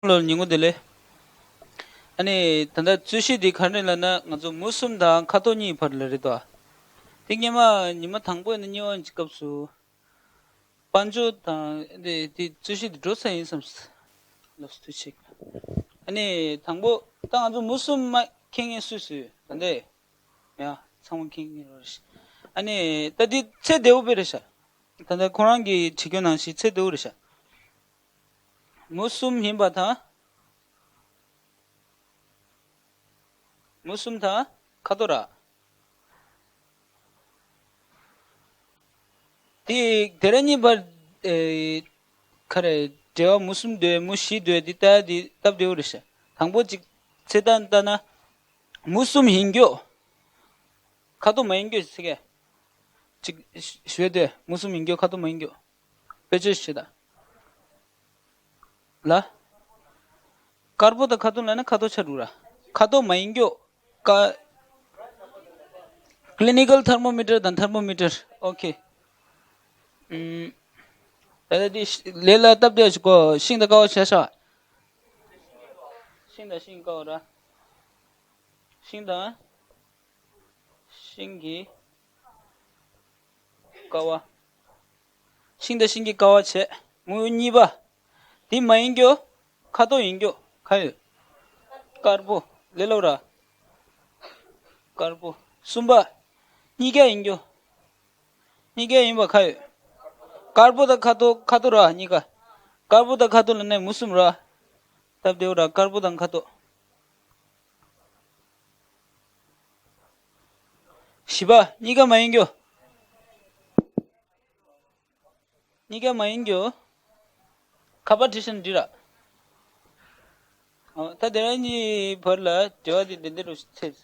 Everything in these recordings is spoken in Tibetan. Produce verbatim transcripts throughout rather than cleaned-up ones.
ལོ་ཉིན་གུང་བདེ་ལེགས། ཨ་ནི་ད་ལྟ་རྩོད་གཞི་འདི་ག་རེ་ལབ་ན་ང་ཚོ་མུ་གསུམ་དང་ཁ་དོག་གཉིས་བར་ལ་རེད་དོ། དེ་སྔོན་མ་ཉི་མ་དང་པོ་ཡིན་ན་གཉིས་པ་ཡིན་གྱི་སྐབས་སུ། དཔལ་འབྱོར་དང་དེ་དེ་རྩོད་གཞི་འདི་འགྲོ་ས་ཡིན་བསམ། ལབ་སུ་ཐུགས་ཆེ། ཨ་ནི་དང་པོ་ད་ང་ཚོ་མུ་གསུམ་མ་མཁྱེན་མཁན་སུ་སུ་ཡོད་ད་ལྟ། ཡ་ཚང་མ་མཁྱེན་མཁན་རེད་ཤག་ཨ་ནི་ད་འདི་ཚད་བདེ་བོ་དཔེ་རེད་ཤག་ད་ལྟ་ཁོ་རང་གིས་བྲིས་རྒྱུ་ནང་བཞིན་ཚད་བདེ་བོ་རེད་ཤག་མུ་གསུམ་ཡིན་པ་དང་། མུ་གསུམ་དང་ཁ་དོག་ར། དེ་དེ་ར་གཉིས་བར། ཨེ། ག་རེ། འབྲེལ་བ་མུ་གསུམ་འདོད་མུ་བཞི་འདོད་འདི་ལྟ་འདི་སྟབས་བདེ་བོ་རེད་ཤག་དང་པོ་གཅིག་ཚེ་ལྟ་ལྟ་ན། མུ་གསུམ་ཡིན་རྒྱུ། ཁ་དོག་མ་ཡིན་རྒྱུ་ཟེར་གི་གཅིག་ཞུ་ཡ་དེ་མུ་གསུམ་ཡིན་རྒྱུ་ཁ་དོག་མ་ཡིན་རྒྱུ། དཔེ་ཆ་ཞིག་ད། ལ། དཀར་པོ་དང་ཁ་དོག་ལ་ནི་ཁ་དོག་ཆ་དྲུག་ར། ཁ་དོག་མ་ཡིན་རྒྱུ། ཀ། Clinical thermometer དང་thermometer. Okay. ཨུམ། ད་ལྟ་འདི་ལས་ལ་སྟབས་བདེ་ཞིག་གོ་ཤིང་དང་ཀ་བ་བྱས་ཤག་ཤིང་དང་ཤིང་ཀ་བ་ར། ཤིང་དང་། ཤིང་གི་ཀ་བ། ཤིང་དང་ཤིང་གི་ཀ་བ་བྱས། མུ་གཉིས་པ། འདི་མ་ཡིན་རྒྱུ། ཁ་དོག་ཡིན་རྒྱུ། ག་ཡོད། དཀར་པོ། ལེ་ལོ་ར། དཀར་པོ། གསུམ་པ། གཉིས་ཀ་ཡིན་རྒྱུ། གཉིས་ཀ་ཡིན་པ་ག་ཡོད། དཀར་པོ་དང་ཁ་དོག་ཁ་དོག་ར་གཉིས་ཀ་དཀར་པོ་དང་ཁ་དོག་ལ་ནི་མུ་གསུམ་ར། སྟབས་བདེ་བོ་ར་དཀར་པོ་དང་ཁ་དོག་བཞི་པ། གཉིས་ཀ་མ་ཡིན་རྒྱུ། གཉིས་ཀ་མ་ཡིན་རྒྱུ། ཁ་པར་བྲིས་ཤིང་འབྲི་ར། ཨོ། ད་དེ་རང་གཉིས་བར་ལ་འབྲེལ་བ་དེ་འདི་འདི་རུ་ཚེ།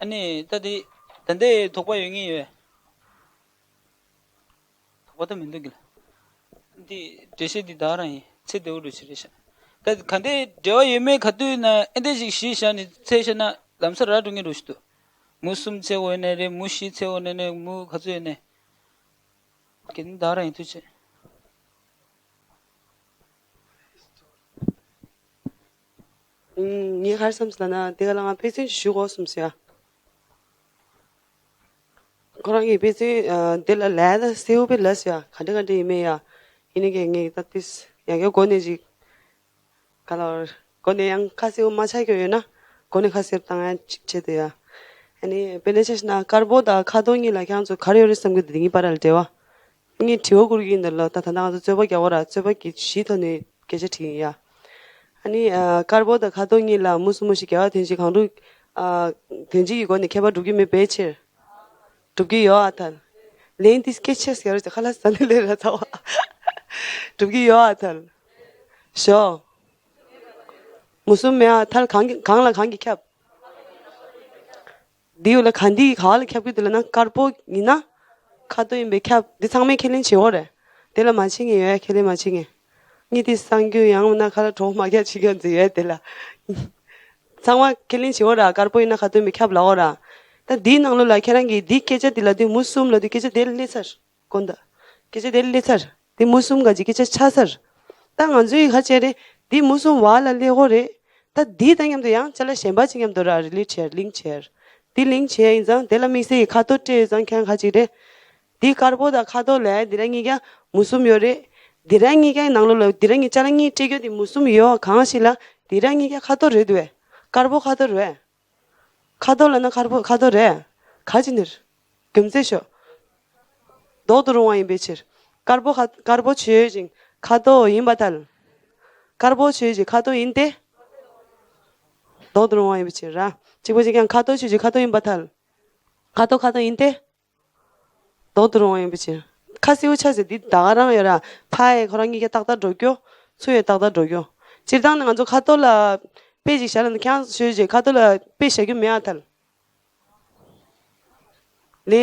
ཨ་ནི་ད་དེ་ད་ལྟའི་དོགས་པ་ཡོད་ངེས་ཡོད། དོགས་པ་ད་མི་འདུག་གི་ལ། འདི་འགྲེལ་བཤད་འདི་ད་རང་ཡིན་ཚེ་བདེ་བོ་རུ་ཞིག་རེད་ཤག་ད་ག་འདྲའི་འབྲེལ་བ་ཡོད་མེད་ག་དུས་ན་ཨེ་འདྲ་ཞིག་གཞི་བཞག་ནས་ཚེ་བཤད་ན་ལམ་སང་ར་འགྲོ་ངེས་རུ་ཞིག་འདུག་མུ་གསུམ་ཚེ་འོ་ནས་རེད། མུ་བཞི་ཚེ་འོ་ནས་ནས་མུ་ག་ཚོད་ཡོད་ནས། གལ་ཏེ་བདག་རང་ཡིན་དུས་ཆེ། ངས་ག་རེ་བསམ་སོང་ལབ་ན་དེ་ག་ལ་ང་དཔེ་མཚོན་ཞིག་ཞུ་དགོས་བསམ་སོང་ཡ། ཁོ་རང་གིས་དཔེ་མཚོན་དེ་ལ་ལས་ད་གསལ་པོ་དཔེ་ལབ་སོང་ཡ། ག་འདྲ་ག་འདྲ་ཡིན་མིན་ཡ། ཡིན་ནའི་ངས་ད་ཏིས་ཡང་བསྐྱར་འགོ་ནས་ཅིག་ག་ལ་བར། གོ་གནས་ཡང་ཁ་གསལ་པོ་མ་ཆགས་ཀྱི་ཡོད་ན། གོ་གནས་ཁ་གསལ་པོ་བཏང་ཡ་ཆེད་དུ་ཡ། ཨ་ནི་དཔེར་ན་ཆ་བཞག་ན་དཀར་པོ་དང་ཁ་དོག་གཉིས་ལ་ཁྱེད་རང་ཚོ་ག་རེ་ཡོད་རེད་བསམ་གྱི་འདུག་དེ་གཉིས་བར་ལ་འབྲེལ་བ། ངས་དྲི་བ་བསྐུར་གྱི་ཡིན་ད་ལོ། ད་ད་ལྟ་ང་ཚོ་རྩོད་པ་རྒྱག་གོ་ར། རྩོད་པ་གི་གཞིའི་ཐོག་ནས་སྐད་ཆ་དྲིས་ཡིན་ཡ། ཨ་ནི་ཨ། དཀར་པོ་དང་ཁ་དོག་གཉིས་ལ་མུ་གསུམ་མུ་བཞི་རྒྱལ་བ་དོན་གཅིག་གང་རུང་། ཨ། དོན་གཅིག་གི་སྒོ་ནས་ཁྱད་པར་འགྲུབ་ཀྱི་མེད་པའི་ཕྱིར། འགྲུབ་ཀྱི་ཡོད་ཨ་ཐལ། ལན་འདི་སྐད་ཆ་ཟེར་རེད་ཁ་ལག་ཟ་ནི་ལས་ར་ཚ་བ། འགྲུབ་ཀྱི་ཡོད་ཨ་ཐལ། ཞོ། མུ་གསུམ་མེད་ཨ་ཐལ། གང་གི་གང་ལ་གང་གིས་ཁྱབ། འདི་ཡོད་ལ་གང་འདི་ག་ལ་ཁྱབ་ཀྱི་འདུག་ལབ་ན་དཀར་པོ་ཡིན་ན། ཁ་དོག་ཡིན་པས་ཁྱབ། འདི་ཚང་མས་ཁས་ལེན་བྱེད་འོ་རེད། དེ་ལ་མ་བྱེད་ངེས་ཡོད་ཁས་ལེན་མ་བྱེད་ངེས། གཉིས་དེ་གསང་རྒྱུ་ཡང་མིན་ན་ཁ་ལ་གྲོགས་མ་རྒྱག་བྱེད་མཁན་ཚོ་ཡོད་དེ་ལ། ཚང་མ་ཁས་ལེན་བྱེད་འོ་ར། དཀར་པོ་ཡིན་ན་ཁ་དོག་ཡིན་པས་ཁྱབ་ལབ་འོ་ར། ད་འདིའི་ནང་ལོགས་ལ་ཁྱེད་རང་གིས་འདི་སྐད་ཆ་འདི་ལབ་དུས་མུ་གསུམ་ལབ་དུས་སྐད་ཆ་དེ་ལ་སླེབས་ཚར། དགོངས་དག་སྐད་ཆ་དེ་ལ་སླེབས་ཚར། དེ་མུ་གསུམ་ག་ཅིག་སྐད་ཆ་ཆགས་ཚར། ད་ང་ཚོའི་ཁ་ཆེ་རེད། འདི་མུ་གསུམ་བ་ལ་སླེབས་འོ་རེད། ད་འདི་དང་མཉམ་དུ་ཡང་ཅ་ལག་གཞན་པ་ཅིག་མཉམ་དུ་ར་རི་ལི་ཆེར་ལིང་ཆེར། འདི་ལིང་ཆེ་ཡིན་ཙང་དེ་ལ་དམིགས་བསལ་གྱི་ཁ་དོག་སྤྲད་ཡོད་ཙང་ཁྱེད་རང་ཁ་ཅིག་རེད། འདི་དཀར་པོ་དང་ཁ་དོག་ལས་འདི་ར་གཉིས་ཀ་མུ་གསུམ་ཡོད་རེད། འདི་ར་གཉིས་ཀའི་ནང་ལོགས་ལ་འདི་ར་གཉིས་ཅ་ལག་གཉིས་སྤྲད་རྒྱུ་དེ་མུ་གསུམ་ཡོད་གང་ཞིག་ལ་འདི་ར་གཉིས་ཀ་ཁ་དོག་རེད་འདུག་བས། དཀར་པོ་ཁ་དོག་རེད། ཁ་དོག་ལབ་ན་དཀར་པོ་ཁ་དོག་རེད། ག་ཅི་ནི་རེད། རྒྱུ་མཚན་ཤོད། ལྡོག་ཏུ་རུང་བ་ཡིན་པའི་ཕྱིར། དཀར་པོ་ཁ་དཀར་པོ་ཆོས་ཅན་ཁ་དོག་ཡིན་པར་ཐལ། དཀར་པོ་ཆོས་ཅན་ཁ་དོག་ཡིན་ཏེ། ལྡོག་ཏུ་རུང་བ་ཡིན་པའི་ཕྱིར་ར། གཅིག་པ་གཅིག་རྐྱང་ཁ་དོག་ཆོས་ཅན་ཁ་དོག་ཡིན་པར་ཐལ། ཁ་དོག་ཁ་དོག་ཡིན་ཏེ། ལྡོག་ཏུ་རུང་བ་ཡིན་པའི་ཕྱིར། ཁ་གསལ་པོ་ཆགས་ཟེར་འདི་ད་ག་རང་ཡོད་ར། ཕ་ཡི་ཁོ་རང་གཉིས་ཀ་ཏག་ཏག་འགྲོ་རྒྱུ། ཚུར་ཡོད་ཏག་ཏག་འགྲོ་རྒྱུ། སྤྱིར་བཏང་ནི་ང་ཚོ་ཁ་དོག་ལ་དཔེ་ཞིག་བཞག་ལ་ནི་ཁྱེད་རང་ཚོ་ཆོས་ཅན་ཁ་དོག་ལ་དཔེ་བཞག་རྒྱུ་མེད་ཨ་ཐལ། ལེ།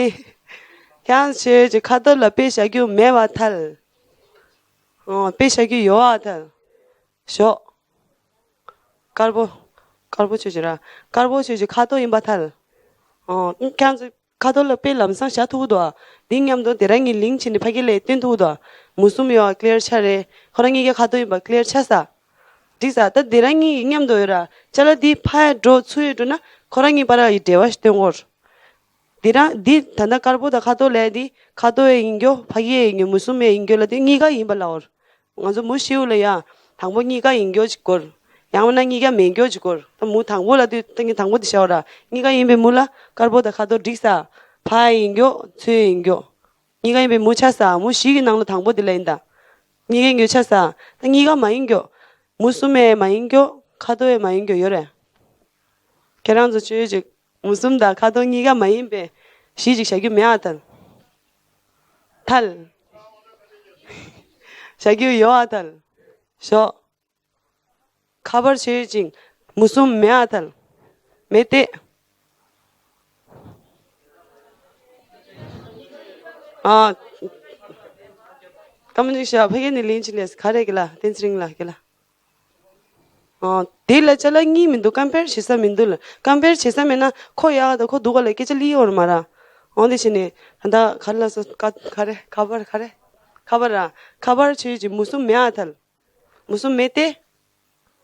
ཁྱེད་རང་ཚོ་ཆོས་ཅན་ཁ་དོག་ལ་དཔེ་བཞག་རྒྱུ་མེད་པར་ཐལ། ཨོ་དཔེ་བཞག་རྒྱུ་ཡོད་ཨ་ཐལ། ཞོག་དཀར་པོ། དཀར་པོ་ཆོས་ཅན་ར། དཀར་པོ་ཆོས་ཅན་ཁ་དོག་ཡིན་པར་ཐལ། ཨོ་ཁྱེད་རང་ཚོ་ཁ་དོག་ལ་དཔེ་ལམ་སང་བཞག་ཐུབ་ཀྱི་འདུག་ཨ། འདི་མཉམ་དུ་དེ་རང་གི་ལིང་བྱས་ནས་ཕ་གི་ལ་སྟོན་ཐུབ་ཀྱི་འདུག་ཨ། མུ་གསུམ་ཡོད་ཨ་ཀླེར་ཆགས་རེད། ཁོ་རང་གཉིས་ཀའི་ཁ་དོག་ཡིན་པ་ཀླེར་ཆགས་ས། འགྲིག་ས། ད་དེ་རང་གཉིས་ཀྱི་མཉམ་དུ་ཡོད་ར། ཅ་ལག་འདི་ཕར་འགྲོ་ཚུར་འགྲོ་ན་ཁོ་རང་གཉིས་བར་ལ་ཡི་འབྲེལ་བ་ཞིག་སྟོན་དགོས། འདི་རང་འདི་ད་ལྟ་དཀར་པོ་དང་ཁ་དོག་ལས་འདི་ཁ་དོག་ཡི་ཡིན་རྒྱུ། ཕ་གི་ཡི་ཡིན་རྒྱུ། མུ་གསུམ་མའི་ཡིན་རྒྱུ་ལབ་དུས་གཉིས་ཀ་ཡིན་པ་ལབ་དགོས། ང་ཚོ་མུ་བཞི་པོ་ལ་ཡ་དང་པོ་གཉིས་ཀ་ཡིན་རྒྱུ་ཅིག་དགོས། ཡང་མིན་ན་གཉིས་ཀ་མེད་རྒྱུ་ཅིག་དགོས། ད་མུ་དང་པོ་ལབ་དུས་ད་ངས་དང་པོ་དེ་བྱ་བ་ར། གཉིས་ཀ་ཡིན་པའི་མུ་ལ་དཀར་པོ་དང་ཁ་དོག་འགྲིག་ས། ཕར་ཡིན་རྒྱུ་ཚུར་ཡིན་རྒྱུ། གཉིས་ཀ་ཡིན་པའི་མུ་ཆགས་ས། མུ་བཞི་གི་ནང་ལ་དང་པོ་དེ་ལ་ཡིན་ད། གཉིས་ཀའི་རྒྱུ་ཆགས་ས། ད་གཉིས་ཀ་མ་ཡིན་རྒྱུ། མུ་གསུམ་ཡང་མ་ཡིན་རྒྱུ། ཁ་དོག་ཡང་མ་ཡིན་རྒྱུ་ཡོད་རེད། ཁྱེད་རང་ཚོ་ཆོས་ཅིག་མུ་གསུམ་དང་ཁ་དོག་གཉིས་ཀ་མ་ཡིན་པའི་གཞི་ཅིག་བཞག་རྒྱུ་མེད་ཨ་ཐལ། ཐལ། བཞག་རྒྱུ་ཡོད་ཨ་ཐལ། ཞོག་ཁ་པར་བྱེད་ཅིང་མུ་གསུམ་མེད་ཨ་ཐལ། མེད་དེ། ཨ། སྐར་མ་གཅིག་ཤོག་ཕ་གི་ནས་ལིན་ཅི་ལེས་ག་རེ་གི་ལ་བསྟན་ཚེ་རིང་ལ་གི་ལ། ཨ། དེ་ལ་ཅ་ལག་གཉིས་མི་འདུག་ཀམ་པེར་བྱེད་ས་མི་འདུག་ལ། ཀམ་པེར་བྱེད་ས་མེད་ན་ཁོ་ཡག་དང་ཁོ་སྡུག་ག་ལ་སྐད་ཆ་ལི་ཡོར་མ་ར། འོན་ཏེ་བྱས་ནས་ད་ལྟ་ག་རེ་ལ་སོ་ཀ་ག་རེ་ཁ་པར་ག་རེ། ཁ་པར་ར། ཁ་པར་བྱེད་ཀྱི་མུ་གསུམ་མེད་ཨ་ཐལ། མུ་གསུམ་མེད་དེ།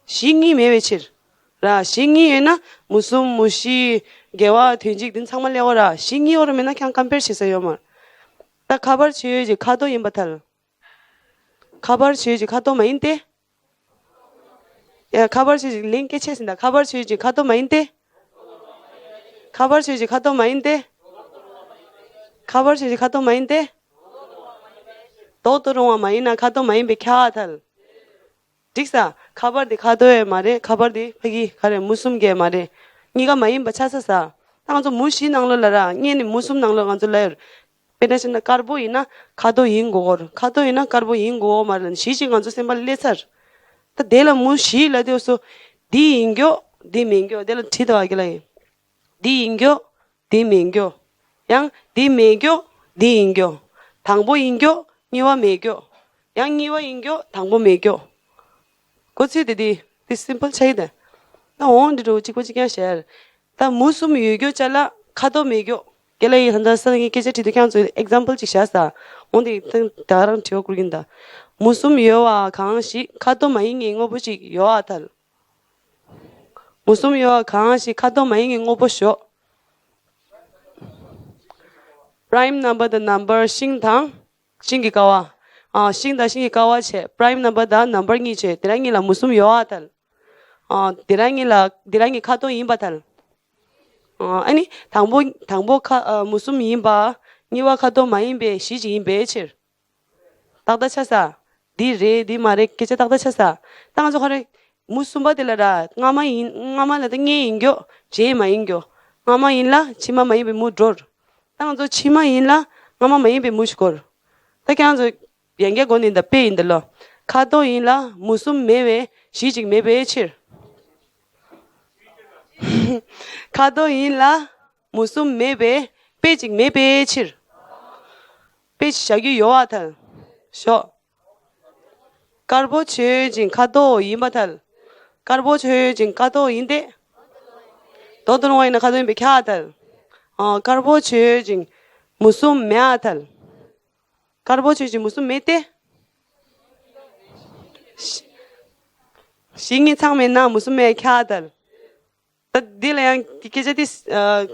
གཞི་གཉིས་མེད་པའི་ཕྱིར། ར་གཞི་གཉིས་ཡོད་ན་མུ་གསུམ་མུ་བཞི་དགེ་བ་དོན་གཅིག་དེ་ཚང་མ་ལེགས་འོ་ར། གཞི་གཉིས་འོ་ར་མེད་ན་ཁྱང་ཀམ་པེར་བྱེད་ས་ཡོད་མ་ར། ད་ཁ་པར་བྱེད་ཀྱི་ཁ་དོག་ཡིན་པ་ཐལ། ཁ་པར་བྱེད་ཀྱི་ཁ་དོག་མ་ཡིན་ཏེ། ཡ་ཁ་པར་བྱེད་ཀྱི་ལིང་སྐད་ཆད་ཟིན་ད། ཁ་པར་བྱེད་ཀྱི་ཁ་དོག་མ་ཡིན་ཏེ། ཁ་པར་བྱེད་ཀྱི་ཁ་དོག་མ་ཡིན་ཏེ། ཁ་པར་བྱེད་ཀྱི་ཁ་དོག་མ་ཡིན་ཏེ། དོག་ཏུ་རུང་བ་མ་ཡིན་ན་ཁ་དོག་མ་ཡིན་པའི་ཁྱ་ཨ་ཐལ། འགྲིག་ས། ཁ་པར་དེ་ཁ་དོག་ཡང་མ་རེད། ཁ་པར་དེ་ཕ་གི་ག་རེ་མུ་གསུམ་གྱི་མ་རེད། གཉིས་ཀ་མ་ཡིན་པ་ཆགས་ས་ས། ད་ང་ཚོ་མུ་བཞི་ནང་ལོགས་ལ་ར་སྔོན་ནས་མུ་གསུམ་ནང་ལོགས་ང་ཚོ་ལ་ཡོད། དཔེར་ན་བཤད་ན་དཀར་པོ་ཡིན་ན་ཁ་དོག་ཡིན་དགོས་གོ། ཁ་དོག་ཡིན་ན་དཀར་པོ་ཡིན་དགོས་གོ་མ་རེད་ལ་གཞི་ཅིག་ང་ཚོ་སེམས་པ་སླེབས་ཚར། ད་དེ་ལ་མུ་བཞི་ལ་དེ་སོ། འདི་ཡིན་རྒྱུ། འདི་མིན་རྒྱུ། དེ་ལ་བྲིས་དོ་ཨ་གི་ལ་ཡིན། འདི་ཡིན་རྒྱུ། འདི་མིན་རྒྱུ། ཡང་འདི་མེད་རྒྱུ། འདི་ཡིན་རྒྱུ། དང་པོ་ཡིན་རྒྱུ། གཉིས་པ་མེད་རྒྱུ། ཡང་གཉིས་པ་ཡིན་རྒྱུ། དང་པོ་མེད་རྒྱུ། གོ་ཚུལ་དེ་འདི་འདི་སིམ་པལ་ཆགས་ཡི་ད། ད་འོང་འདི་འགྲོ་གཅིག་པ་གཅིག་རྐྱང་བཤད། ད་མུ་གསུམ་ཡོད་རྒྱུ་ཅ་ལག་ཁ་དོག་མེད་རྒྱུ། རྒན་ལགས་ཡིན་ད་ལྟ་ས་ངའི་སྐད་ཆ་དྲིས་དུས་ཁྱེད་ཚོས་ཨེག་ཛམ་པལ་ཅིག་བཞག་ས། འོང་འདི་ད་རང་དྲི་བ་བསྐུར་གིན་ད། མུ་གསུམ་ཡོད་པ་གང་ཞིག་ཁ་དོག་མ་ཡིན་ངེས་དངོས་པོ་ཅིག་ཡོད་ཨ་ཐལ། མུ་གསུམ་ཡོད་པ་གང་ཞིག་ཁ་དོག་མ་ཡིན་ངེས་དངོས་པོ་ཞོག Prime number དང་number ཤིང་དང་། ཤིང་གི་ཀ་བ། ཨ་ཤིང་དང་ཤིང་གི་ཀ་བ་བྱས། Prime number དང་number གཉིས་བྱས། དེ་རང་གཉིས་ལ་མུ་གསུམ་ཡོད་ཨ་ཐལ། ཨ་དེ་རང་གཉིས་ལ་དེ་རང་གཉིས་ཁ་དོག་ཡིན་པ་ཐལ། ཨ་ཨ་ནི་དང་པོ་དང་པོ་ཁ་ཨ་མུ་གསུམ་ཡིན་པ། གཉིས་པ་ཁ་དོག་མ་ཡིན་པའི་གཞི་ཅིག་ཡིན་པའི་ཕྱིར། ཏག་ཏག་ཆགས་ས། འདི་རེད་འདི་མ་རེད་སྐད་ཆ་ཏག་ཏག་ཆགས་ས། ད་ང་ཚོ་ག་རེ། མུ་གསུམ་པ་དེ་ལ་ར་སྔ་མ་ཡིན་སྔ་མ་ལ་ད་སྔོན་ཡིན་རྒྱུ། རྗེས་མ་ཡིན་རྒྱུ། སྔ་མ་ཡིན་ལ་ཕྱི་མ་མ་ཡིན་པའི་མུ་འགྲོ། ད་ང་ཚོ་ཕྱི་མ་ཡིན་ལ་སྔ་མ་མ་ཡིན་པའི་མུ་ཞིག་གོ། ད་ཁྱེད་རང་ཚོ་ཡན་གྱི་སྒོ་ནས་འདི་དཔེ་ཡིན་འདི་ལོ། ཁ་དོག་ཡིན་ལ་མུ་གསུམ་མེད་པའི་གཞི་ཅིག་མེད་པའི་ཕྱིར། ཁ་དོག་ཡིན་ལ་མུ་གསུམ་མེད་པའི་དཔེ་ཅིག་མེད་པའི་ཕྱིར། དཔེ་ཅིག་བཞག་རྒྱུ་ཡོད་པ་ཐལ། ཞོག་དཀར་པོ་ཆོས་ཅན་ཁ་དོག་ཡིན་པ་ཐལ། དཀར་པོ་ཆོས་ཅན་ཁ་དོག་ཡིན་ཏེ། དོག་ཏུ་རུང་བ་ཡིན་ན་ཁ་དོག་ཡིན་པའི་ཁྱ་ཨ་ཐལ། ཨ་དཀར་པོ་ཆོས་ཅན་མུ་གསུམ་མེད་ཨ་ཐལ། དཀར་པོ་ཆོས་ཅན་མུ་གསུམ་མེད་དེ། གཞི་གཉིས་ཚང་མེད་ན་མུ་གསུམ་མེད་ཁྱ་ཨ་ཐལ། ད་འདི་ལ་ཡང་སྐད་ཆ་དེ་ཨ་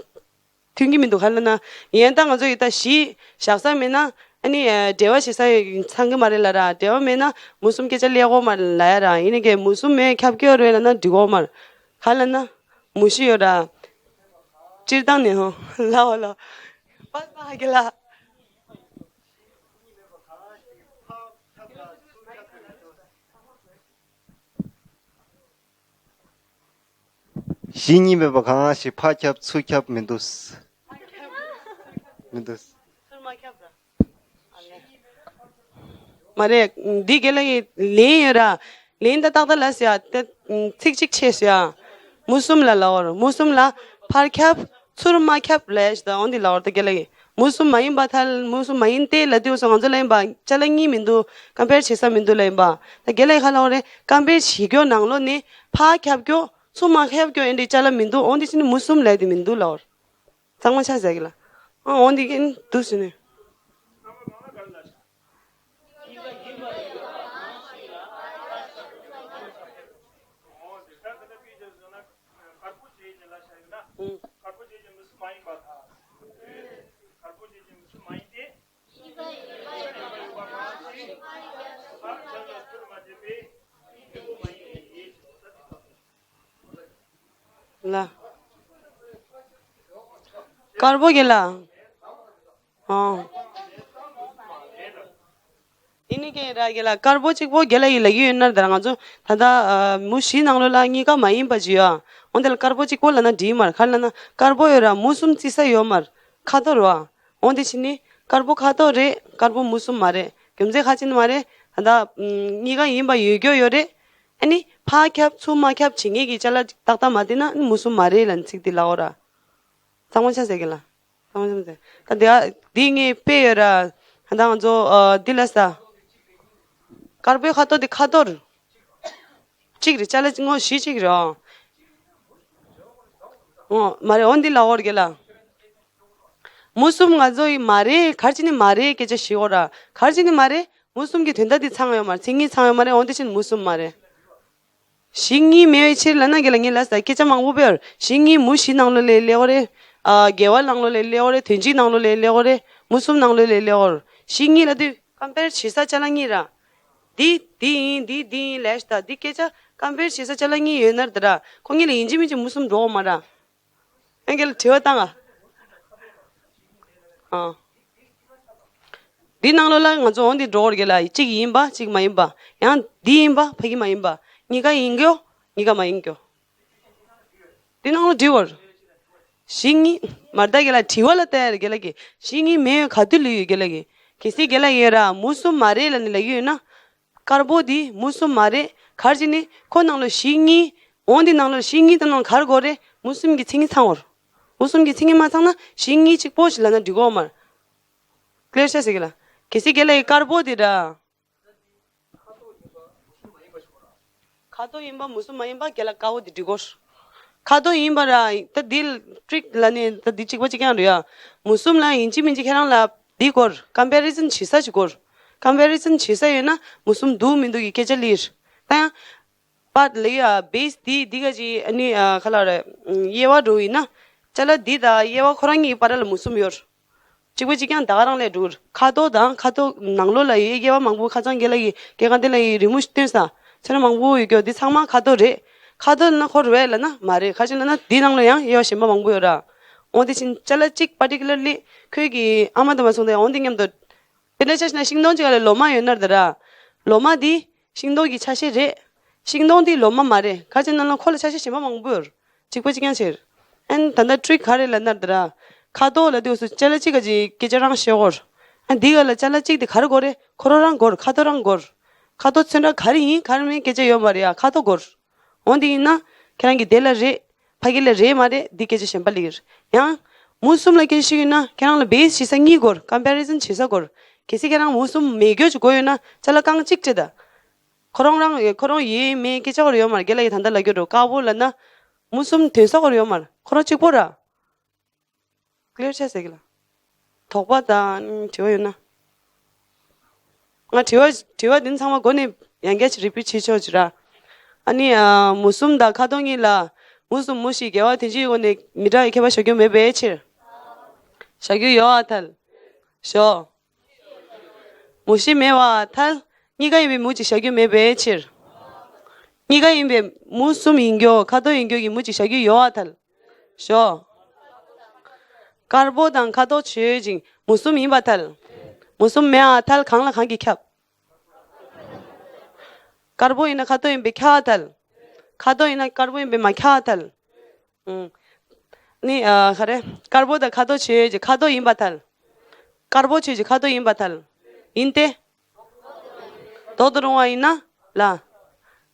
མཐུན་གྱི་མི་འདུག་ག་ལ་ན། ཡན་ད་ང་ཚོ་ཡི་ད་གཞི་བཞག་ས་མེད་ན་ཨ་ནི་ཨ་འབྲེལ་བ་བྱེད་ས་ཡོད་ཚང་གི་མ་རེད་ལ་ར། འབྲེལ་བ་མེད་ན་མུ་གསུམ་སྐད་ཆ་ལས་གོ་མ་རེད་ལ་ཡ་ར། ཡིན་ནི་གི་མུ་གསུམ་མེད་ཁྱབ་སྐྱོ་རེད་ལ་ན་འགྲིག་གོ་མ་རེད། ག་ལ་ན་མུ་བཞི་ཡོད་ར། སྤྱིར་བཏང་ནས་ཧོ་ལ་ཧོ་ལ་པ་པ་ཧ་གི་ལ། གཞི་གཉིས་མེད་པ་གང་ཞིག་ཕར་ཁྱབ་ཚུར་ཁྱབ་མི་འདུག་མི་འདུག་མ་རེད། འདི་དགེ་ལགས་ཀྱི་ལན་ཡོད་ར། ལན་ད་ཏག་ཏག་ལ་ཟེར་ཡ་ད་ཚིག་གཅིག་ཆད་ཟེར་ཡ། མུ་གསུམ་ལ་ལའོར་མུ་གསུམ་ལ་ཕར་ཁྱབ་ཚུར་མ་ཁྱབ་ལས་ད་འོན་འདི་ལའོར་ད་དགེ་ལགས་ཀྱི། མུ་གསུམ་མ་ཡིན་པ་ཐལ། མུ་གསུམ་མ་ཡིན་ཏེ་ལ་དེའུ་སོ་ང་ཚོ་ལ་ཡིན་པ་ཅ་ལག་གཉིས་མི་འདུག་ཀམ་པེར་བྱེད་ས་མི་འདུག་ལ་ཡིན་པ། ད་དགེ་ལགས་ཁ་ལའོ་རེད། ཀམ་པེར་བྱེད་རྒྱུ་ནང་ལོགས་ནས་ཕར་ཁྱབ་རྒྱུ་ཚུར་མ་ཁྱབ་རྒྱུ་ཨེ་འདྲི་ཅ་ལག་མི་འདུག་འོན་ཏེ་ཕྱི་ནི་མུ་གསུམ་ལས་དེ་མི་འདུག་ལའོར། གཙང་མ་ཆ་ཟེར་གི་ལ། ཨ་འོན་ཏེ་ཀིན་འདུག་ཟེར་ནས། ལ། དཀར་པོ་གི་ལ། ཨོ། དེ་ནི་ཀྱེ་ར་གི་ལ་དཀར་པོ་གཅིག་པོ་གི་ལ་ཡི་ལ་ཡི་ཡོད་ན་ད་ང་ཚོ་ད་ལྟ་ཨ་མུ་བཞི་ནང་ལོ་ལ་གཉིས་ཀ་མ་ཡིན་པ་ཅི་ཡོད། འོན་ཏེ་ལ་དཀར་པོ་གཅིག་པོ་ལ་ན་འདྲི་མར་ཁ་ལ་ན་དཀར་པོ་ཡོད་ར་མུ་གསུམ་བརྩི་ས་ཡོད་མར་ཁ་དོ་ར། འོན་ཏེ་ཕྱི་ནི་དཀར་པོ་ཁ་དོ་རེད། དཀར་པོ་མུ་གསུམ་མ་རེད། རྒྱུ་མཚན་ཁ་ཅིན་མ་རེད། ད་ལྟ་གཉིས་ཀ་ཡིན་པ་ཡོད་རྒྱུ་ཡོད་རེད། ཨ་ནི་ཕ་ཁྱབ་ཚུ་མ་ཁྱབ་བྱེད་ངེས་ཀྱི་ཅ་ལག་ཏག་ཏག་མ་བསྟན་ན་ཨ་ནི་མུ་གསུམ་མ་རེད་ལ་ནི་ཚིག་འདི་ལའོ་ར། གཙང་མ་ཆ་ཟེར་གི་ལ། གཙང་མ་ཆ་མ་ཟེར། ད་འདི་ཨ་འདི་ངས་དཔེ་ཡོད་ར། ད་ང་ཚོ་ཨ་འདི་ལ་ས། དཀར་པོའི་ཁ་དོག་འདི་ཁ་དོག་རེད། གཅིག་རེད། ཅ་ལག་ངོ་བཞི་གཅིག་རེད་ཨ། ཨོ་མ་རེད། འོ་འདི་ལ་འོར་གི་ལ། མུ་གསུམ་ང་ཚོ་ཡི་མ་རེད། གར་ཅི་ནི་མ་རེད་སྐད་ཆ་ཞིག་འོ་ར། གར་ཅི་ནི་མ་རེད། མུ་གསུམ་གྱི་དོན་དག་འདི་ཚང་ཡོད་མ་རེད། མཚན་ཉིད་ཚང་ཡོད་མ་རེད། འོ་འདི་ཕྱིན་མུ་གསུམ་མ་རེད། བཞི་གཉིས་མེད་པའི་ཕྱིར་ལ་ན་གི་ལ་ངས་ལ་ས་སྐད་ཆ་མང་པོ་བེར། བཞི་གཉིས་མུ་བཞི་ནང་ལོ་ལས་ལེའོ་རེད། ཨ་དགེ་བ་ནང་ལོ་ལས་ལེའོ་རེད། དོན་སྤྱི་ནང་ལོ་ལས་ལེའོ་རེད། མུ་གསུམ་ནང་ལོ་ལས་ལེའོ་རེད། བཞི་གཉིས་ལ་དུས་ཀམ་པེར་བྱེད་ས་ཅ་ལག་གཉིས་ར། འདི་འདི་ཡིན་འདི་འདི་ཡིན་ལས་ཤ་ད་འདི་སྐད་ཆ་ཀམ་པེར་བྱེད་ས་ཅ་ལག་གཉིས་ཡོད་ན་ར་ད་ར་ཁོ་གཉིས་ལ་ཡིན་གཅིག་མིན་གཅིག་མུ་གསུམ་འགྲོ་འོ་མ་ར། ཨང་གལ་དྲི་བ་བཏང་ཨ། ཨ། འདི་ནང་ལོ་ལ་ང་ཚོ་འོང་འདི་འགྲོ་བར་གི་ལ་གཅིག་ཡིན་པ་གཅིག་མ་ཡིན་པ། ཡང་འདི་ཡིན་པ་ཕ་གི་མ་ཡིན་པ། གཉིས་ཀ་ཡིན་གྱོ། གཉིས་ཀ་མ་ཡིན་གྱོ། འདི་ནང་ལོ་འདྲི་བར། བཞི་གཉིས། མར་ད་གི་ལ་དྲི་བ་ལ་བལྟ་ཡར་གི་ལ་གི་བཞི་གཉིས་མེད་ཡོད་ག་དུས་ལུས་ཡོད་གི་ལ་གི་གལ་སྲིད་གི་ལ་ཡོད་ར་མུ་གསུམ་མ་རེད་ལ་ནི་ལ་ཡོད་ན། དཀར་པོ་འདི་མུ་གསུམ་མ་རེད། གར་ཅི་ནི་ཁོ་ནང་ལོ་བཞི་གཉིས། འོང་འདི་ནང་ལོ་བཞི་གཉིས་དང་ནང་གར་གོ་རེད། མུ་གསུམ་གྱི་མཚན་ཉིད་ཚང་བར། མུ་གསུམ་གྱི་མཚན་ཉིད་མ་ཚང་ན་བཞི་གཉིས་གཅིག་པོ་ཞིག་ལ་ན་འགྲིག་གོ་མར། ཀླེར་ཤ་ཟེར་གི་ལ། གལ་སྲིད་གལ་ལ་ཡི་དཀར་པོ་འདི་ར། ཁ་དོག་ཡིན་པ་མུ་གསུམ་མ་ཡིན་པ་གལ་ལ་དཀར་པོ་འདི་འགྲིག་གོ། ཁ་དོག་ཡིན་པ་ར་ད་འདི་ཀྲིག་ལ་ནི་ད་འདི་གཅིག་པ་གཅིག་རྐྱང་རེད་ཡ། མུ་གསུམ་ལ་ཡིན་གཅིག་མིན་གཅིག་ཁྱེད་རང་ལ་འདི་སྐོར་ཀམ་པེ་རི་ཛན་བྱེད་ས་ཞིག་སྐོར། ཀམ་པེ་རི་ཛན་བྱེད་ས་ཡོད་ན་མུ་གསུམ་འདུག་མི་འདུག་གི་སྐད་ཆ་ལིར། ད་ཡང་། པར་ལ་ཡ་བེས་འདི་འདི་ག་ཅི་ཨ་ནི་ཨ་ཁ་ལ་རེ་དབྱེ་བ་འགྲོ་ཡིན་ན། ཅ་ལག་འདི་དང་དབྱེ་བ་ཁོ་རང་གཉིས་བར་ལ་མུ་གསུམ་ཡོད། གཅིག་པ་གཅིག་རྐྱང་ད་ག་རང་ལས་འགྲོ། ཁ་དོག་དང་ཁ་དོག་ནང་ལོགས་ལ་ཡོད་དབྱེ་བ་མང་པོ་ཁ་ཚང་གི་ལ་ཡི་སྐྱེ་ཁ་འདི་ལ་ཡི་རི་མོ་ཞིག་སྟོན་ས། ཚེ་རིང་མང་པོ་ཡོད་ཀྱོ་འདི་ཚང་མ་ཁ་དོག་རེད། ཁ་དོག་ལ་ན་ཁོ་རེད་ལ་ན་མ་རེད། ཁ་ཅིག་ལ་ན་འདི་ནང་ལ་ཡང་དབྱེ་བ་གཞན་པ་མང་པོ་ཡོད་ར། འོ་དེ་ཕྱིན་ཅ་ལག་གཅིག་པར་ཊི་ཀུ་ལར་ལི་ཁོས་ཀྱི་ཨ་མ་དང་མ་སོང་དེ་འོ་འདི་མཉམ་དུ། དཔེར་ན་ཆ་བཞག་ན་ཤིང་སྡོང་གཅིག་ལ་ལོ་མ་ཡོད་ན་ར། ལོ་མ་འདི་ཤིང་སྡོང་གི་ཆ་ཤས་རེད། ཤིང་སྡོང་འདི་ལོ་མ་མ་རེད། ག་ཅི་ན་ལ་ཁོ་ལ་ཆ་ཤས་གཞན་པ་མང་པོ་ཡོད། གཅིག་པ་གཅིག་རྐྱང་ཆེར། ཨན་ད་ལྟ་ཊི་རིག་ག་རེ་ལ་ན་ར་ད་ར། ཁ་དོག་ལ་དུས་སུ་ཅ་ལག་གཅིག་ག་ཅི་སྐད་ཆ་རང་བཤད་གོ། ཨན་འདི་ག་ལ་ཅ་ལག་གཅིག་དེ་ག་རེ་གོ་རེད། ཁོ་རང་རང་གོ། ཁ་དོག་རང་གོ། ཁ་དོག་ཚོན་ཁྲ་ག་རེ་ཡིན་ག་རེ་མིན་སྐད་ཆ་ཡོད་མ་རེད་ཡ། ཁ་དོག་གོ། འོ་འདི་ཡིན་ན། ཁྱེད་རང་གི་དེ་ལ་རེད། ཕ་གི་ལ་རེད་མ་རེད་འདི་སྐད་ཆ་གཞན་པ་ལིར། ཡང་། མུ་གསུམ་ལ་སྐད་ཆ་ཞིག་ཡོད་ན་ཁྱེད་རང་ལ་བེས་བྱེད་ས་གཉིས་གོ། ཀམ་པེ་རི་ཛན་བྱེད་ས་གོ། གལ་སྲིད་ཁྱེད་རང་མུ་གསུམ་མེད་རྒྱུ་ཅིག་གོ་ཡོད་ན་ཅ་ལག་རྐང་གཅིག་སྤྲད་ད། ཁོ་རང་རང་ཁོ་རང་ཡོད་མེད་སྐད་ཆ་གོ་ཡོད་མ་རེད། རྒན་ལགས་ཡིས་ད་ལྟ་ལབ་རྒྱུ་འགྲོ་དཀར་པོ་ལ་ན། མུ་གསུམ་དོན་ས་གོ་ཡོད་མ་རེད། ཁོ་རང་གཅིག་པོ་ར། ཀླེར་ཆ་ཟེར་གི་ལ། དོགས་པ་དང་དྲི་བ་ཡོད་ན། ང་དྲི་བ་དྲི་བ་འདི་ཚང་མ་མགོ་ནས་ཡང་བསྐྱར་རི་པིཊ་བྱེད་ཆོག་ཅི་ར། ཨ་ནི་ཨ་མུ་གསུམ་དང་ཁ་དོག་གཉིས་ལ། མུ་གསུམ་མུ་བཞི་དགེ་བ་དོན་སྤྱིའི་སྒོ་ནས་མི་འདྲ་བའི་ཁྱད་པར་བཞག་རྒྱུ་མེད་པའི་ཕྱིར། བཞག་རྒྱུ་ཡོད་ཨ་ཐལ། ཞོག་མུ་བཞི་མེད་པ་ཐལ། གཉིས་ཀ་ཡིན་པའི་མུ་གཅིག་བཞག་རྒྱུ་མེད་པའི་ཕྱིར། གཉིས་ཀ་ཡིན་པའི་མུ་གསུམ་ཡིན་རྒྱུ་ཁ་དོག་ཡིན་རྒྱུ་གི་མུ་གཅིག་བཞག་རྒྱུ་ཡོད་ཨ་ཐལ། ཞོག་དཀར་པོ་དང་ཁ་དོག་ཆོས་ཅན་མུ་གསུམ་ཡིན་པ་ཐལ། མུ་གསུམ་མེད་ཨ་ཐལ། གང་ལ་གང་གིས་ཁྱབ། དཀར་པོ་ཡིན་ན་ཁ་དོག་ཡིན་པས་ཁྱབ་ཨ་ཐལ། ཁ་དོག་ཡིན་ན་དཀར་པོ་ཡིན་པས་མ་ཁྱབ་ཨ་ཐལ། ཨུམ། ནི་ཨ་ག་རེ། དཀར་པོ་དང་ཁ་དོག་ཆོས་ཅན་ཁ་དོག་ཡིན་པ་ཐལ། དཀར་པོ་ཆོས་ཅན་ཁ་དོག་ཡིན་པ་ཐལ། ཡིན་ཏེ། ལྡོག་ཏུ་རུང་བ་ཡིན་ན་ལ།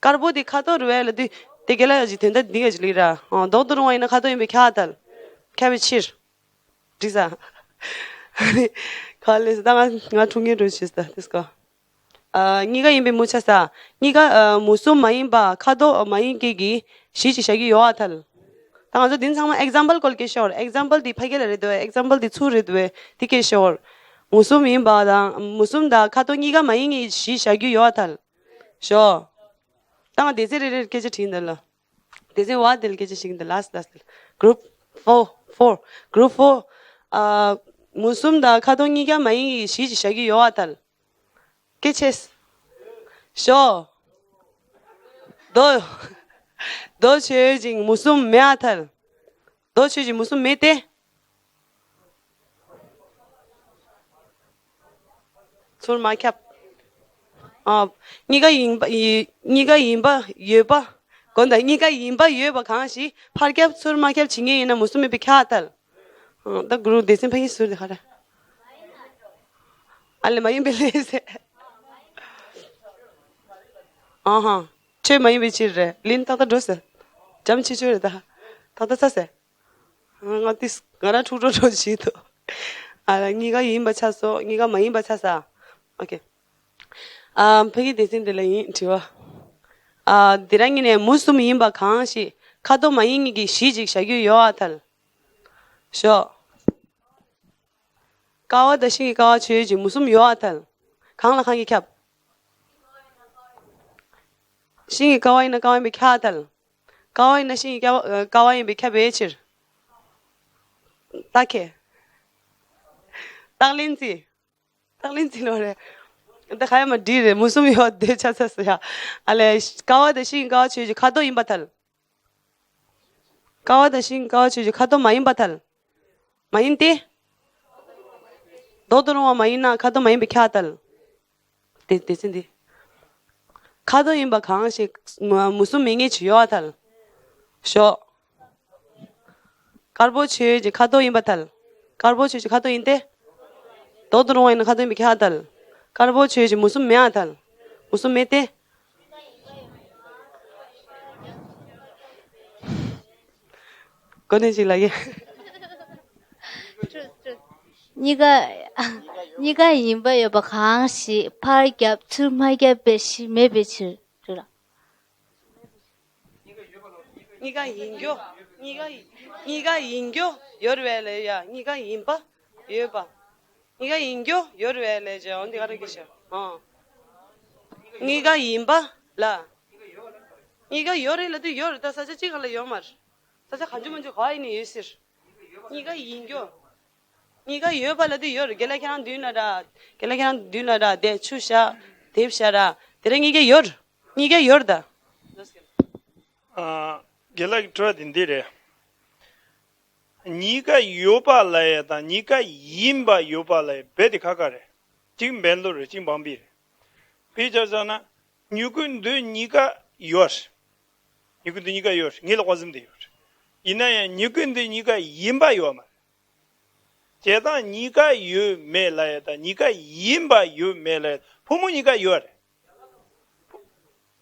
དཀར་པོ་དེ་ཁ་དོག་རུ་བས་ལ་དུས་དེ་ག་ལ་ཡ་ཅི་དོན་དག་འདི་ག་ཅི་ལི་ར། ཨོ་ལྡོག་ཏུ་རུང་བ་ཡིན་ན་ཁ་དོག་ཡིན་པས་ཁྱབ་ཐལ། ཁྱབ་པའི་ཕྱིར། འགྲིག་ས། ག་ལེ་ས་ད་ང་ང་འཁྲུངས་ངེས་འགྲོ་ཤེས་ས་དེ་སྐོ། ཨ་གཉིས་ཀ་ཡིན་པའི་མུ་ཆ་ས། གཉིས་ཀ་ཨ་མུ་གསུམ་མ་ཡིན་པ་ཁ་དོག་མ་ཡིན་སྐད་ཀྱི་གཞི་ཅིག་བཞག་གི་ཡོད་ཨ་ཐལ། ད་ང་ཚོ་འདི་ཚང་མ་ཨེག་ཛམ་པལ་སྐོར་སྐད་ཤོར། ཨེག་ཛམ་པལ་འདི་ཕ་གི་ལ་རེད་འདུག་ཨེག་ཛམ་པལ་འདི་ཚུར་རེད་འདུག་འདི་སྐད་ཤོར། མུ་གསུམ་ཡིན་པ་དང་མུ་གསུམ་དང་ཁ་དོག་གཉིས་ཀ་མ་ཡིན་གྱི་གཞི་བཞག་རྒྱུ་ཡོད་ཨ་ཐལ། ཞོ། ད་ང་སྡེ་ཚན་རེ་རེར་སྐད་ཆ་དྲིས་འདི་ལ། སྡེ་ཚན་བ་དེ་ལ་སྐད་ཆ་ཞིག་འདི་ལ་ལ་ལ། གུ་རུབ་ཕོར་ཕོར། གུ་རུབ་ཕོར། ཨ་མུ་གསུམ་དང་ཁ་དོག་གཉིས་ཀ་མ་ཡིན་གྱི་གཞི་ཅིག་བཞག་རྒྱུ་ཡོད་ཨ་ཐལ། སྐད་ཆས། ཞོ། དོ། མདོ་ཆོས་ཅན་མུ་གསུམ་མེད་ཨ་ཐལ། མདོ་ཆོས་ཅན་མུ་གསུམ་མེད་དེ། ཚུར་མ་ཁྱབ། ཨ། གཉིས་ཀ་ཡིན་པ་ཡི་གཉིས་ཀ་ཡིན་པ་ཡོད་པ། དགོངས་དག་གཉིས་ཀ་ཡིན་པ་ཡོད་པ་གང་ཞིག་ཕར་ཁྱབ་ཚུར་མ་ཁྱབ་བྱེད་མཁན་ཡིན་ན་མུ་གསུམ་མེད་པའི་ཁྱབ་ཐལ། ཨ། ད་གུ་རུ་སྡེ་ཚན་ཕ་གི་ཟུར་དེ་ཁ་ར། ཨ་ལེ་མ་ཡིན་པའི་ལས་ཟེར། ཨ་ཧ། ཆོས་མ་ཡིན་པའི་ཕྱིར་རེད། ལིན་ཏག་ཏག་འགྲོ་ཟེར། འཇམ་ཆི་ཆོས་རེད་ད། ཏག་ཏག་ཚ་ཟེར། ང་ཏིས་ང་རང་འཁྲུག་འགྲོ་འགྲོ་བྱེད་དོ། ཨ་ལ་གཉིས་ཀ་ཡིན་པ་ཆགས་སོ། གཉིས་ཀ་མ་ཡིན་པ་ཆགས་ས། ཨོ་ཁེ། ཨ། ཕ་གི་སྡེ་ཚན་འདི་ལ་ཡིན་དྲི་བ། ཨ། འདི་རང་ཉིད་ནས་མུ་གསུམ་ཡིན་པ་གང་ཞིག་ཁ་དོག་མ་ཡིན་གཉིས་ཀྱི་གཞི་ཅིག་བཞག་རྒྱུ་ཡོད་ཨ་ཐལ། ཞོག་ཀ་བ་དང་ཤིང་གི་ཀ་བ་ཆོས་ཅན་མུ་གསུམ་ཡོད་ཨ་ཐལ། གང་ལ་གང་གིས་ཁྱབ། ཤིང་གི་ཀ་བ་ཡིན་ན་ཀ་བ་ཡིན་པས་ཁྱབ་ཐལ། ཀ་བ་ཡིན་ན་ཤིང་གི་ཀ་བ་ཀ་བ་ཡིན་པས་ཁྱབ་པའི་ཕྱིར། རྟགས་ཁས། རྟགས་ལན་རྩིས། རྟགས་ལན་རྩིས་ལོ་རེད། འདི་ཁ་ཡ་མ་འདྲི་རེད། མུ་གསུམ་ཡོད་དེ་ཆ་ཚ་སོ་ཡ། ཨ་ལས་ཀ་བ་དང་ཤིང་གི་ཀ་བ་ཆོས་ཅན་ཁ་དོག་ཡིན་པ་ཐལ། ཀ་བ་དང་ཤིང་ཀ་བ་ཆོས་ཅན་ཁ་དོག་མ་ཡིན་པ་ཐལ། མ་ཡིན་ཏེ། མདོག་ཏུ་རུང་བ་མ་ཡིན་ན་ཁ་དོག་མ་ཡིན་པའི་ཁྱབ་ཐལ། དེ་དེ་ཚེ་འདི། ཁ་དོག་ཡིན་པ་གང་ཞིག་མ་མུ་གསུམ་མེད་ངེས་ཅི་ཡོད་ཐལ། ཞོག་དཀར་པོ་ཆོས་ཅན་ཁ་དོག་ཡིན་པ་ཐལ། དཀར་པོ་ཆོས་ཅན་ཁ་དོག་ཡིན་ཏེ། མདོག་ཏུ་རུང་བ་ཡིན་ན་ཁ་དོག་ཡིན་པའི་ཁྱབ་ཐལ། དཀར་པོ་ཆོས་ཅན་མུ་གསུམ་མེད་ཨ་ཐལ། མུ་གསུམ་མེད་དེ། གོ་ནས་ཅིག་ལ་ཡེ། གཉིས་ཀ་གཉིས་ཀ་ཡིན་པ་ཡོད་པ་གང་ཞིག་ཕར་རྒྱབ་ཚུར་མ་རྒྱབ་པའི་གཞི་མེད་པའི་ཕྱིར་རེད་ལ། གཉིས་ཀ་ཡིན་རྒྱུ། གཉིས་ཀ་ཡིན་གཉིས་ཀ་ཡིན་རྒྱུ་ཡོད་རེད་ལ་ཡ། གཉིས་ཀ་ཡིན་པ་ཡོད་པ། གཉིས་ཀ་ཡིན་རྒྱུ་ཡོད་རེད་ལ་ཡ། འོན་ཏེ་ག་རེ་གི་ཤ། ཨ། གཉིས་ཀ་ཡིན་པ་ལ། གཉིས་ཀ་ཡོད་རེད་ལ་དུ་ཡོད་རེད་ད། ས་ཆ་གཅིག་ག་ལ་ཡོད་མ་རེད། ས་ཆ་གང་བྱུང་མང་བྱུང་ག་ཡིན་ནི་ཡོད་ཟེར། གཉིས་ཀ་ཡིན་རྒྱུ། གཉིས་ཀ་ཡོད་པ་ལ་དུ་ཡོད་རེད། དགེ་ལགས་ཁྱེད་རང་མདུན་ལ་ར། དགེ་ལགས་ཁྱེད་རང་མདུན་ལ་ར་དེ་ཆུ་བཞག་དེབ་བཞག་ར། དེ་ར་གཉིས་ཀ་ཡོད་རེད། གཉིས་ཀ་ཡོད་རེད་ད། ཨ། དགེ་ལགས་ཀྱི་དྲི་བ་དེ་འདི་རེད། གཉིས་ཀ་ཡོད་པ་ལ་ཡ་དང་གཉིས་ཀ་ཡིན་པ་ཡོད་པ་ལ་ཡ་རྦད་དེ་ཁ་ཁ་རེད། གཅིག་འབེན་ལོ་རེད། གཅིག་བང་པི་རེད། དཔེ་ཆ་བཞག་ན་མྱུ་གུ་འདི་གཉིས་ཀ་ཡོད་རེད། མྱུ་གུ་འདི་གཉིས་ཀ་ཡོད་རེད། ངའི་ལག་པ་ཟིན་དེ་ཡོད་རེད། ཡིན་ན་ཡང་མྱུ་གུ་འདི་གཉིས་ཀ་ཡིན་པ་ཡོད་མ་རེད། བྱས་ཙང་གཉིས་ཀ་ཡོད་མེད་ལ་ཡ་དང་གཉིས་ཀ་ཡིན་པ་ཡོད་མེད་ལ་ཡ། ཕོ་མོ་གཉིས་ཀ་ཡོད་རེད།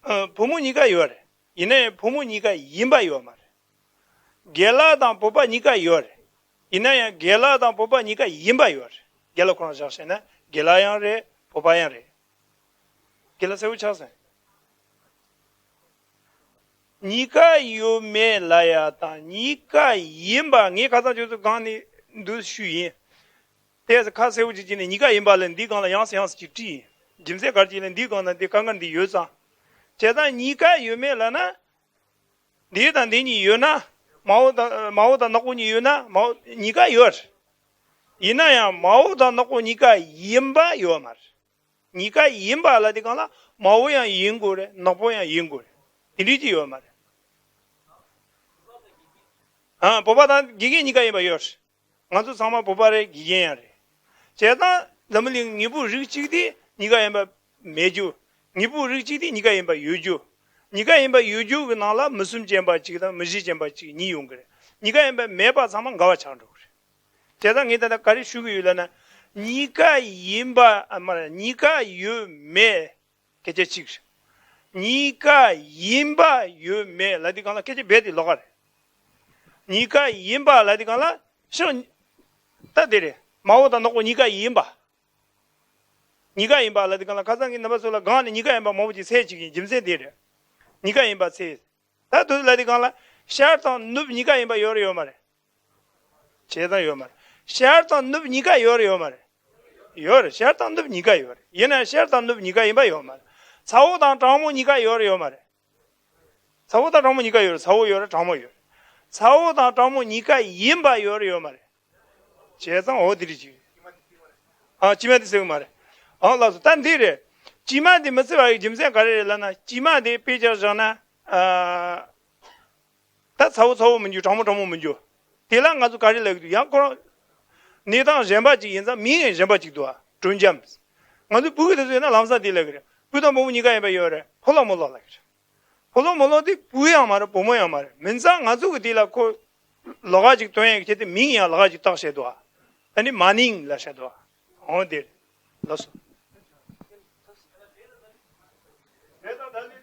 ཨ། ཕོ་མོ་གཉིས་ཀ་ཡོད་རེད། ཡིན་ནའི་ཕོ་མོ་གཉིས་ཀ་ཡིན་པ་ཡོད་མ་རེད། རྒན་ལགས་དང་བོད་པ་གཉིས་ཀ་ཡོད་རེད། ཡིན་ན་ཡང་རྒན་ལགས་དང་བོད་པ་གཉིས་ཀ་ཡིན་པ་ཡོད་རེད། རྒན་ལགས་ཁོ་རང་བཞག་བྱས་ན་རྒན་ལགས་ཡང་རེད། བོད་པ་ཡང་རེད། རྒན་ལགས་གསལ་པོ་ཆགས་སོང་། གཉིས་ཀ་ཡོད་མེད་ལ་ཡ་དང་གཉིས་ཀ་ཡིན་པ། ངས་ཁ་སང་ཁྱོད་ཚོ་སྒང་ནས་འདུག་ཞུས་ཡིན། དེ་ཁ་གསལ་པོ་ཅིག་བྱས་ནས་གཉིས་ཀ་ཡིན་པ་ལ་འདིའི་སྒང་ལ་ཡང་སེ་ཡང་སེ་ཅིག་བྲིས་ཡིན། རྒྱུ་མཚན་ག་རེ་ཅིག་ལ་འདིའི་སྒང་ན་འདི་དཀའ་ངལ་འདི་ཡོད་ཙང་། བྱས་ཙང་གཉིས་ཀ་ཡོད་མེད་ལབ་ན། འདི་དང་འདི་གཉིས་ཡོད་ན། མ་འོག་དང་མ་འོག་དང་ནག་པོ་གཉིས་ཡོད་ན། མ་འོག་གཉིས་ཀ་ཡོད་རེད། ཡིན་ན་ཡང་མ་འོག་དང་ནག་པོ་གཉིས་ཀ་ཡིན་པ་ཡོད་མ་རེད། གཉིས་ཀ་ཡིན་པ་ལ་དེ་གང་ལ་མ་འོག་ཡང་ཡིན་དགོས་རེད། ནག་པོ་ཡང་ཡིན་དགོས་རེད། དེ་འདྲའི་ཅིག་ཡོད་མ་རེད། ཨ། བོད་པ་དང་དགེ་རྒན་གཉིས་ཀ་ཡིན་པ་ཡོད་རེད། ང་ཚོ་ཚང་མ་བོད་པ་རེད། དགེ་རྒན་ཡང་རེད། བྱས་ཙང་འཛམ་བུ་གླིང་དངོས་པོ་རིགས་གཅིག་དེ་གཉིས་ཀ་ཡིན་པ་མེད་རྒྱུ། དངོས་པོ་རིགས་གཅིག་དེ་གཉིས་ཀ་ཡིན་པ་ཡོད་རྒྱུ། གཉིས་ཀ་ཡིན་པ་ཡོད་རྒྱུ་གི་ནང་ལ་མུ་གསུམ་ཅན་པ་གཅིག་དང་མུ་བཞི་ཅན་པ་གཅིག་གཉིས་ཡོང་གི་རེད། གཉིས་ཀ་ཡིན་པ་མེད་པ་ཚང་མ་འགལ་བ་ཆགས་འགྲོ་གི་རེད། དེ་ལྟར་ངས་ད་ལྟ་ག་རེ་ཞུ་གི་ཡོད་ལབ་ན། གཉིས་ཀ་ཡིན་པ་ཨ་མ་རེད། གཉིས་ཀ་ཡོད་མེད་སྐད་ཆ་གཅིག་རེད། གཉིས་ཀ་ཡིན་པ་ཡོད་མེད་ལབ་དུས་སྒང་ལ་སྐད་ཆ་རྦད་དེ་ལོགས་ཀ་རེད། གཉིས་ཀ་ཡིན་པ་ལབ་དུས་སྒང་ལ་ཤོག་ད་དེ་རེད། མ་འོག་དང་ནག་པོ་གཉིས་ཀ་ཡིན་པ། གཉིས་ཀ་ཡིན་པ་ལབ་དུས་སྒང་ལ་ཁ་སང་གི་རྣམ་པ་ཚོ་ལ་སྒང་ནས་གཉིས་ཀ་ཡིན་པ་མང་པོ་ཅིག་འཚོལ་བྱེད་ཀྱི་རྒྱུ་མཚན་དེ་རེད། གཉིས་ཀ་ཡིན་པ་འཚོལ། ད་དུ་ལབ་དུས་སྒང་ལ་ཤར་དང་ནུབ་གཉིས་ཀ་ཡིན་པ་ཡོད་རེད་ཡོད་མ་རེད། བྱས་ཙང་ཡོད་མ་རེད། ཤར་དང་ནུབ་གཉིས་ཀ་ཡོད་རེད་ཡོད་མ་རེད། ཡོད་རེད། ཤར་དང་ནུབ་གཉིས་ཀ་ཡོད་རེད། ཡིན་ན་ཤར་དང་ནུབ་གཉིས་ཀ་ཡིན་པ་ཡོད་མ་རེད། ཚ་བོ་དང་གྲང་མོ་གཉིས་ཀ་ཡོད་རེད་ཡོད་མ་རེད། ཚ་བོ་དང་གྲང་མོ་གཉིས་ཀ་ཡོད་རེད། ཚ་བོ་ཡོད་རེད། གྲང་མོ་ཡོད་རེད། ཚ་བོ་དང་གྲང་མོ་གཉིས་ཀ་ཡིན་པ་ཡོད་རེད་ཡོད་མ་རེད། བྱས་ཙང་འོ་དེ་རེད་ཅིག་ཨ། དཀྱིལ་མ་དེ་ཟེར་གི་མ་རེད། ཨང་ལགས་སོ། ད་འདི་རེད། དཀྱིལ་མ་དེ་མི་བརྩི་བ་ཡི་རྒྱུ་མཚན་ག་རེ་རེད་ལབ་ན། དཀྱིལ་མ་དེ་དཔེ་ཆ་བཞག་ན། ཨ། ད་ཚ་བོ་ཚ་བོ་མི་འགྱུར། གྲང་མོ་གྲང་མོ་མི་འགྱུར། དེ་ལ་ང་ཚོ་ག་རེ་ལབ་ཀྱི་འདུག་ཡང་ཁོ་རང་གནས་སྟངས་གཞན་པ་ཅིག་ཡིན་ཙང་མིང་ཡང་གཞན་པ་ཅིག་འདུག་ཨ། དྲོད་འཇམ། ང་ཚོ་བོད་ཀྱི་དེ་ཚོ་ཡིན་ན་ལམ་སང་དེ་ལབ་ཀྱི་རེད། བུ་དང་བུ་མོ་གཉིས་ཀ་ཡིན་པ་ཡོད་རེད། ཕོ་ལོ་མོ་ལོ་ལབ་ཀྱི་རེད། ཕོ་ལོ་མོ་ལོ་དེ་བུ་ཡང་མ་རེད། བུ་མོ་ཡང་མ་རེད། མིན་ཙང་ང་ཚོ་གི་དེ་ལ་ཁོ་ལོགས་ཀ་ཅིག་སྟོན་ཡག་གི་ཆེད་དུ་མིང་ཡང་ལོགས་ཀ་ཅིག་བཏགས་བྱས་འདུག་ཨ། ཨ་ནི་མ་ནིང་ལབ་བྱས་འདུག་ཨ། འོ་དེ་རེད། ལགས་སོ། འབྲས་དང་ད་ལི་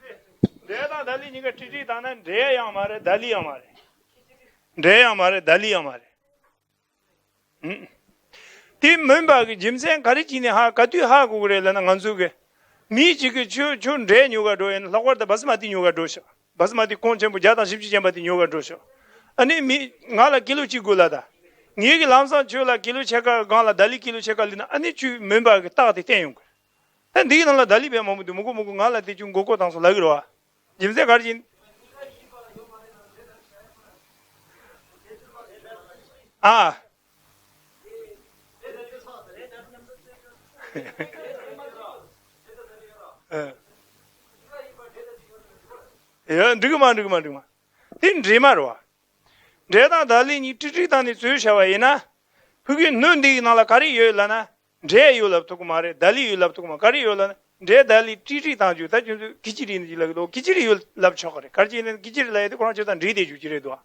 དེ། འབྲས་དང་ད་ལི་གཉིས་ཀ་ཀྲིག་ཀྲིག་བཏང་ན་འབྲས་ཡང་མ་རེད། ད་ལི་ཡང་མ་རེད། འབྲས་ཡང་མ་རེད། ད་ལི་ཡང་མ་རེད། ཨུམ། དེ་མིན་པ་གི་རྒྱུ་མཚན་ག་རེ་བྱས་ནས་ཧ་ག་དུས་ཧ་གོ་གི་རེད་ལབ་ན། ང་ཚོ་གི་མི་གཅིག་གིས་ཁྱོད་ཁྱོད་འབྲས་ཉོ་ག་འགྲོ་ཡིན། ལྷག་པར་དུ་བ་སི་མ་ཏི་ཉོ་ག་འགྲོ་ཤག་བ་སི་མ་ཏི་ཀོང་ཆེན་པོ་བརྒྱ་དང་བཞི་བཅུ་ཅན་པ་དེ་ཉོ་ག་འགྲོ་ཤག་ཨ་ནི་མི་ང་ལ་ཀི་ལོ་གཅིག་དགོས་ལབ་ད། ངེད་ཀྱིས་ལམ་སང་ཁྱོད་ལ་ཀི་ལོ་ཕྱེད་ཀ་སྒང་ལ་ད་ལི་ཀི་ལོ་ཕྱེད་ཀ་ལེན་ན། ཨ་ནི་ཁྱོད་མིན་པ་གི་རྟགས་དེ་བསྟན་ཡོང་གི། ད་འདི་གི་ནང་ལ་ད་ལི་བས་མང་པོ་འདུག་མི་དགོས་མི་དགོས། ང་ལ་དེ་ཁྱོད་མགོ་སྐོར་བཏང་སོང་ལབ་གི་རེད་བ། རྒྱུ་མཚན་ག་རེ་ཡིན། ཨ། ཨ། ཡ། འགྲིག་གི་མ་འགྲིག་གི་མ་འགྲིག་གི་མ། དེ་འདྲ་མ་རེད་བ། འབྲས་དང་ད་ལི་གཉིས་ཀྲིག་ཀྲིག་བཏང་ནས་བཙོས་བྱས་པ་ཡིན་ན། ཕ་གིའི་སྣོད་འདི་གི་ནང་ལ་ག་རེ་ཡོད་ལབ་ན། འབྲས་ཡོད་ལབ་ཐུབ་ཀྱི་མ་རེད། ད་ལི་ཡོད་ལབ་ཐུབ་ཀྱི་མ། ག་རེ་ཡོད་ལབ་ན། འབྲས་ད་ལི་ཀྲིག་ཀྲིག་བཏང་རྒྱུ། ད་ཁྱོད་ཚོས་གི་ཅི་རིགས་ནི་ཅིག་ལབ་ཀྱི་འདུག་གི་ཅི་རིགས་ཡོད་ལབ་ཆོག་གི་རེད། ག་རེ་བྱས་ན་གི་ཅི་རིགས་ལབ་ཡ་དེ་ཁོ་རང་ཆོས་དང་འདྲེས་བསྡད་རྒྱུ་ཅིག་རེད་འདུག་བ།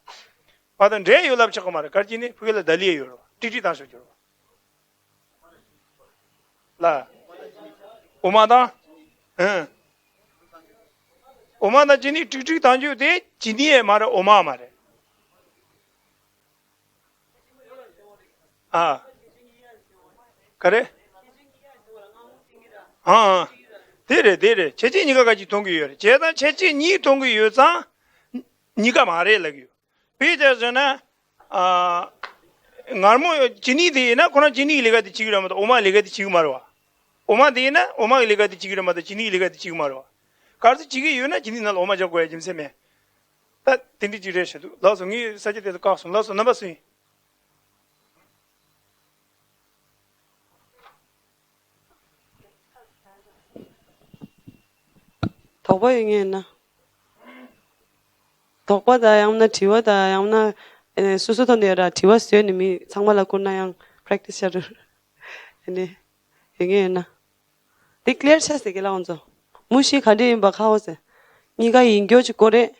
བ་དང་འབྲས་ཡོད་ལབ་ཆོག་གི་མ་རེད། ག་རེ་བྱས་ནས་ཕ་གི་ལ་ད་ལི་ཡོད་རེད་བ། ཀྲིག་ཀྲིག་བཏང་ཆོག་རྒྱུ་རེད་བ། ལ། འོ་མ་དང་། ཨང་། འོ་མ་དང་ཅི་ནི་ཀྲིག་ཀྲིག་བཏང་རྒྱུ་དེ་ཅི་ནི་ཡང་མ་རེད། འོ་མ་མ་རེད། ཨ། ག་རེ། ཨང་ཨང་། དེ་རེད་དེ་རེད། ཁྱད་ཆོས་གཉིས་ཀ་ག་ཅིག་མཐོང་གི་ཡོད་རེད། བྱས་ཙང་ཁྱད་ཆོས་གཉིས་མཐོང་གི་ཡོད་ཙང་། གཉིས་ཀ་མ་རེད་ལབ་ཀྱི་ཡོད། དཔེ་ཆ་བཞག་ན། ཨ། མངར་མོ་ཅི་ནི་དེ་ཡིན་ན་ཁོ་རང་ཅི་ནི་ཡི་ལས་ཀ་དེ་བྱེད་ཀྱི་རེད་མ་གཏོགས་འོ་མ་ལས་ཀ་དེ་བྱེད་ཀྱི་མ་རེད་བ། འོ་མ་དེ་ཡིན་ན་འོ་མ་གི་ལས་ཀ་དེ་བྱེད་ཀྱི་རེད་མ་གཏོགས་ཅི་ནི་ཡི་ལས་ཀ་དེ་བྱེད་ཀྱི་མ་རེད་བ། གལ་སྲིད་བྱེད་ཀྱི་ཡོད་ན་ཅི་ནི་ནང་ལ་འོ་མ་རྒྱག་དགོས་ཡ་རྒྱུ་མཚན་མེད། ད་དེ་འདྲ་ཅིག་རེད་ཤག་འདུག་ལགས་སོ། ངས་ས་ཆ་དེ་ཚོ་བཀག་སོང་། ལགས་སོ། རྣམ་པ་སུ་ཡིན། དོགས་པ་ཡོད་མཁན་ཡིན་ན། དོགས་པ་དང་ཡང་ན་དྲི་བ་དང་ཡང་ན། ཨེ། སོ་སོ་ཐོག་ནས་ཡོད་ར། དྲི་བ་བཟོས་ནས་མི་ཚང་མ་ལ་བསྐུར་ན་ཡང་པེ་རེག་ཊི་སི་བྱ་རུ། ཨེ་ནི། ཡོད་མཁན་ཡིན་ན། འདི་ཀི་ལི་ཡར་ཆགས་ཟེར་གི་ལ་ང་ཚོ། མུ་བཞི་ག་འདྲ་ཡིན་པ་ཁ་ཧོ་ཟེར། གཉིས་ཀ་ཡིན་རྒྱུ་ཅིག་དགོས་རེད།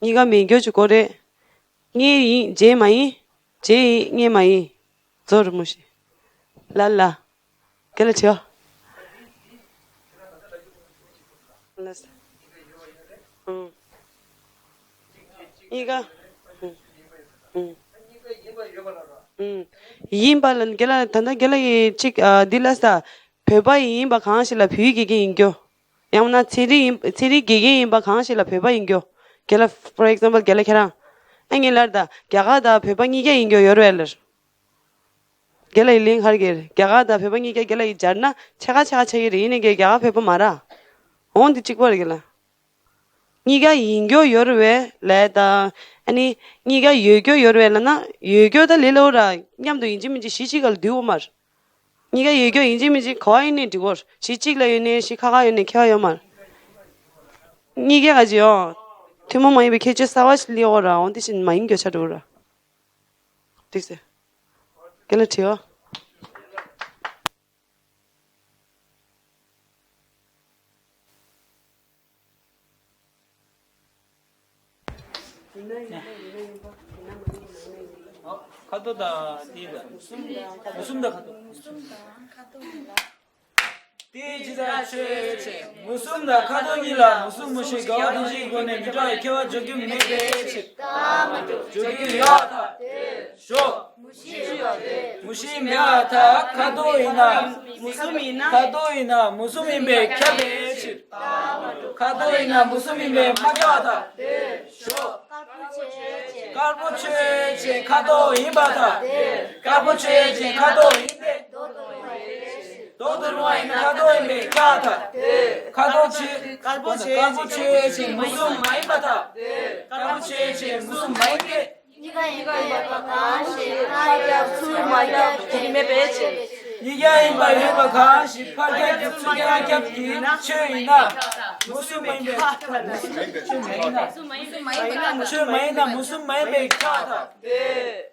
གཉིས་ཀ་མེད་རྒྱུ་ཅིག་དགོས་རེད། གཉིས་ཡིན་རྗེས་མ་ཡིན། རྗེས་ཡིན་གཉིས་མ་ཡིན། རྫོགས་རེད་མུ་བཞི། ལ་ལ། དེ་ལ་བྱེད། ལ་ས། ཨང་། གཉིས་ཀ། ཨང་། ཨང་། ཨང་། ཡིན་པ་ལ་དགེ་ལ་ད་ལྟ་དགེ་ལ་ཡི་གཅིག་ཨ། འདི་ལ་ས། བོད་པ་ཡིན་པ་གང་ཞིག་ལ་བོད་ཡིག་དགེ་རྒན་ཡིན་རྒྱུ། ཡང་ན་ཚན་རིག་ཡིན། ཚན་རིག་དགེ་རྒན་ཡིན་པ་གང་ཞིག་ལ་བོད་པ་ཡིན་རྒྱུ། དགེ་ལ་for example དགེ་ལ་ཁྱེད་རང་། ཨ་ངེ་ལར་ད་རྒྱ་གར་དང་བོད་པ་གཉིས་ཀ་ཡིན་རྒྱུ་ཡོད་རེད་ལར། དགེ་ལ་ཡི་ལིང་ཧར་གེར་རྒྱ་གར་དང་བོད་པ་གཉིས་ཀ་དགེ་ལ་ཡི་སྦྱར་ན་ཆེ་ཁ་ཆེ་ཁ་ཆགས་ཀྱི་རེད། ཡིན་ནའི་རྒྱ་གར་བོད་པ་མ་ར། འོང་འདི་གཅིག་པ་རེད་དགེ་ལ། གཉིས་ཀ་ཡིན་རྒྱུ་ཡོད་རེད་པས་ལས་ད། ཨ་ནི། གཉིས་ཀ་ཡོད་རྒྱུ་ཡོད་རེད་པས་ལབ་ན་ཡོད་རྒྱུ་ད་ལས་སླ་པོ་ར། མཉམ་དུ་ཡིན་གཅིག་མིན་གཅིག་གཞི་གཅིག་ག་ལ་འདུས་པ་མ་རེད། གཉིས་ཀ་ཡོད་རྒྱུ་ཡིན་གཅིག་མིན་གཅིག་ག་པར་ཡིན་ནའི་འགྲིག་གོ། གཞི་གཅིག་ལ་ཡོད་ནའི་གཞི་ཁ་ཁ་ཡོད་ནའི་ཁྱད་པར་ཡོད་མ་རེད། གཉིས་ཀ་ག་ཅི་ཡོང་། ཐུན་མོང་མ་ཡིན་པའི་ཁྱད་ཆོས་གསར་པ་ཞིག་སླེབས་ཡོད་ར། འོང་དེ་བཞིན་མ་ཡིན་རྒྱུ་ཆགས་འགྲོ་ར། འགྲིག་ཟེར། དགེ་ལ་དྲི་བ། ཁ་དོག་དང་དེ་དང་། མུ་གསུམ་དང་ཁ་དོག། དེ་ཇི་ལྟར་ཆོས་ཅན། མུ་གསུམ་དང་ཁ་དོག་གཉིས་ལ་མུ་གསུམ་མུ་བཞི་དགའ་བ་དོན་བཞིའི་སྒོ་ནས་མི་འདྲ་བའི་ཁྱད་པར་འཇོག་རྒྱུ་མེད་པའི་ཕྱིར། འཇོག་རྒྱུ་ཡོད་པར་ཐལ། ཞོག་མུ་བཞི་མེད་པར་ཐལ། ཁ་དོག་ཡིན་ན། མུ་གསུམ་ཡིན་ན། ཁ་དོག་ཡིན་ན་མུ་གསུམ་ཡིན་པས་ཁྱབ་པའི་ཕྱིར། ཁ་དོག་ཡིན་ན་མུ་གསུམ་ཡིན་པས་མ་ཁྱབ་པར་ཐལ། ཞོག་དཀར་པོ་ཆོས་ཅན། དཀར་པོ་ཆོས་ཅན་ཁ་དོག་ཡིན་པར་ཐལ། དཀར་པོ་ཆོས་ཅན་ཁ་དོག་ཡིན་ཏེ། མདོག་ཏུ་རུང་བ་ཡིན་ན་ཁ་དོག་ཡིན་པས་ཁྱབ་པར་ཐལ། ཁ་དོག་ཆོས། དཀར་པོ་ཆོས་ཅན་མུ་གསུམ་མ་ཡིན་པར་ཐལ། དཀར་པོ་ཆོས་ཅན་མུ་གསུམ་མ་ཡིན་ཏེ། གཉིས་ཀ་ཡིན་པ་ཡོད་པ་གང་ཞིག་མ་ཁྱབ་ཚུལ་མ་ཁྱབ་ཀྱི་མེད་པའི་ཕྱིར། གཉིས་ཀ་ཡིན་པ་ཡོད་པ་གང་ཞིག་ཕར་ཁྱབ་ཀྱང་ཚུར་ཁྱབ་ཀྱང་ཁྱབ་ཀྱི་ཆོས་ཡིན་ན། མུ་གསུམ་མ་ཡིན་པའི་ཆོས་མ་ཡིན་ན། ཆོས་མ་ཡིན་ན་མུ་གསུམ་མ་ཡིན་པའི་ཁྱབ་པ་དང་།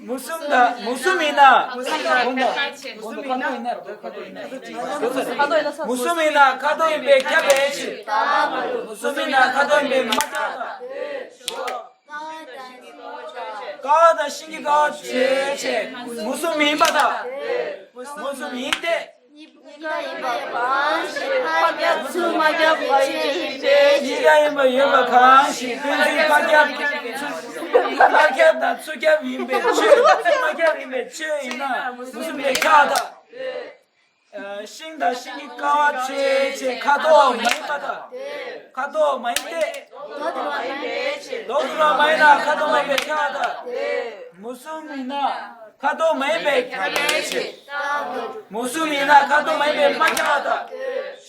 མུ་གསུམ་དང་མུ་གསུམ་ཡིན་ན། མུ་གསུམ་ཡིན་ན། མུ་གསུམ་ཡིན་ན་ཁ་དོག་ཡིན་པའི་ཁྱབ་པའི་ཕྱིར། མུ་གསུམ་ཡིན་ན་ཁ་དོག་ཡིན་པའི་མ་ཁྱབ་པ་དང་། ཀ་བ་དང་ཤིང་གི་ཀ་བ་ཆོས་ཅན། མུ་གསུམ་མིན་པ་དང་། མུ་གསུམ་ཡིན་ཏེ། གཉིས་ཀ་ཡིན་པ་གང་ཞིག་ཕར་ཁྱབ་ཚུར་མ་ཁྱབ་པའི་ཆོས་ཡིན་པའི་ཕྱིར། གཉིས་ཀ་ཡིན་པ་ཡོད་པ་གང་ཞིག་ཕན་ཚུན་ཕར་ཁྱབ་ཕར་ཁྱབ་དང་ཚུར་ཁྱབ་ཡིན་པའི་ཕྱིར། ཚུར་མ་ཁྱབ་ཡིན་པའི་ཕྱིར་ཡིན་ན་མུ་གསུམ་པའི་ཁྱབ་པ་དང་། ཤིང་དང་ཤིང་གི་ཀ་བ་ཆོས་ཅན། ཁ་དོག་མ་ཡིན་པ་དང་། ཁ་དོག་མ་ཡིན་ཏེ། ལོག་ཏུ་རང་མ་ཡིན་ན་ཁ་དོག་མ་ཡིན་པའི་ཁྱབ་པ་དང་། མུ་གསུམ་ཡིན་ན་ཁ་དོག་མ་ཡིན་པའི་ཁྱབ་པའི་ཕྱིར། མུ་གསུམ་ཡིན་ན་ཁ་དོག་མ་ཡིན་པའི་མ་ཁྱབ་པ་དང་།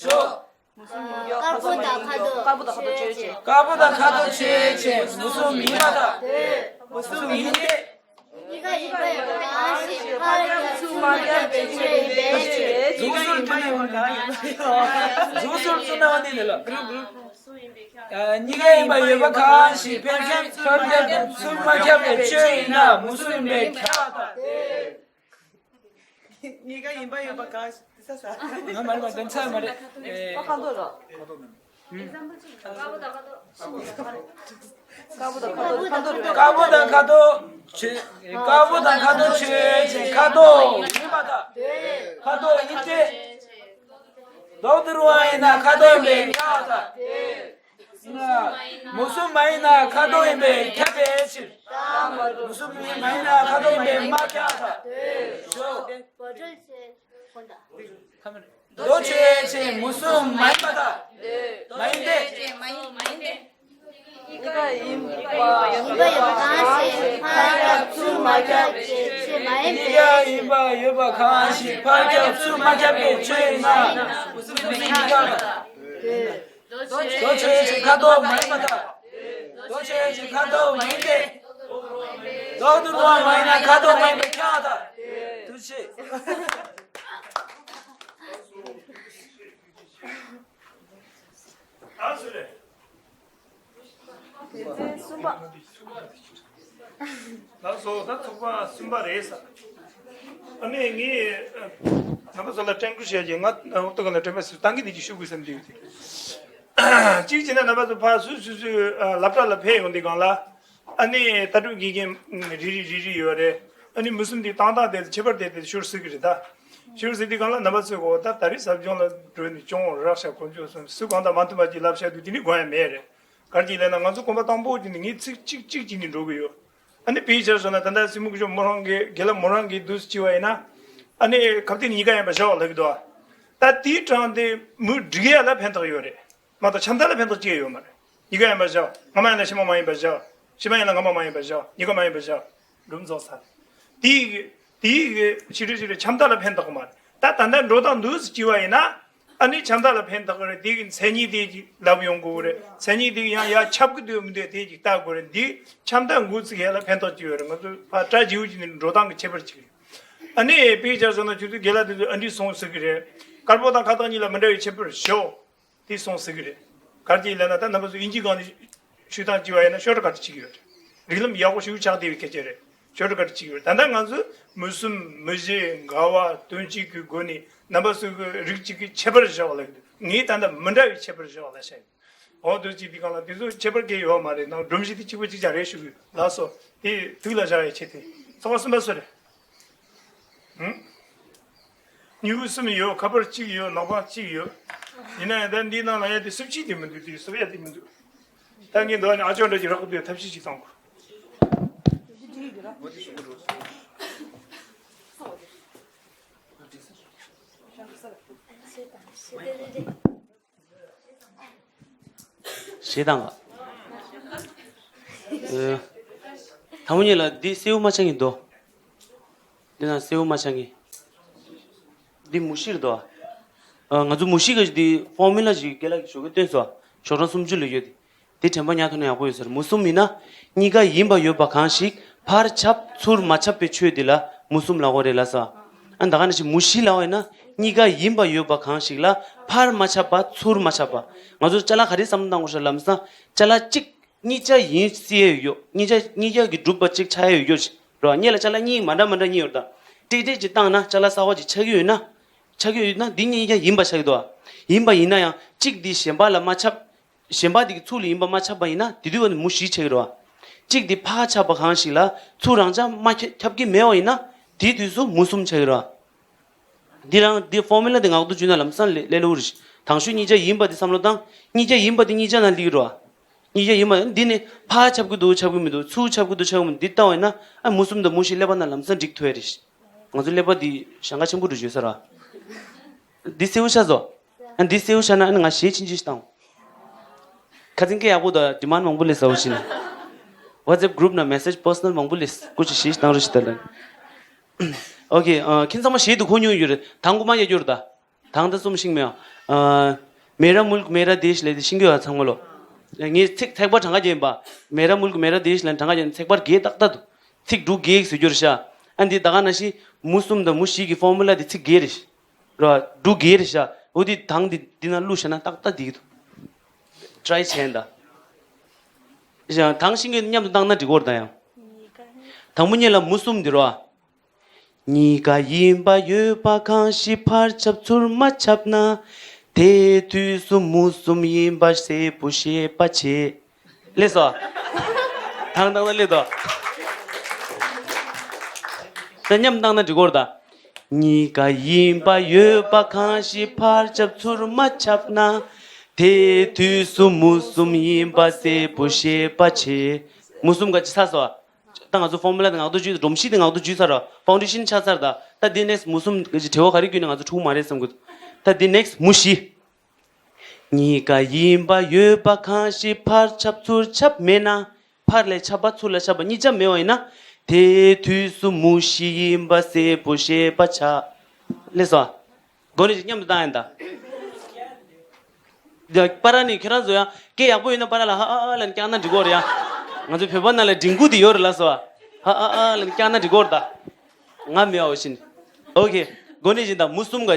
ཞོག་དཀར་པོ་དང་ཁ་དོག་དཀར་པོ་དང་ཁ་དོག་ཆོས་ཅན། དཀར་པོ་དང་ཁ་དོག་ཆོས་ཅན། མུ་གསུམ་ཡིན་པ་དང་། མུ་གསུམ་ཡིན་ཏེ། གཉིས་ཀ་ཡིན་པ་ཡོད་པ་གང་ཞིག་ཕར་ཁྱབ་ཚུར་མ་ཁྱབ་པའི་ཆོས་ཡིན་པའི་ཕྱིར། ཟུར་ཟུར་བཙུགས་ན་འོ་ན་ཡིན་པ་ཡོད། ཟུར་ཟུར་བཙུགས་ན་འོ་ན་ཡིན་ལ། གཉིས་ཀ་ཡིན་པ་ཡོད་པ་གང་ཞིག་ཕར་ཁྱབ་ཚུར་ཁྱབ་དང་ཚུར་མ་ཁྱབ་པའི་ཆོས་ཡིན་ན་མུ་གསུམ་ཡིན་པའི་ཁྱབ་པ་དང་། གཉིས་ཀ་ཡིན་པ་ཡོད་པ་གང་ཞིག་ས་ས། ང་མ་རེད་པ། དོན་ཚར་མ་རེད། ཨེ། ཁ་དོག་ལ། ཁ་དོག་མིན། དཀར་པོ་དང་ཁ་དོག་ཁ་དོག་དཀར་པོ་དང་ཁ་དོག་ཆོས། དཀར་པོ་དང་ཁ་དོག་ཆོས་ཅན། ཁ་དོག་ཡིན་པ་དང་། ཁ་དོག་ཡིན་ཏེ། ལོག་ཏུ་རུང་བ་ཡིན་ན་ཁ་དོག་ཡིན་པའི་ཁྱབ་པ་དང་། མུ་གསུམ་མ་ཡིན་ན་ཁ་དོག་ཡིན་པའི་ཁྱབ་པའི་ཕྱིར། མུ་གསུམ་མ་ཡིན་ན་ཁ་དོག་ཡིན་པའི་མ་ཁྱབ་པ་དང་། ཞོག་མདོ་ཆོས་ཅན། མུ་གསུམ་མ་ཡིན་པ་དང་། མ་ཡིན་ཏེ། གཉིས་ཀ་ཡིན་པ་ཡིན་པ་ཡོད་པ་གང་ཞིག་ཕར་ཁྱབ་ཚུར་མ་ཁྱབ་པའི་ཆོས་མ་ཡིན་པའི། གཉིས་ཀ་ཡིན་པ་ཡོད་པ་གང་ཞིག་ཕར་ཁྱབ་ཚུར་མ་ཁྱབ་པའི་ཆོས་ཡིན་ན། མུ་གསུམ་ཡིན་པའི་ཁྱབ་པ་དང་། མདོ་ཆོས་ཅན། ཁ་དོག་མ་ཡིན་པ་དང་། མདོ་ཆོས་ཅན། ཁ་དོག་མ་ཡིན་ཏེ། ལོག་ཏུ་རུང་བ་མ་ཡིན་ན་ཁ་དོག་མ་ཡིན་པའི་ཁྱབ་པ་དང་། ཐུགས་རྗེ་ཆེ། ཨ་སུ་རེད། སྡེ་ཚན་གསུམ་པ། ལགས་སོ། ད་ཚོགས་པ་གསུམ་པ་རེད་ས། ཨ་ནི་ངས་རྣམ་པ་ཚོ་ལ་དྲན་སྐུལ་བྱས་ཀྱི། ང་འོ་ཏོ་ག་ལ་དྲན་པ་ཟེར་ཏང་གི་འདི་ཅིག་ཞུ་དགོས་བསམ་གྱི་ཡོད་དེ། གཅིག་བྱས་ན་རྣམ་པ་ཚོ་ཕར་སུ་སུ་སུ་སློབ་གྲྭ་ལ་ཕེབས་ཡོང་དུས་སྒང་ལ། ཨ་ནི་ལྟ་གྲུབ་དགེ་རྒན་རེ་རེ་རེ་རེ་ཡོད་རེད། ཨ་ནི་མུ་གསུམ་འདི་བཏང་སྟངས་དེ་ཁྱད་པར་དེ་དེ་ཤོར་སྲིད་ཀྱི་རེད་ད། ཤོར་སྲིད་དུས་སྒང་ལ་རྣམ་པ་ཚོས་གོ་ད་ད་རེས་ཟབ་སྦྱོང་ལ་འགྲོ་ནས་སྐྱོན་རག་ཤག་གོ་འཇོག་སོང་སུ་གང་དང་མ་མཐུན་པ་ཅིག་ལབ་བཤད་དུས་དེ་ནི་དགོས་ཡ་མེད་རེད། ག་རེ་ཅིག་ལབ་ན་ང་ཚོ་གོམ་པ་དང་པོ་དེ་ནི་ངས་ཚིག་གཅིག་གཅིག་བྱས་ནས་འགྲོ་གི་ཡོད། ཨ་ནི་དཔེ་ཆ་བཞག་ན་ད་ལྟ་སྲིད་མུག་ཤོ་མོ་རང་གི་དགེ་ལ་མོ་རང་གི་དུས་སུ་བྱས་པ་ཡིན་ན། ཨ་ནི་ཁ་གཏད་གཉིས་ཀ་ཡིན་པ་བཞག་ལབ་ཀྱི་འདུག་ད་དེའི་གྲངས་དེ་མུ་འགྲིག་ཡ་ལ་ཕན་ཐོགས་ཡོད་རེད། མ་གཏོགས་ཆམ་ཐག་ལ་ཕན་ཐོགས་ཅི་ཡང་ཡོད་མ་རེད། གཉིས་ཀ་ཡིན་པ་བཞག་སྔ་མ་ཡིན་ན་ཕྱི་མ་མ་ཡིན་པ་བཞག་ཕྱི་མ་ཡིན་ན་སྔ་མ་མ་ཡིན་པ་བཞག་གཉིས་ཀ་མ་ཡིན་པ་བཞག་སྒྲུབ་རྫོགས་ཚར། དེའི་གི་དེའི་གི་ཕྱི་དྲོ་ཕྱི་དྲོ་ཆམ་ཐག་ལ་ཕན་ཐོགས་མ་རེད། ད་ད་ལྟ་འགྲོ་སྟངས་འདུག་སེ་བྱས་པ་ཡིན་ན། ཨ་ནི་ཆམ་ཐག་ལ་ཕན་ཐོགས་རེད། དེའི་གི་མཚན་ཉིད་དེ་ཅིག་ལབ་ཡོང་དགོས་རེད། མཚན་ཉིད་དེ་ཡང་ཡར་ཁྱབ་གི་འདུག་མི་འདུག་དེ་ཅིག་ལྟ་དགོས་རེད། འདི་ཆམ་ཐག་འགོ་ཚུགས་ཡ་ལ་ཕན་ཐོགས་ཅིག་ཡོད་རེད། ང་ཚོ་ཕར་སྐྲ་བྱིའུ་ཅིག་ནི་འགྲོ་སྟངས་ཀྱི་ཁྱད་པར་ཅིག་རེད། ཨ་ནི་དཔེ་ཆ་བཞག་ན་ཁྱོད་ཚོ་དགེ་ལགས་དེ་ཚོ་ཨ་འདྲས་སོང་ཟེར་གི་རེད། དཀར་པོ་དང་ཁ་དོག་གཉིས་ལ་མི་འདྲ་བའི་ཁྱད་པར་ཞོག་དེ་སོང་ཟེར་གི་རེད། ག་རེ་ཅིག་ལབ་ན་ད་རྣམ་པ་ཚོ་དབྱིན་ཇིའི་སྒང་ནས་ཞུ་སྟངས་བྱས་པ་ཡིན་ན་ཤོག་ཁྲ་ག་རེ་བྱེད་ཀྱི་ཡོད་རེད། རིགས་ལམ་ཡག་པོ་ཞིག་ཆགས་བསྡད་པའི་སྐད་ཆ་རེད། ཤོག་ཁྲ་ག་རེ་བྱེད་ཀྱི་ཡོད་རེད། ད་ལྟ་ང་ཚོ་མུ་གསུམ་མུ་བཞི་འགལ་བ་དོན་གཅིག་གི་སྒོ་ནས་རྣམ་པ་ཚོ་གི་རིགས་གཅིག་གི་ཁྱད་པར་བཞག་ལབ་ཀྱི་འདུག་ངས་ད་ལྟ་མི་འདྲ་བའི་ཁྱད་པར་བཞག་ལབ་བཤད་ཡོད། འོ་དུ་གཅིག་དེ་གང་ལ་དེ་ཚོ་ཁྱད་པར་གང་ཡང་ཡོད་མ་རེད། ནང་སྒྲོམ་གཞི་དེ་གཅིག་པ་གཅིག་རྐྱང་རེད་ཞུ་གི་ཡོད། ལགས་སོ། དེ་དུས་ལ་བཞག་ཡའི་ཆེད་དུ་ཚོགས་པ་གསུམ་པ་སུ་རེད། ཧུམ། སྨྱུ་གུ་གསུམ་ཡོད། ཁ་པར་གཅིག་ཡོད། ནག་པང་གཅིག་ཡོད། ཡིན་ན་ཡང་ད་འདིའི་ནང་ལ་ཡ་དེ་སུབ་ཅིག་དེ་མི་འདུག་དེ་སུབ་ཡ་དེ་མི་འདུག་ད་ངས་འདོད་ནི་ཨ་ཅོ་འདྲ་ཅིག་རག་གི་འདུག་ཐབས་ཤེས་ཅིག་གཏོང་དགོས། ཞེས་དང་། ཨེ། དང་པོ་ཉིད་ལ་འདི་སེའུ་མ་ཆགས་ཀྱི་འདུག་འདི་ན་སེའུ་མ་ཆགས་ཀྱི། འདི་མུ་ཤི་རེད་འདུག་ཨ། ང་ཚོ་མུ་ཤི་ག་འདི་ཕོར་མུ་ལ་ཞིག་རྒན་ལགས་ཀྱིས་ཞོགས་ཀས་བཏོན་སོང་། ཞོགས་གྲངས་སུམ་ཅུ་ལ་ཡོད་དེ། འདི་དྲན་པ་ཉར་ཐུབ་ན་ཡག་པོ་ཡོད་ས་རེད། མུ་གསུམ་ཡིན་ན། གཉིས་ཀ་ཡིན་པ་ཡོད་པ་གང་ཞིག་ཕར་ཁྱབ་ཚུར་མ་ཁྱབ་པའི་ཆོས་འདི་ལ་མུ་གསུམ་ལབ་དགོས་རེད་ལབ་སོང་། ཨ་ད་ག་ནང་བཞིན་མུ་བཞི་ལབ་པ་ཡིན་ན། གཉིས་ཀ་ཡིན་པ་ཡོད་པ་གང་ཞིག་ལ་ཕར་མ་ཁྱབ་པ་ཚུར་མ་ཁྱབ་པ། ང་ཚོ་ཅ་ལག་ག་རེ་བསམ་བློ་བཏང་དགོས་ཤག་ལམ་སང་ཅ་ལག་གཅིག་གཉིས་ཆ་ཡིན་སྲིད་ཡས་ཡོད། གཉིས་ཆ་གཉིས་ཆ་གིས་གྲུབ་པ་གཅིག་ཆགས་ཡས་ཡོད་རྒྱུ་རེད་བ། སྔོན་ལ་ཅ་ལག་གཉིས་མ་འདྲ་མ་འདྲ་གཉིས་ཡོད་རེད་ད། ཏིག་ཏིག་ཅིག་བཏང་ན་ཅ་ལག་གསར་པ་ཅིག་ཆགས་ཀྱི་ཡོད་ན། ཆགས་ཀྱི་ཡོད་ན་འདི་གཉིས་ཀ་ཡིན་པ་ཆགས་ཀྱི་འདུག་བ། ཡིན་པ་ཡིན་ན་ཡང་གཅིག་འདི་གཞན་པ་ལ་མ་ཁྱབ། གཞན་པ་འདི་གི་ཚུར་ལ་ཡིན་པ་མ་ཁྱབ་པ་ཡིན་ན་དེ་དུས་བ་ནི་མུ་བཞི་ཆགས་ཀྱི་རེད་བ། གཅིག་འདི་ཕར་ཁྱབ་པ་གང་ཞིག་ལ་ཚུར་རང་ཅག་མ་ཁྱབ་ཁྱབ་ཀྱི་མེད་པ་ཡིན་ན་དེའི་དུས་སུ་མུ་གསུམ་ཆགས་ཀྱི་རེད་བ། འདི་རང་འདི་ཕོར་མུ་ལ་འདི་ངག་ཏུ་བརྗོད་ན་ལམ་སང་ལེ་ལེ་ལོ་རེད། དང་ཤོས་གཉིས་ཆ་ཡིན་པ་འདི་བསམ་བློ་བཏང་། གཉིས་ཆ་ཡིན་པ་འདི་གཉིས་ཆ་ནང་སླེབས་ཀྱི་རེད་བ། གཉིས་ཆ་ཡིན་པ་འདི་ནི་ཕར་ཁྱབ་ཀྱི་འདུག་ཁྱབ་ཀྱི་མི་འདུག་ཚུར་ཁྱབ་ཀྱི་འདུག་ཁྱབ་ཀྱི་མི་འདུག་འདི་ལྟ་བ་ཡིན་ན་ཨ་མུ་གསུམ་དང་མུ་བཞི་ཀླད་པ་ནང་ལམ་སང་འགྲིག་ཐུབ་ཡ་རེད། ང་ཚོ་ཀླད་པ་འདི་ཞེ་དྲག་ཆེན་པོ་འདྲ་བརྗོད་ས་ར། འདི་སེའུ་ཤ་བཟོ། ཨ་འདི་སེའུ་ཤ་ན་ཨ་ནི་ང་གཞས་ཆེན་ཆེ་ཞིག་བཏང་། ཁ་སང་སྐད་ཡག་པོ་དང་ཌི་མཱན་མང་པོ་སླེབས་ས་འོ་ཕྱིན། WhatsApp group ནང་message personal མང་པོ་སླེབས། སྐུ་མཁྱེན་གཞས་ཤིག་བཏང་རོགས་ཞེས་དང་ལན། ཨོ་ཁེ། ཨ་ཁྱེད་ཚང་མ་གཞས་དེ་གོ་མྱོང་ཡོད་རེད། དང་དགོང་མ་ཡ་གྱུར་ད། དང་ད་གསུམ་ཤེས་མེད་ཨ། ཨ་མེ་ར་མུལཀ་མེ་ར་དེཤ་ལབ་དེ་ཤེས་ཀྱི་ཡོད་ཨ་ཚང་མ་ལོ། ངས་ཚིག་ཚེག་བར་གྲངས་ཀ་རྒྱག་ཡིན་པ། མེ་ར་མུལཀ་མེ་ར་དེཤ་ལབ་གྲངས་ཀ་རྒྱག་ཚེག་བར་བརྒྱད་ཏག་ཏག་འདུག་ཚིག་འབྲུ་བརྒྱད་ཟེར་རྒྱུ་རེད་ཤག་ཨ་འདི་ད་ག་ནང་བཞིན་མུ་གསུམ་དང་མུ་བཞི་གི་ཕོར་མུ་ལ་དེ་ཚིག་བརྒྱད་རེད། ར་འབྲུ་བརྒྱད་རེད་ཤག་འོ་དེ་དང་དེ་འདི་ན་བླུགས་བཞག་ན་ཏག་ཏག་འགྲིག་གི་འདུག try བྱས་ད། ཡང་དང་ཤེས་ཀྱི་མཉམ་དུ་བཏང་ན་འགྲིག་གོ་རེད་ད་ཡང་། དང་པོ་ཉིད་ལ་མུ་གསུམ་འདི་རོ། གཉིས་ཀ་ཡིན་པ་ཡོད་པ་གང་ཞིག་ཕར་ཁྱབ་ཚུར་མ་ཁྱབ་ན། དེའི་དུས་སུ་མུ་གསུམ་ཡིན་པ་གསལ་པོ་ཤེས་པ་བྱེད། ལེགས་སོ། དང་བཏང་ན་ལེགས་དོ། ད་མཉམ་བཏང་ན་འགྲིག་གོ་རེད་ད། གཉིས་ཀ་ཡིན་པ་ཡོད་པ་གང་ཞིག་ཕར་ཁྱབ་ཚུར་མ་ཁྱབ་ན། དེའི་དུས་སུ་མུ་གསུམ་ཡིན་པ་གསལ་པོ་ཤེས་པ་བྱེད། མུ་གསུམ་ག་ཅི་ཚར་སོང་། ད་ང་ཚོ་ཕོར་མུ་ལ་དེ་ངག་ཐོག་བརྗོད། སྒྲོམ་གཞི་དེ་ངག་ཐོག་བརྗོད་ཚར་ར། ཕའུན་ཌེ་ཤན་ཆགས་ཚར་ད། ད་འདི་ནེག་སི་མུ་གསུམ་གི་བྲེལ་བ་ག་རེ་བརྒྱུད་ནས་ང་ཚོ་འཁྲུག་མ་རེད་བསམ་གི་འདུག་ད་འདི་ནེག་སི་མུ་བཞི། གཉིས་ཀ་ཡིན་པ་ཡོད་པ་གང་ཞིག་ཕར་ཁྱབ་ཚུར་ཁྱབ་མེད་ན། ཕར་ལས་ཁྱབ་པ་ཚུར་ལས་ཁྱབ་པ་གཉིས་ཆ་མེད་པ་ཡིན་ན། དེའི་དུས་སུ་མུ་བཞི་ཡིན་པ་གསལ་པོ་ཤེས་པ་བྱ། ལེགས་སོ། མགོ་ནས་ཅིག་མཉམ་དུ་བཏང་ཡིན་ད། ཡ་པ་ར་ནི་ཁྱེད་རང་ཚོ་ཡང་སྐད་ཡག་པོ་ཡོད་ན་པ་ར་ལ་ཧ་ཨ་ཨ་ལབ་ཀྱག་ན་འགྲིག་གོ་རེད་ཡ། ང་ཚོ་བོད་པ་ནང་ལ་མགྲིན་ཁུག་དེ་ཡོད་རེད་ལ་སོ། ཧ་ཨ་ཨ་ལབ་ཀྱག་ན་འགྲིག་གོ་རེད་ད། ང་མེད་པ་བཞིན། ཨོ་ཁེ། མགོ་ནས་བཞིན་ད་མུ་གསུམ་ག་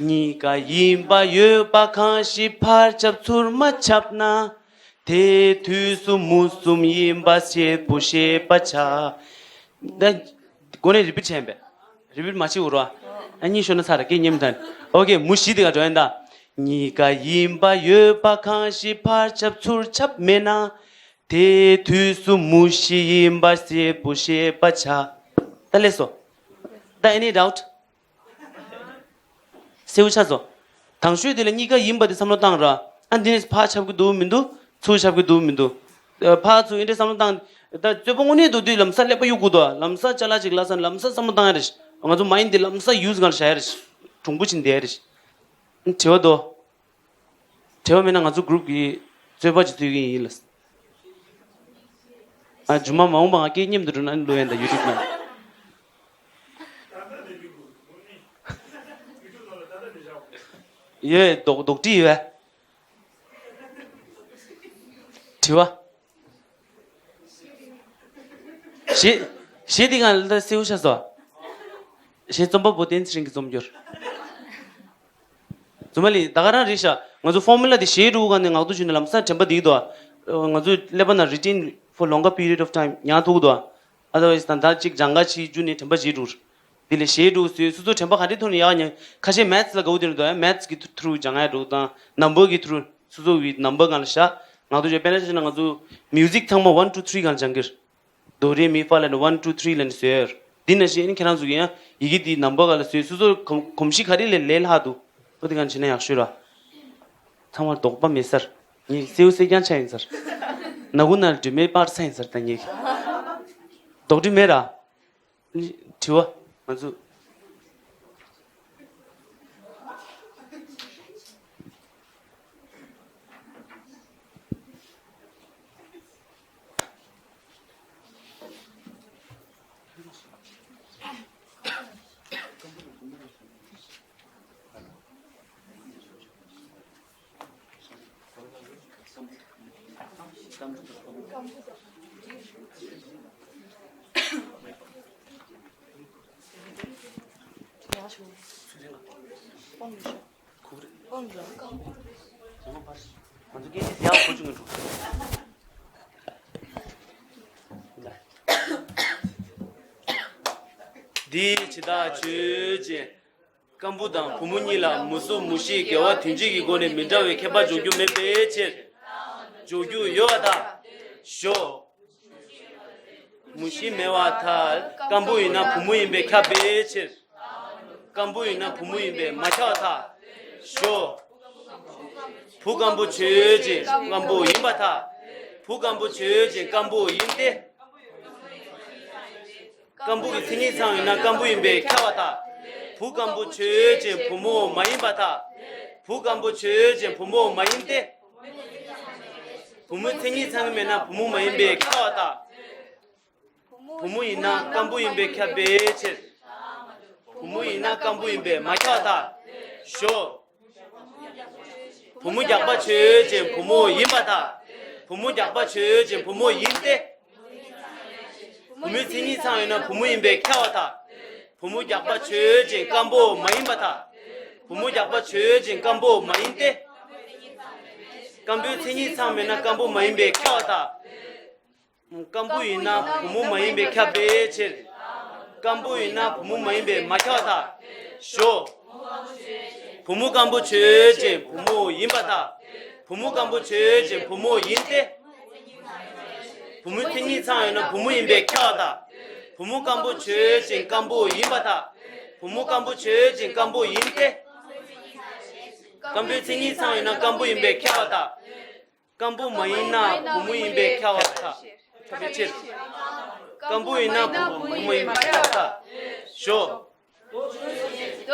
གཉིས་ཀ་ཡིན་པ་ཡོད་པ་གང་ཞིག་ཕར་ཁྱབ་ཚུར་མ་ཁྱབ་ན། དེའི་དུས་སུ་མུ་གསུམ་ཡིན་པ་གསལ་པོ་ཤེས་པ་བྱ། ད། མགོ་ནས་རི་པིཊ་བྱས་པས། རི་པིཊ་མ་བྱེད་འུར་བ། ཨ་གཉིས་ཤོར་ན་ཚར་ར་སྐད་ཉེམ་ཐན། ཨོ་ཁེ་མུ་བཞི་དེ་ག་འགྲོ་ཡིན་ད། གཉིས་ཀ་ཡིན་པ་ཡོད་པ་གང་ཞིག་ཕར་ཁྱབ་ཚུར་ཁྱབ་མེད་ན། དེའི་དུས་སུ་མུ་བཞི་ཡིན་པ་གསལ་པོ་ཤེས་པ་བྱ། ད་ལེགས་སོ། ད་any doubt། སེའུ་ཆ་ཚོ། དང་ཤོས་དེ་ལ་གཉིས་ཀ་ཡིན་པ་དེ་བསམ་བློ་བཏང་ར། ཨ་འདི་ནས་ཕར་ཁྱབ་ཀྱི་འདུག་མི་འདུག་ཚུར་ཁྱབ་ཀྱི་འདུག་མི་འདུག་ཕར་ཚུར་ཨེ་འདྲས་བསམ་བློ་བཏང་། ད་རྩོད་པ་དངོས་གནས་འདུག་དུས་ལམ་སང་ཀླད་པ་གཡུག་དགོས་འདུག་ལམ་སང་ཅ་ལག་ཅིག་ལ་སང་ལམ་སང་བསམ་བློ་བཏང་ཡ་རེད། ང་ཚོ་མའིན་ཌི་དེ་ལམ་སང་ཡུ་སི་སྒང་ལ་བཞག་ཡ་རེད། གྲུང་པོ་ཕྱིན་བསྡད་ཡ་རེད། དྲི་བ་འདུག་དྲི་བ་མེད་ན་ང་ཚོ་གུ་རུབ་ཀྱི་རྩོད་པ་ཅིག་བཙུགས་ཀྱི་ཡིན་ལ། ཨ་ཇུ་མ་མ་འོངས་པ་ང་སྐད་སྙན་དུ་འགྲོ་ན་ལོ་ཡན་ད་ཡུ་ཊུབ་ནང་། ཡོད་རྡོག་རྡོག་ཁྲེས་ཡོད། དྲི་བ། གཞས་གཞས་འདི་གང་ལ་སེའུ་ཤ་ཟོ། གཞས་རྩོམ་པ་པོ་བསྟན་ཚེ་རིང་གིས་རྩོམ་རྒྱུར། རྫུན་མ་ལི་ད་ག་རང་རེད་ཤག་ང་ཚོ་ཕོར་མུ་ལ་དེ་གཞས་འགྲོ་ག་ནས་ངག་ཐོག་བརྗོད་ན་ལམ་སང་དྲན་པ་འདི་འདུག་ང་ཚོ་ཀླད་པ་ནང་retain for longer period of time ཉར་ཐུབ་འདུག otherwise ད་ད་ཅིག་སྦྱང་ག་ཅིག་རྒྱུ་ནས་དྲན་པ་བརྗེད་འགྲོ། དེ་ལས་གཞས་འགྲོ་སོ་སོ་ཚོ་དྲན་པ་ག་འདྲས་ཐོག་ནས་ཡག་ཉེ་ཁ་ཤས་maths ལ་དགའ་བོ་དེ་འདུག maths གི་through སྦྱང་ཡ་འགྲོ་དང་number གི་through སོ་སོ་བི་number སྒང་ལ་ཤག་ངག་ཐོག་བརྗོད་དཔེར་ན་ཆ་བཞག་ན་ང་ཚོ་music ཚང་མ་one two three སྒང་ལ་སྦྱང་གི་རེད། Do re mi fa ལབ་ནས་one two three ལབ་ནས་བཟོས་ཡོད། འདི་ནང་བཞིན་ཁྱེད་རང་ཚོ་གིས་ཡང་ཡི་གེ་འདི་number ག་ལ་བཟོས་སོ་སོར་གོམས་གོམས་གཤིས་ག་རེ་ལས་ལས་སླ་འདུག་ཨོ་དེ་ག་བྱས་ན་ཡག་ཤོས་ར། ཚང་མར་དོགས་པ་མེད་སར། ངས་སེའུ་སེ་རྐྱང་ཆ་ཡིན་སར། ནག་ཁུང་ནང་ལ་སྒྲོལ་མའི་པར་ས་ཡིན་སར་ད་ངས། དོགས་འདྲི་མེད་ར། དྲི་བ། ང་ཚོ། འདི་ཇི་ལྟར་ཆོས་ཅན། སྐམ་པོ་དང་བུ་མོ་གཉིས་ལ་མུ་གསུམ་མུ་བཞི་དགེ་བ་དོན་གཅིག་གི་སྒོ་ནས་མི་འདྲ་བའི་ཁྱད་པར་འཇོག་རྒྱུ་མེད་པའི་ཕྱིར། འཇོག་རྒྱུ་ཡོད་པར་ཐལ། ཞོག་མུ་བཞི་མེད་པར་ཐལ། སྐམ་པོ་ཡིན་ན་བུ་མོ་ཡིན་པས་ཁྱབ་པའི་ཕྱིར། སྐམ་པོ་ཡིན་ན་བུ་མོ་ཡིན་པས་མ་ཁྱབ་པར་ཐལ། ཞོག་བུ་སྐམ་པོ་ཆོས་ཅན་སྐམ་པོ་ཡིན་པར་ཐལ། བུ་སྐམ་པོ་ཆོས་ཅན་སྐམ་པོ་ཡིན་ཏེ། སྐམ་པོ་གི་མཚན་ཉིད་ཚང་ཡོད་ན་སྐམ་པོ་ཡིན་པས་ཁྱབ་པར་ཐལ། བུ་སྐམ་པོ་ཆོས་ཅན་བུ་མོ་མ་ཡིན་པར་ཐལ། བུ་སྐམ་པོ་ཆོས་ཅན་བུ་མོ་མ་ཡིན་ཏེ། བུ་མོའི་མཚན་ཉིད་ཚང་གི་མེད་ན་བུ་མོ་མ་ཡིན་པས་ཁྱབ་པར་ཐལ། བུ་མོ་ཡིན་ན་སྐམ་པོ་ཡིན་པས་ཁྱབ་པའི་ཕྱིར། བུ་མོ་ཡིན་ན་སྐམ་པོ་ཡིན་པས་མ་ཁྱབ་པར་ཐལ། ཞོག་བུ་མོ་རྒྱགས་པ་ཆོས་ཅན་བུ་མོ་ཡིན་པར་ཐལ། བུ་མོ་རྒྱགས་པ་ཆོས་ཅན་བུ་མོ་ཡིན་ཏེ། བུ་མོའི་མཚན་ཉིད་ཚང་ཡོད་ན་བུ་མོ་ཡིན་པས་ཁྱབ་པར་ཐལ། བུ་མོ་རྒྱགས་པ་ཆོས་ཅན་སྐམ་པོ་མ་ཡིན་པར་ཐལ། བུ་མོ་རྒྱགས་པ་ཆོས་ཅན་སྐམ་པོ་མ་ཡིན་ཏེ། སྐམ་པོའི་མཚན་ཉིད་ཚང་མེད་ན་སྐམ་པོ་མ་ཡིན་པས་ཁྱབ་པར་ཐལ། སྐམ་པོ་ཡིན་ན་བུ་མོ་མ་ཡིན་པས་ཁྱབ་པའི་ཕྱིར། སྐམ་པོ་ཡིན་ན་བུ་མོ་མ་ཡིན་པས་མ་ཁྱབ་པར་ཐལ། ཞོག་བུ་མོ་སྐམ་པོ་ཆོས་ཅན་བུ་མོ་ཡིན་པར་ཐལ། བུ་མོ་སྐམ་པོ་ཆོས་ཅན་བུ་མོ་ཡིན་ཏེ། བུ་མོའི་མཚན་ཉིད་ཚང་ཡོད་ན་བུ་མོ་ཡིན་པས་ཁྱབ་པར་ཐལ། བུ་མོ་སྐམ་པོ་ཆོས་ཅན་སྐམ་པོ་ཡིན་པར་ཐལ། བུ་མོ་སྐམ་པོ་ཆོས་ཅན་སྐམ་པོ་ཡིན་ཏེ། སྐམ་པོའི་མཚན་ཉིད་ཚང་ཡོད་ན་སྐམ་པོ་ཡིན་པས་ཁྱབ་པར་ཐལ། སྐམ་པོ་མ་ཡིན་ན་བུ་མོ་ཡིན་པས་ཁྱབ་པར་ཐལ། ཁྱབ་པའི་ཕྱིར། སྐམ་པོ་ཡིན་ན་བུ་མོ་ཡིན་པས་ཁྱབ་པར་ཐལ། ཞོག་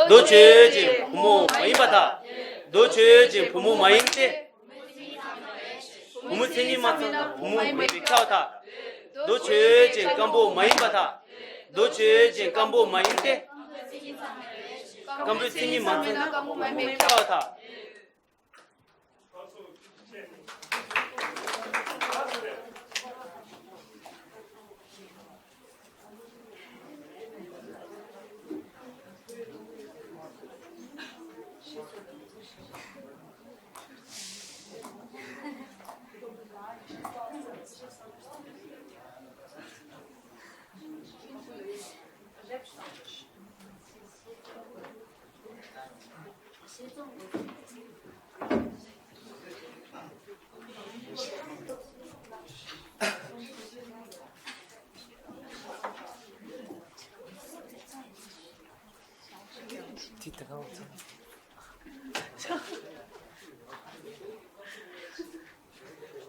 རྡོ་ཆོས་ཅན་བུ་མོ་མ་ཡིན་པར་ཐལ། རྡོ་ཆོས་ཅན་བུ་མོ་མ་ཡིན་ཏེ། བུ་མོའི་མཚན་ཉིད་མ་ཚང་ན་བུ་མོ་མ་ཡིན་པས་ཁྱབ་པར་ཐལ། རྡོ་ཆོས་ཅན་སྐམ་པོ་མ་ཡིན་པར་ཐལ། རྡོ་ཆོས་ཅན་སྐམ་པོ་མ་ཡིན་ཏེ། སྐམ་པོའི་མཚན་ཉིད་མ་ཚང་ན་བུ་མོ་མ་ཡིན་པས་ཁྱབ་པར་ཐལ།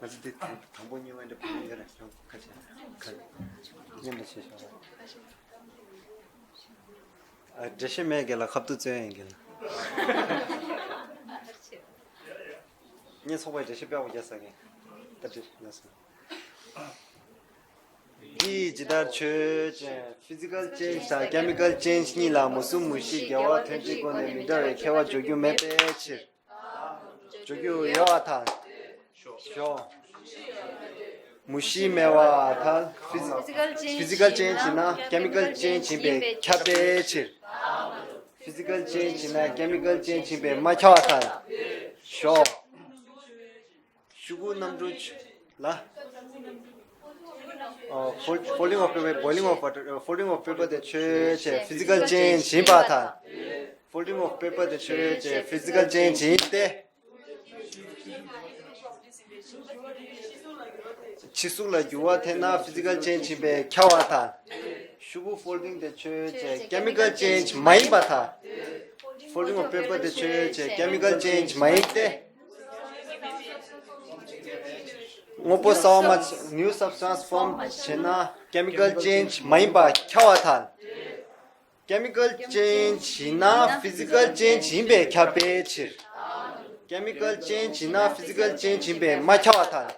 ང་ཚོ་འདི་དང་དང་པོ་གཉིས་པ་འདྲ་བོ་ཡོད་རེད། ཁ་ཤས་ཁ་མཉམ་དུ་བྱེད་ཤོག་ཨ། འགྲེལ་བཤད་མེད་གི་ལ། ཁ་ཐུག་བཙོན་ཡིན་གི་ལ། ངས་ཚོགས་པའི་འགྲེལ་བཤད་དཔེ་པོ་རྒྱག་ས་གི། ད་འགྲེལ་ལ་སོང་། འདི་ཇི་ལྟར་ཆོས་ཅན། ཕི་ཛི་ཀལ་ཅེན་ཇི་དང་ཀེ་མི་ཀལ་ཅེན་ཇི་གཉིས་ལ་མུ་གསུམ་མུ་བཞི་དགེ་བ་དོན་གཅིག་སྒོ་ནས་མི་འདྲ་བའི་ཁྱད་པར་འཇོག་རྒྱུ་མེད་པའི་ཕྱིར། འཇོག་རྒྱུ་ཡོད་པར་ཐལ། ཞོག་མུ་བཞི་མེད་པར་ཐལ། ཕི་ཛི་ཕི་ཛི་ཀལ་ཅེན་ཇི་ཡིན་ན་ཀེ་མི་ཀལ་ཅེན་ཇི་ཡིན་པས་ཁྱབ་པའི་ཕྱིར། ཕི་ཛི་ཀལ་ཅེན་ཇི་ཡིན་ན་ཀེ་མི་ཀལ་ཅེན་ཇི་ཡིན་པས་མ་ཁྱབ་པར་ཐལ། ཞོག་ཤོག་གུ་རྣམ་གྲངས་ལ། ཨ། fold- folding of paper, boiling of water, ཨ། folding of paper དེ་ཆོས་ཅན། physical change ཡིན་པར་ཐལ། folding of paper དེ་ཆོས་ཅན། physical change ཡིན་ཏེ། ཕྱི་གཟུགས་ལ་འགྱུར་བ་ཐེབས་ན་physical change ཡིན་པས་ཁྱབ་པར་ཐལ། ཤོག་གུ་folding དེ་ཆོས་ཅན། chemical change མ་ཡིན་པར་ཐལ། folding of paper དེ་ཆོས་ཅན། chemical change མ་ཡིན་ཏེ། དངོས་པོ་གསར་པ་མ། new substance form བྱས་ན་chemical change མ་ཡིན་པར་ཁྱབ་པར་ཐལ། chemical change ཡིན་ན་physical change ཡིན་པས་ཁྱབ་པའི་ཕྱིར། chemical change ཡིན་ན་physical change ཡིན་པས་མ་ཁྱབ་པར་ཐལ།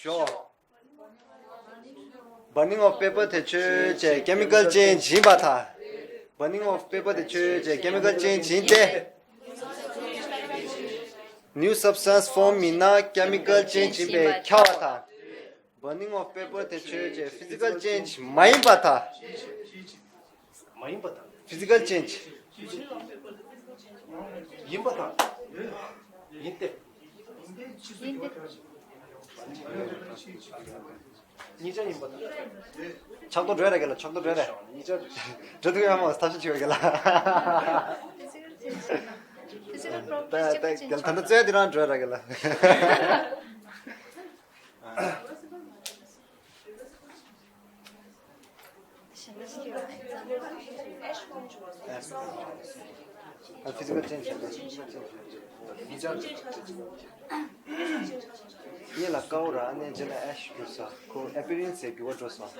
ཞོག burning of paper དེ་ཆོས་ཅན། chemical change ཡིན་པར་ཐལ། burning of paper དེ་ཆོས་ཅན། chemical change ཡིན་ཏེ། new substance form ཡིན་ན་chemical change ཡིན་པས་ཁྱབ་པར་ཐལ། burning of paper དེ་ཆོས་ཅན། physical change མ་ཡིན་པར་ཐལ། མ་ཡིན་པར་ཐལ། physical change ཡིན་པ་དང་། ཡིན་ཏེ། ཡིན་ཏེ། གཉིས་ཆ་ཡིན་པ་དང་། ཆགས་ཏོ་འགྲོ་ཡ་ར་གི་ལ། ཆགས་ཏོ་འགྲོ་ཡ་ར། གཉིས་ཆ་འགྲོ་ཐུབ་ཡ་མ་ཐབས་ཤེས་བྱེད་བ་གི་ལ། Physical properties ད་གཅིག་པ་ཅན་ད་ད་ལྟ་རྩོད་དེ་རང་འགྲོ་ཡ་ར་གི་ལ། ཨ། physical change བྱས་ན། physical change བྱས་ན། ཉིད་ལ་དཀར་པོ་ར། ཨ་ནི་རྗེས་ལ་ash གྱུར་སོང་། ཁོ་appearance ཡང་འགྱུར་བ་འགྲོ་སོང་།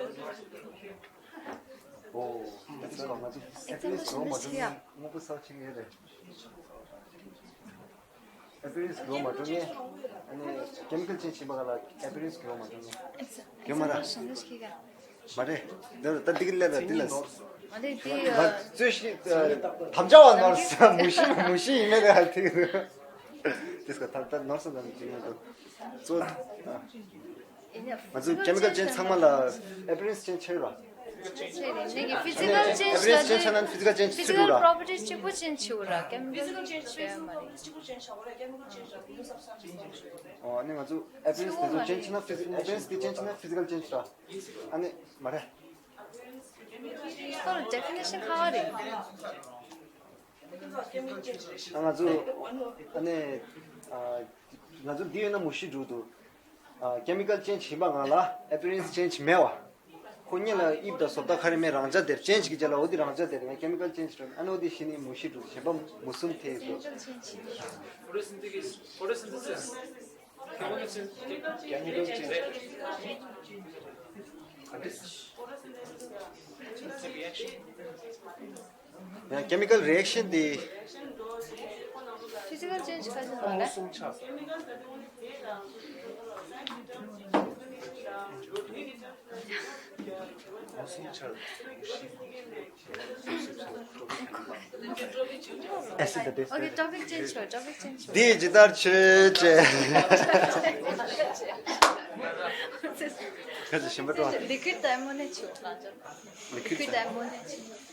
ཨོ། ང་ཚོ་appearance འགྱུར་བ་མ་འགྲོ་ནི་སྔོན་པོ་གསལ་ཆེན་ཡོད་རེད། appearance འགྱུར་བ་མ་འགྲོ་ནི། ཨ་ནི་chemical change བྱེད་པ་ག་ལ་appearance འགྱུར་བ་མ་འགྲོ་ནི། འགྱུར་མ་ར། མ་རེད། འདི་ལ་ད་འདི་གི་ལས་ལ་འདི་ལ། མ་རེད་འདི། ང་ཚོས་ཤི། དམ་བཅའ་བ་ནོར་ས་མུ་ཤི་མུ་ཤི་ཡིན་ན་ལས་ཧ་ཐིག་དུས་སྐབས་ད་ལྟ་ནོར་ས་དང་ཅི་ཡོད་འདུག་གཙོ། ང་ཚོ་chemical change ཚང་མ་ལ་appearance change ཆེ་ར། ཆེ་རེད། ནས་ཀྱི་physical change appearance change ཆེ་ན་physical change ཆེ་physical ར། properties གཅིག་པུ་change ཆེ་ར། chemical change ཆེ་མ་རེད། ཨོ། ཨ་ནི་ང་ཚོ་appearance དེ་ཚོ་change ཆེ་ན་physical appearance དེ་change ཆེ་ན་physical change ར། ཨ་ནི་མ་རེད། ཁོ་ལ་definition ག་བ་རེད། ང་ཚོ་ཨ་ནི་ང་ཚོ་འདི་ཡོད་ན་མུ་ཤི་འགྲོ་འདུག chemical change ཡིན་པ་ངང་ལ་appearance change མེད་པ། ཁོ་གཉིས་ལ་དབྱིབས་དང་བཟོ་ལྟ་ག་རེ་མེད། རང་འཇགས་དེར་change གི་རྗེས་ལ་འོ་དེ་རང་འཇགས་དེར་ཡང་chemical change རེད། ཨ་ནི་འོ་དེ་གཞི་ནས་མུ་ཤི་འགྲོ་འདུག་གཞན་པ་མུ་གསུམ་ཐེ་ཡོད་འདུག Chemical change. Chemical change. Condition. It's a reaction. ཡང་chemical reaction དེ། physical change ག་ཚོད་རེད། མུ་གསུམ་ཆགས། མུ་གསུམ་ཆགས། acid དང་དེ། Okay, topic change བྱོས། topic change བྱོས། འདི་ཇི་ལྟར་ཆོས་ཅན། ཁ་ཅིག་ཞིམ་པོ་འགྲོ། liquid དང་ammonia བྱོས། liquid དང་ammonia བྱོས།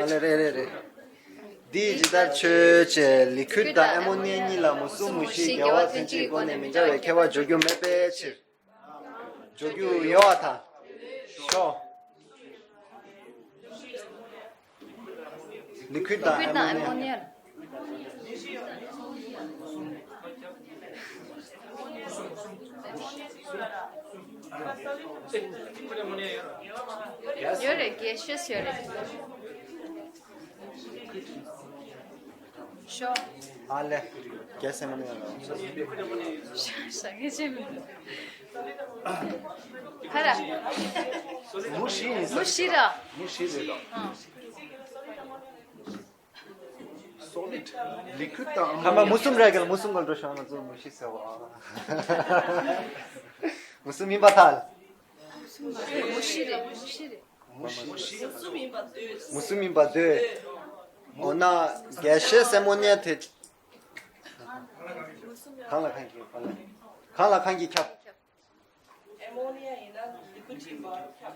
ཨ་ལེ་རེད་རེད་རེད། འདི་ཇི་ལྟར་ཆོས་ཅན། liquid དང་ammonia གཉིས་ལ་མུ་གསུམ་མུ་བཞིའི་འགལ་བ་ཚན་གཅིག་སྒོ་ནས་མི་འདྲ་བའི་ཁྱད་པར་འཇོག་རྒྱུ་མེད་པའི་ཕྱིར། འཇོག་རྒྱུ་ཡོད་པར་ཐལ། ཤོག liquid དང་ammonia། ཡོད་རེད། gaseous ཡོད་རེད། ཤོ། ཨ་ལེ། gaseous ammonia ལ། ཤ་ཤ་ངེས་ཅན་མིན། ཧ་ར། མུ་བཞི་ཡིན་ས། མུ་བཞི་ར། མུ་བཞི་རེད་ད། ཨང་། solid liquid དང་། ཁ་མ་མུ་གསུམ་རེད་གལ། མུ་གསུམ་གལ་འགྲོ་ཤག་ང་ཚོ་མུ་བཞི་ཟེར་བ། མུ་གསུམ་ཡིན་པར་ཐལ། མུ་བཞི་རེད། མུ་བཞི་རེད། མུ་བཞི། མུ་གསུམ་ཡིན་པར་འདོད། མུ་གསུམ་ཡིན་པར་འདོད། འོ་ན་gaseous ammonia དེ། གང་ལ་གང་གིས་གང་ལ་གང་ལ་གང་གིས་ཁྱབ། ammonia ཡིན་ན་liquid ཡིན་པར་ཁྱབ།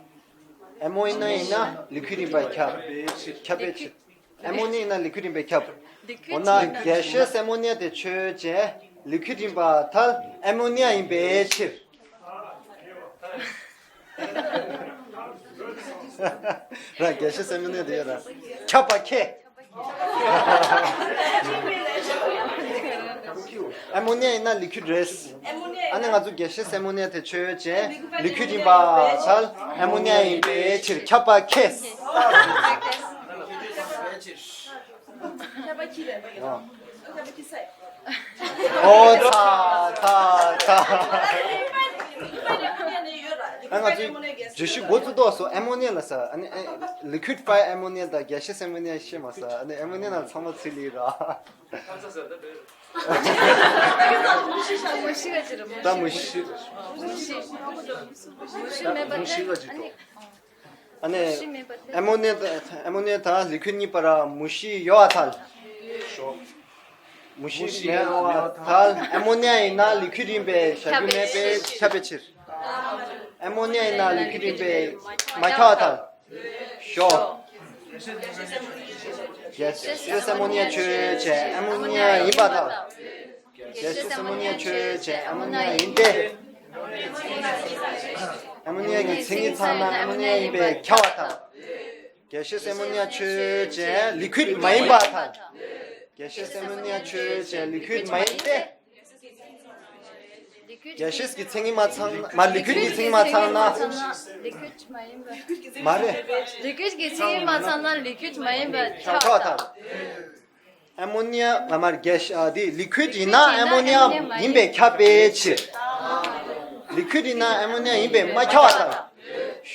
ammonia ཡིན་ན་liquid ཡིན་པར་ཁྱབ། ཁྱབ་པའི་ཕྱིར། ammonia ཡིན་ན་liquid ཡིན་པར་ཁྱབ། འོ་ན་gaseous ammonia དེ་ཆོས་ཅན། liquid ཡིན་པར་ཐལ། ammonia ཡིན་པའི་ཕྱིར། ར། gaseous ammonia དེ་ཡོད་ར། ཁྱབ་པ་ཁེ། ammonia ཡིན་ན་liquid རེད། ཨ་ནི་ང་ཚོ་gaseous ammonia དེ་ཆོས་ཅན། liquid ཡིན་པར་ཐལ། ammonia ཡིན་པའི་ཕྱིར་ཁྱབ་པ་ཁེ། ཨ། ཨོ་ཚ་ཚ་ཚ། ཨ་ང་ཚོའི་བརྗོད་གཞི་འགོ་བཙུགས་ཐོག་སོ་ammonia ལ་ས། ཨ་ནི་ཨེ་liquefied ammonia དང་gaseous ammonia ཤེས་མ་ས། ཨ་ནི་ammonia ནང་ཚང་མ་ཚིལ་ལི་ར། མུ་བཞི་ག་ཅི་ར། ད་མུ་བཞི། མུ་བཞི་མེད་པ་དེ། མུ་བཞི་ག་ཅི་ཨ་ནི། ཨ་ནི། མུ་བཞི་མེད་པ་དེ། ammonia དང་ammonia དང་liquid གཉིས་བར་མུ་བཞི་ཡོད་པར་ཐལ། ཤོག་མུ་ཤི་མེད་པར་ཐལ། ཨ་མོ་ནི་ཡ་ཡིན་ན་ལི་ཁུད་ཡིན་པས་བཞག་རྒྱུ་མེད་པས་ཁྱབ་པའི་ཕྱིར། ཨ་མོ་ནི་ཡ་ཡིན་ན་ལི་ཁུད་ཡིན་པས་མ་ཁྱབ་པར་ཐལ། ཞོ། གེ་ཤི་ཡས་ཨ་མོ་ནི་ཡ་ཆོས་ཅན། ཨ་མོ་ནི་ཡ་ཡིན་པར་ཐལ། གེ་ཤི་ཡས་ཨ་མོ་ནི་ཡ་ཆོས་ཅན། ཨ་མོ་ནི་ཡ་ཡིན་ཏེ། ཨ་མོ་ནི་ཡ་གི་མཚན་ཉིད་ཚང་ན་ཨ་མོ་ནི་ཡ་ཡིན་པས་ཁྱབ་པར་ཐལ། གེ་ཤི་ཡས་ཨ་མོ་ནི་ཡ་ཆོས་ཅན། ལི་ཁུད་མ་ཡིན་པར་ཐལ། གེ་ཤི་ཡས་ཨ་མོ་ནི་ཡ་ཆོས་ཅན། ལི་ཁུད་མ་ཡིན་ཏེ། གེ་ཤི་ཡས་ཀྱི་མཚན་ཉིད་མ་ཚང་ན། མ་ལི་ཁུད་ཀྱི་མཚན་ཉིད་མ་ཚང་ན། ལི་ཁུད་མ་ཡིན་པ། མ་རེད། ལི་ཁུད་ཀྱི་མཚན་ཉིད་མ་ཚང་ན་ལི་ཁུད་མ་ཡིན་པ་ཁྱབ་པར་ཐལ། ཨ་མོ་ནི་ཡ་ང་མར་གེ་ཤ་ཨ་དེ་ལི་ཁུད་ཡིན་ན་ཨ་མོ་ནི་ཡ་ཡིན་པས་ཁྱབ་པའི་ཕྱིར། ལི་ཁུད་ཡིན་ན་ཨ་མོ་ནི་ཡ་ཡིན་པས་མ་ཁྱབ་པར་ཐལ།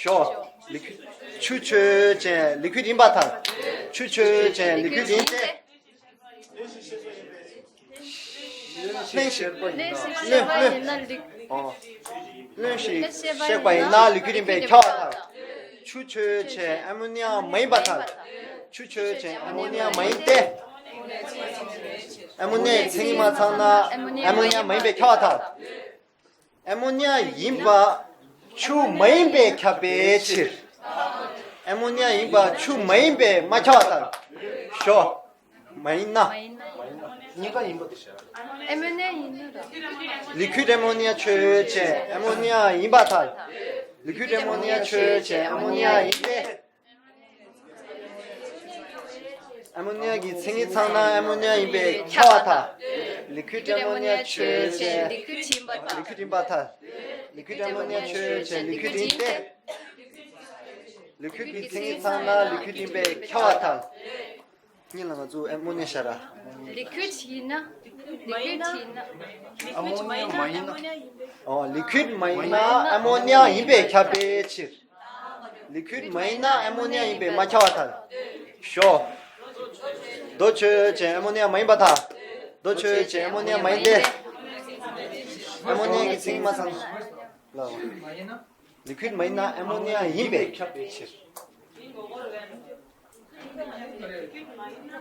ཞོ། ལི་ཁུད། ཆུ་ཆོས་ཅན། ལི་ཁུད་ཡིན་པར་ཐལ། ཆུ་ཆོས་ཅན། ལི་ཁུད་ཡིན་ཏེ། བརླན་ཞིང་། བརླན་ཞིང་གཤེགས་པ་ཡིན་ན་ལི། ཨོ། བརླན་ཞིང་གཤེགས་པ་ཡིན་ན་ལི་ཁུད་ཡིན་པས་ཁྱབ་པར་ཐལ། ཆུ་ཆོས་ཅན། ཨ་མོ་ནི་ཡ་མ་ཡིན་པར་ཐལ། ཆུ་ཆོས་ཅན། ཨ་མོ་ནི་ཡ་མ་ཡིན་ཏེ། ཨ་མོ་ནི་ཡའི་མཚན་ཉིད་མ་ཚང་ན་ཨ་མོ་ནི་ཡ་མ་ཡིན་པས་ཁྱབ་པར་ཐལ། ཨ་མོ་ནི་ཡ་ཡིན་པ་ཆུ་མ་ཡིན་པས་ཁྱབ་པའི་ཕྱིར། ཨ་མོ་ནི་ཡ་ཡིན་པ་ཆུ་མ་ཡིན་པས་མ་ཁྱབ་པར་ཐལ། ཞོ། མ་ཡིན་ན། གཉིས་ཀ་ཡིན་པ་དེ་བྱ། ཨ་མོ་ནི་ཡ་ཡིན་ན་ར། ལི་ཁུད་ཨ་མོ་ནི་ཡ་ཆོས་ཅན། ཨ་མོ་ནི་ཡ་ཡིན་པར་ཐལ། ལི་ཁུད་ཨ་མོ་ནི་ཡ་ཆོས་ཅན། ཨ་མོ་ནི་ཡ་ཡིན་ཏེ། ཨ་མོ་ནི་ཡ་གི་མཚན་ཉིད་ཚང་ན་ཨ་མོ་ནི་ཡ་ཡིན་པས་ཁྱབ་པར་ཐལ། ལི་ཁུད་ཨ་མོ་ནི་ཡ་ཆོས་ཅན། ལི་ཁུད་ཡིན་པར་ཐལ། ལི་ཁུད་ཨ་མོ་ནི་ཡ་ཆོས་ཅན། ལི་ཁུད་ཡིན་ཏེ། ལི་ཁུད་ཀྱི་མཚན་ཉིད་ཚང་ན་ལི་ཁུད་ཡིན་པས་ཁྱབ་པར་ཐལ། གཉིས་ལ་ང་ཚོ་ཨ་མོ་ནི་ཡ་བཞག་ར། ལི་ཁུད་ཡིན་ན། ལི་ཁུད་ཡིན་ན། ཨ་མོ་ནི་ཡ་མ་ཡིན་ན། ཨོ། ལི་ཁུད་མ་ཡིན་ན་ཨ་མོ་ནི་ཡ་ཡིན་པས་ཁྱབ་པའི་ཕྱིར། ལི་ཁུད་མ་ཡིན་ན་ཨ་མོ་ནི་ཡ་ཡིན་པས་མ་ཁྱབ་པར་ཐལ། ཞོ། རྡོ་ཆོས་ཅན། ཨ་མོ་ནི་ཡ་མ་ཡིན་པར་ཐལ། རྡོ་ཆོས་ཅན། ཨ་མོ་ནི་ཡ་མ་ཡིན་ཏེ། ཨ་མོ་ནི་ཡ་གི་མཚན་ཉིད་མ་ཚང་ལ། ལི་ཁུད་མ་ཡིན་ན་ཨ་མོ་ནི་ཡ་ཡིན་པས་ཁྱབ་པའི་ཕྱིར།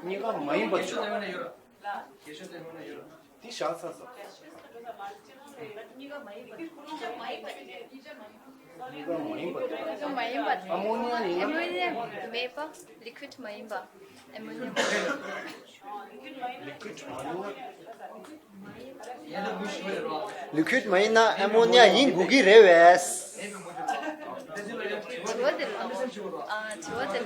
གཉིས་ཀ་མ་ཡིན་པ་བྱ། འདི་བཞག་ཚར་སོང་། གཉིས་ཀ་མ་ཡིན་པ་བྱ། གཉིས་ཀ་མ་ཡིན་པ་བྱ། ཨ་མོ་ནི་ཡ་ཡིན་ན། ཨ་མོ་ནི་ཡ་མེད་པ། ལི་ཁུད་མ་ཡིན་པ། ཨ་མོ་ནི་ཡ་མ་ཡིན་པ། ལི་ཁུད་མ་ཡིན་ན། ལི་ཁུད་མ་ཡིན་ན་ཨ་མོ་ནི་ཡ་ཡིན་དགོས་ཀྱི་རེད་པས། དྲི་བ་དེ་ལ། ཨ། དྲི་བ་དེ་ལ།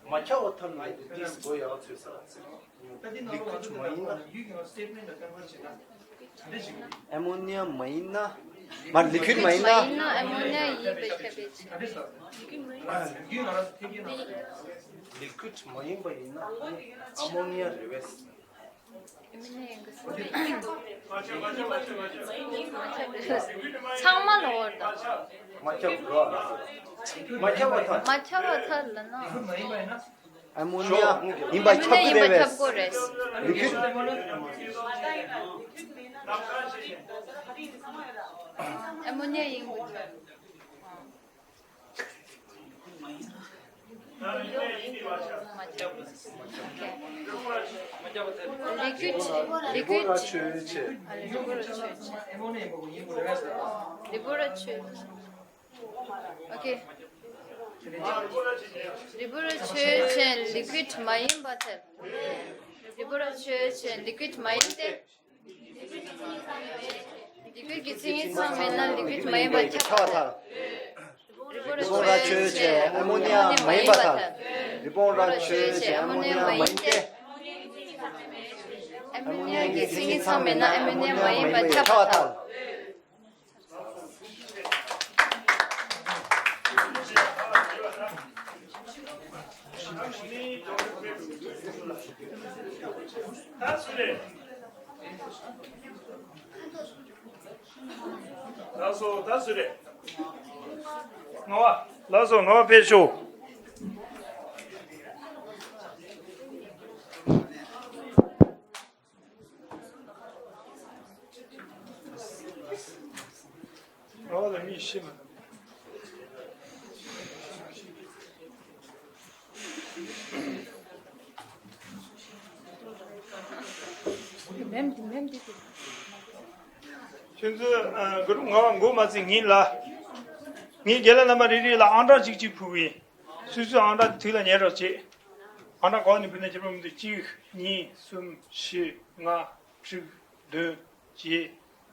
མ་ཁྱབ་པར་ཐལ་ནས་འདི་གོ་ཡག་ཚོད་ས། ལི་ཁུད་མ་ཡིན་ན། མ་ལི་ཁུད་མ་ཡིན་ན། མ་ལི་ཁུད་མ་ཡིན་ན། མ་ཡིན་ན་ཨ་མོ་ནི་ཡ་ཡིན་པས་ཁྱབ་པའི་ཕྱིར། ལི་ཁུད་མ་ཡིན་པ་ཡིན་ན་ཨ་མོ་ནི་ཡ་རེད་པས། ཨ་མོ་ནི་ཡ་ཡིན་དགོས་ས་རེད། ཚང་མ་ལ་འོར་དང་། མ་ཁྱབ་རོ། མ་ཁྱབ་པར་ཐལ། མ་ཁྱབ་པར་ཐལ་ལབ་ན། ཨ་མོ་ནི་ཡ་ཡིན་པ་ཁྱབ་ཀྱི་རེད་པས། ལི་ཁུད། ཨ་མོ་ནི་ཡ་ཡིན་དགོས་ས། ལི་ཁུད། ལི་ཁུད། རི་བོ་ར་ཆོས་ཅན། རི་བོ་ར་ཆོས་ཅན། ཨོ་ཀེ། རི་བོ་ར་ཆོས་ཅན། ལི་ཁུད་མ་ཡིན་པར་ཐལ། རི་བོ་ར་ཆོས་ཅན། ལི་ཁུད་མ་ཡིན་ཏེ། ལི་ཁུད་ཀྱི་མཚན་ཉིད་ཚང་མེད་ན་ལི་ཁུད་མ་ཡིན་པ་ཁྱབ་པར་ཐལ། རི་བོང་ར་ཆོས་ཅན། ཨ་མོ་ནི་ཡ་མ་ཡིན་པར་ཐལ། རི་བོང་ར་ཆོས་ཅན། ཨ་མོ་ནི་ཡ་མ་ཡིན་ཏེ། ཨ་མོ་ནི་ཡ་གི་མཚན་ཉིད་ཚང་མེད་ན་ཨ་མོ་ནི་ཡ་མ་ཡིན་པ་ཁྱབ་པར་ཐལ། ད་སུ་རེད། ལགས་སོ། ད་སུ་རེད། ངག་དབང་། ལགས་སོ། ངག་དབང་ཕེབས་ཤོག། ངག་དབང་ལ་མི་ཤི་མ། མེམ་འདི་མེམ་འདི་དེ། ཁྱོད་ཚོས་ཨ་གུ་རུ་ང་བ་མགོ་མ་ཚོས་ངེད་ལ། ངས་རྒན་ལགས་རྣམ་པ་རེ་རེ་ལ་ཨང་གྲངས་གཅིག་གཅིག་ཕུལ་གི་ཡིན། སོ་སོའི་ཨང་གྲངས་དེ་དུས་ལ་ཉན་རོགས་བྱེད། ཨང་གྲངས་གང་ནས་ཕུལ་ན་ཁྱད་པར་མི་འདུག་གཅིག་གཉིས། གསུམ། བཞི། ལྔ། དྲུག་བདུན། བརྒྱད།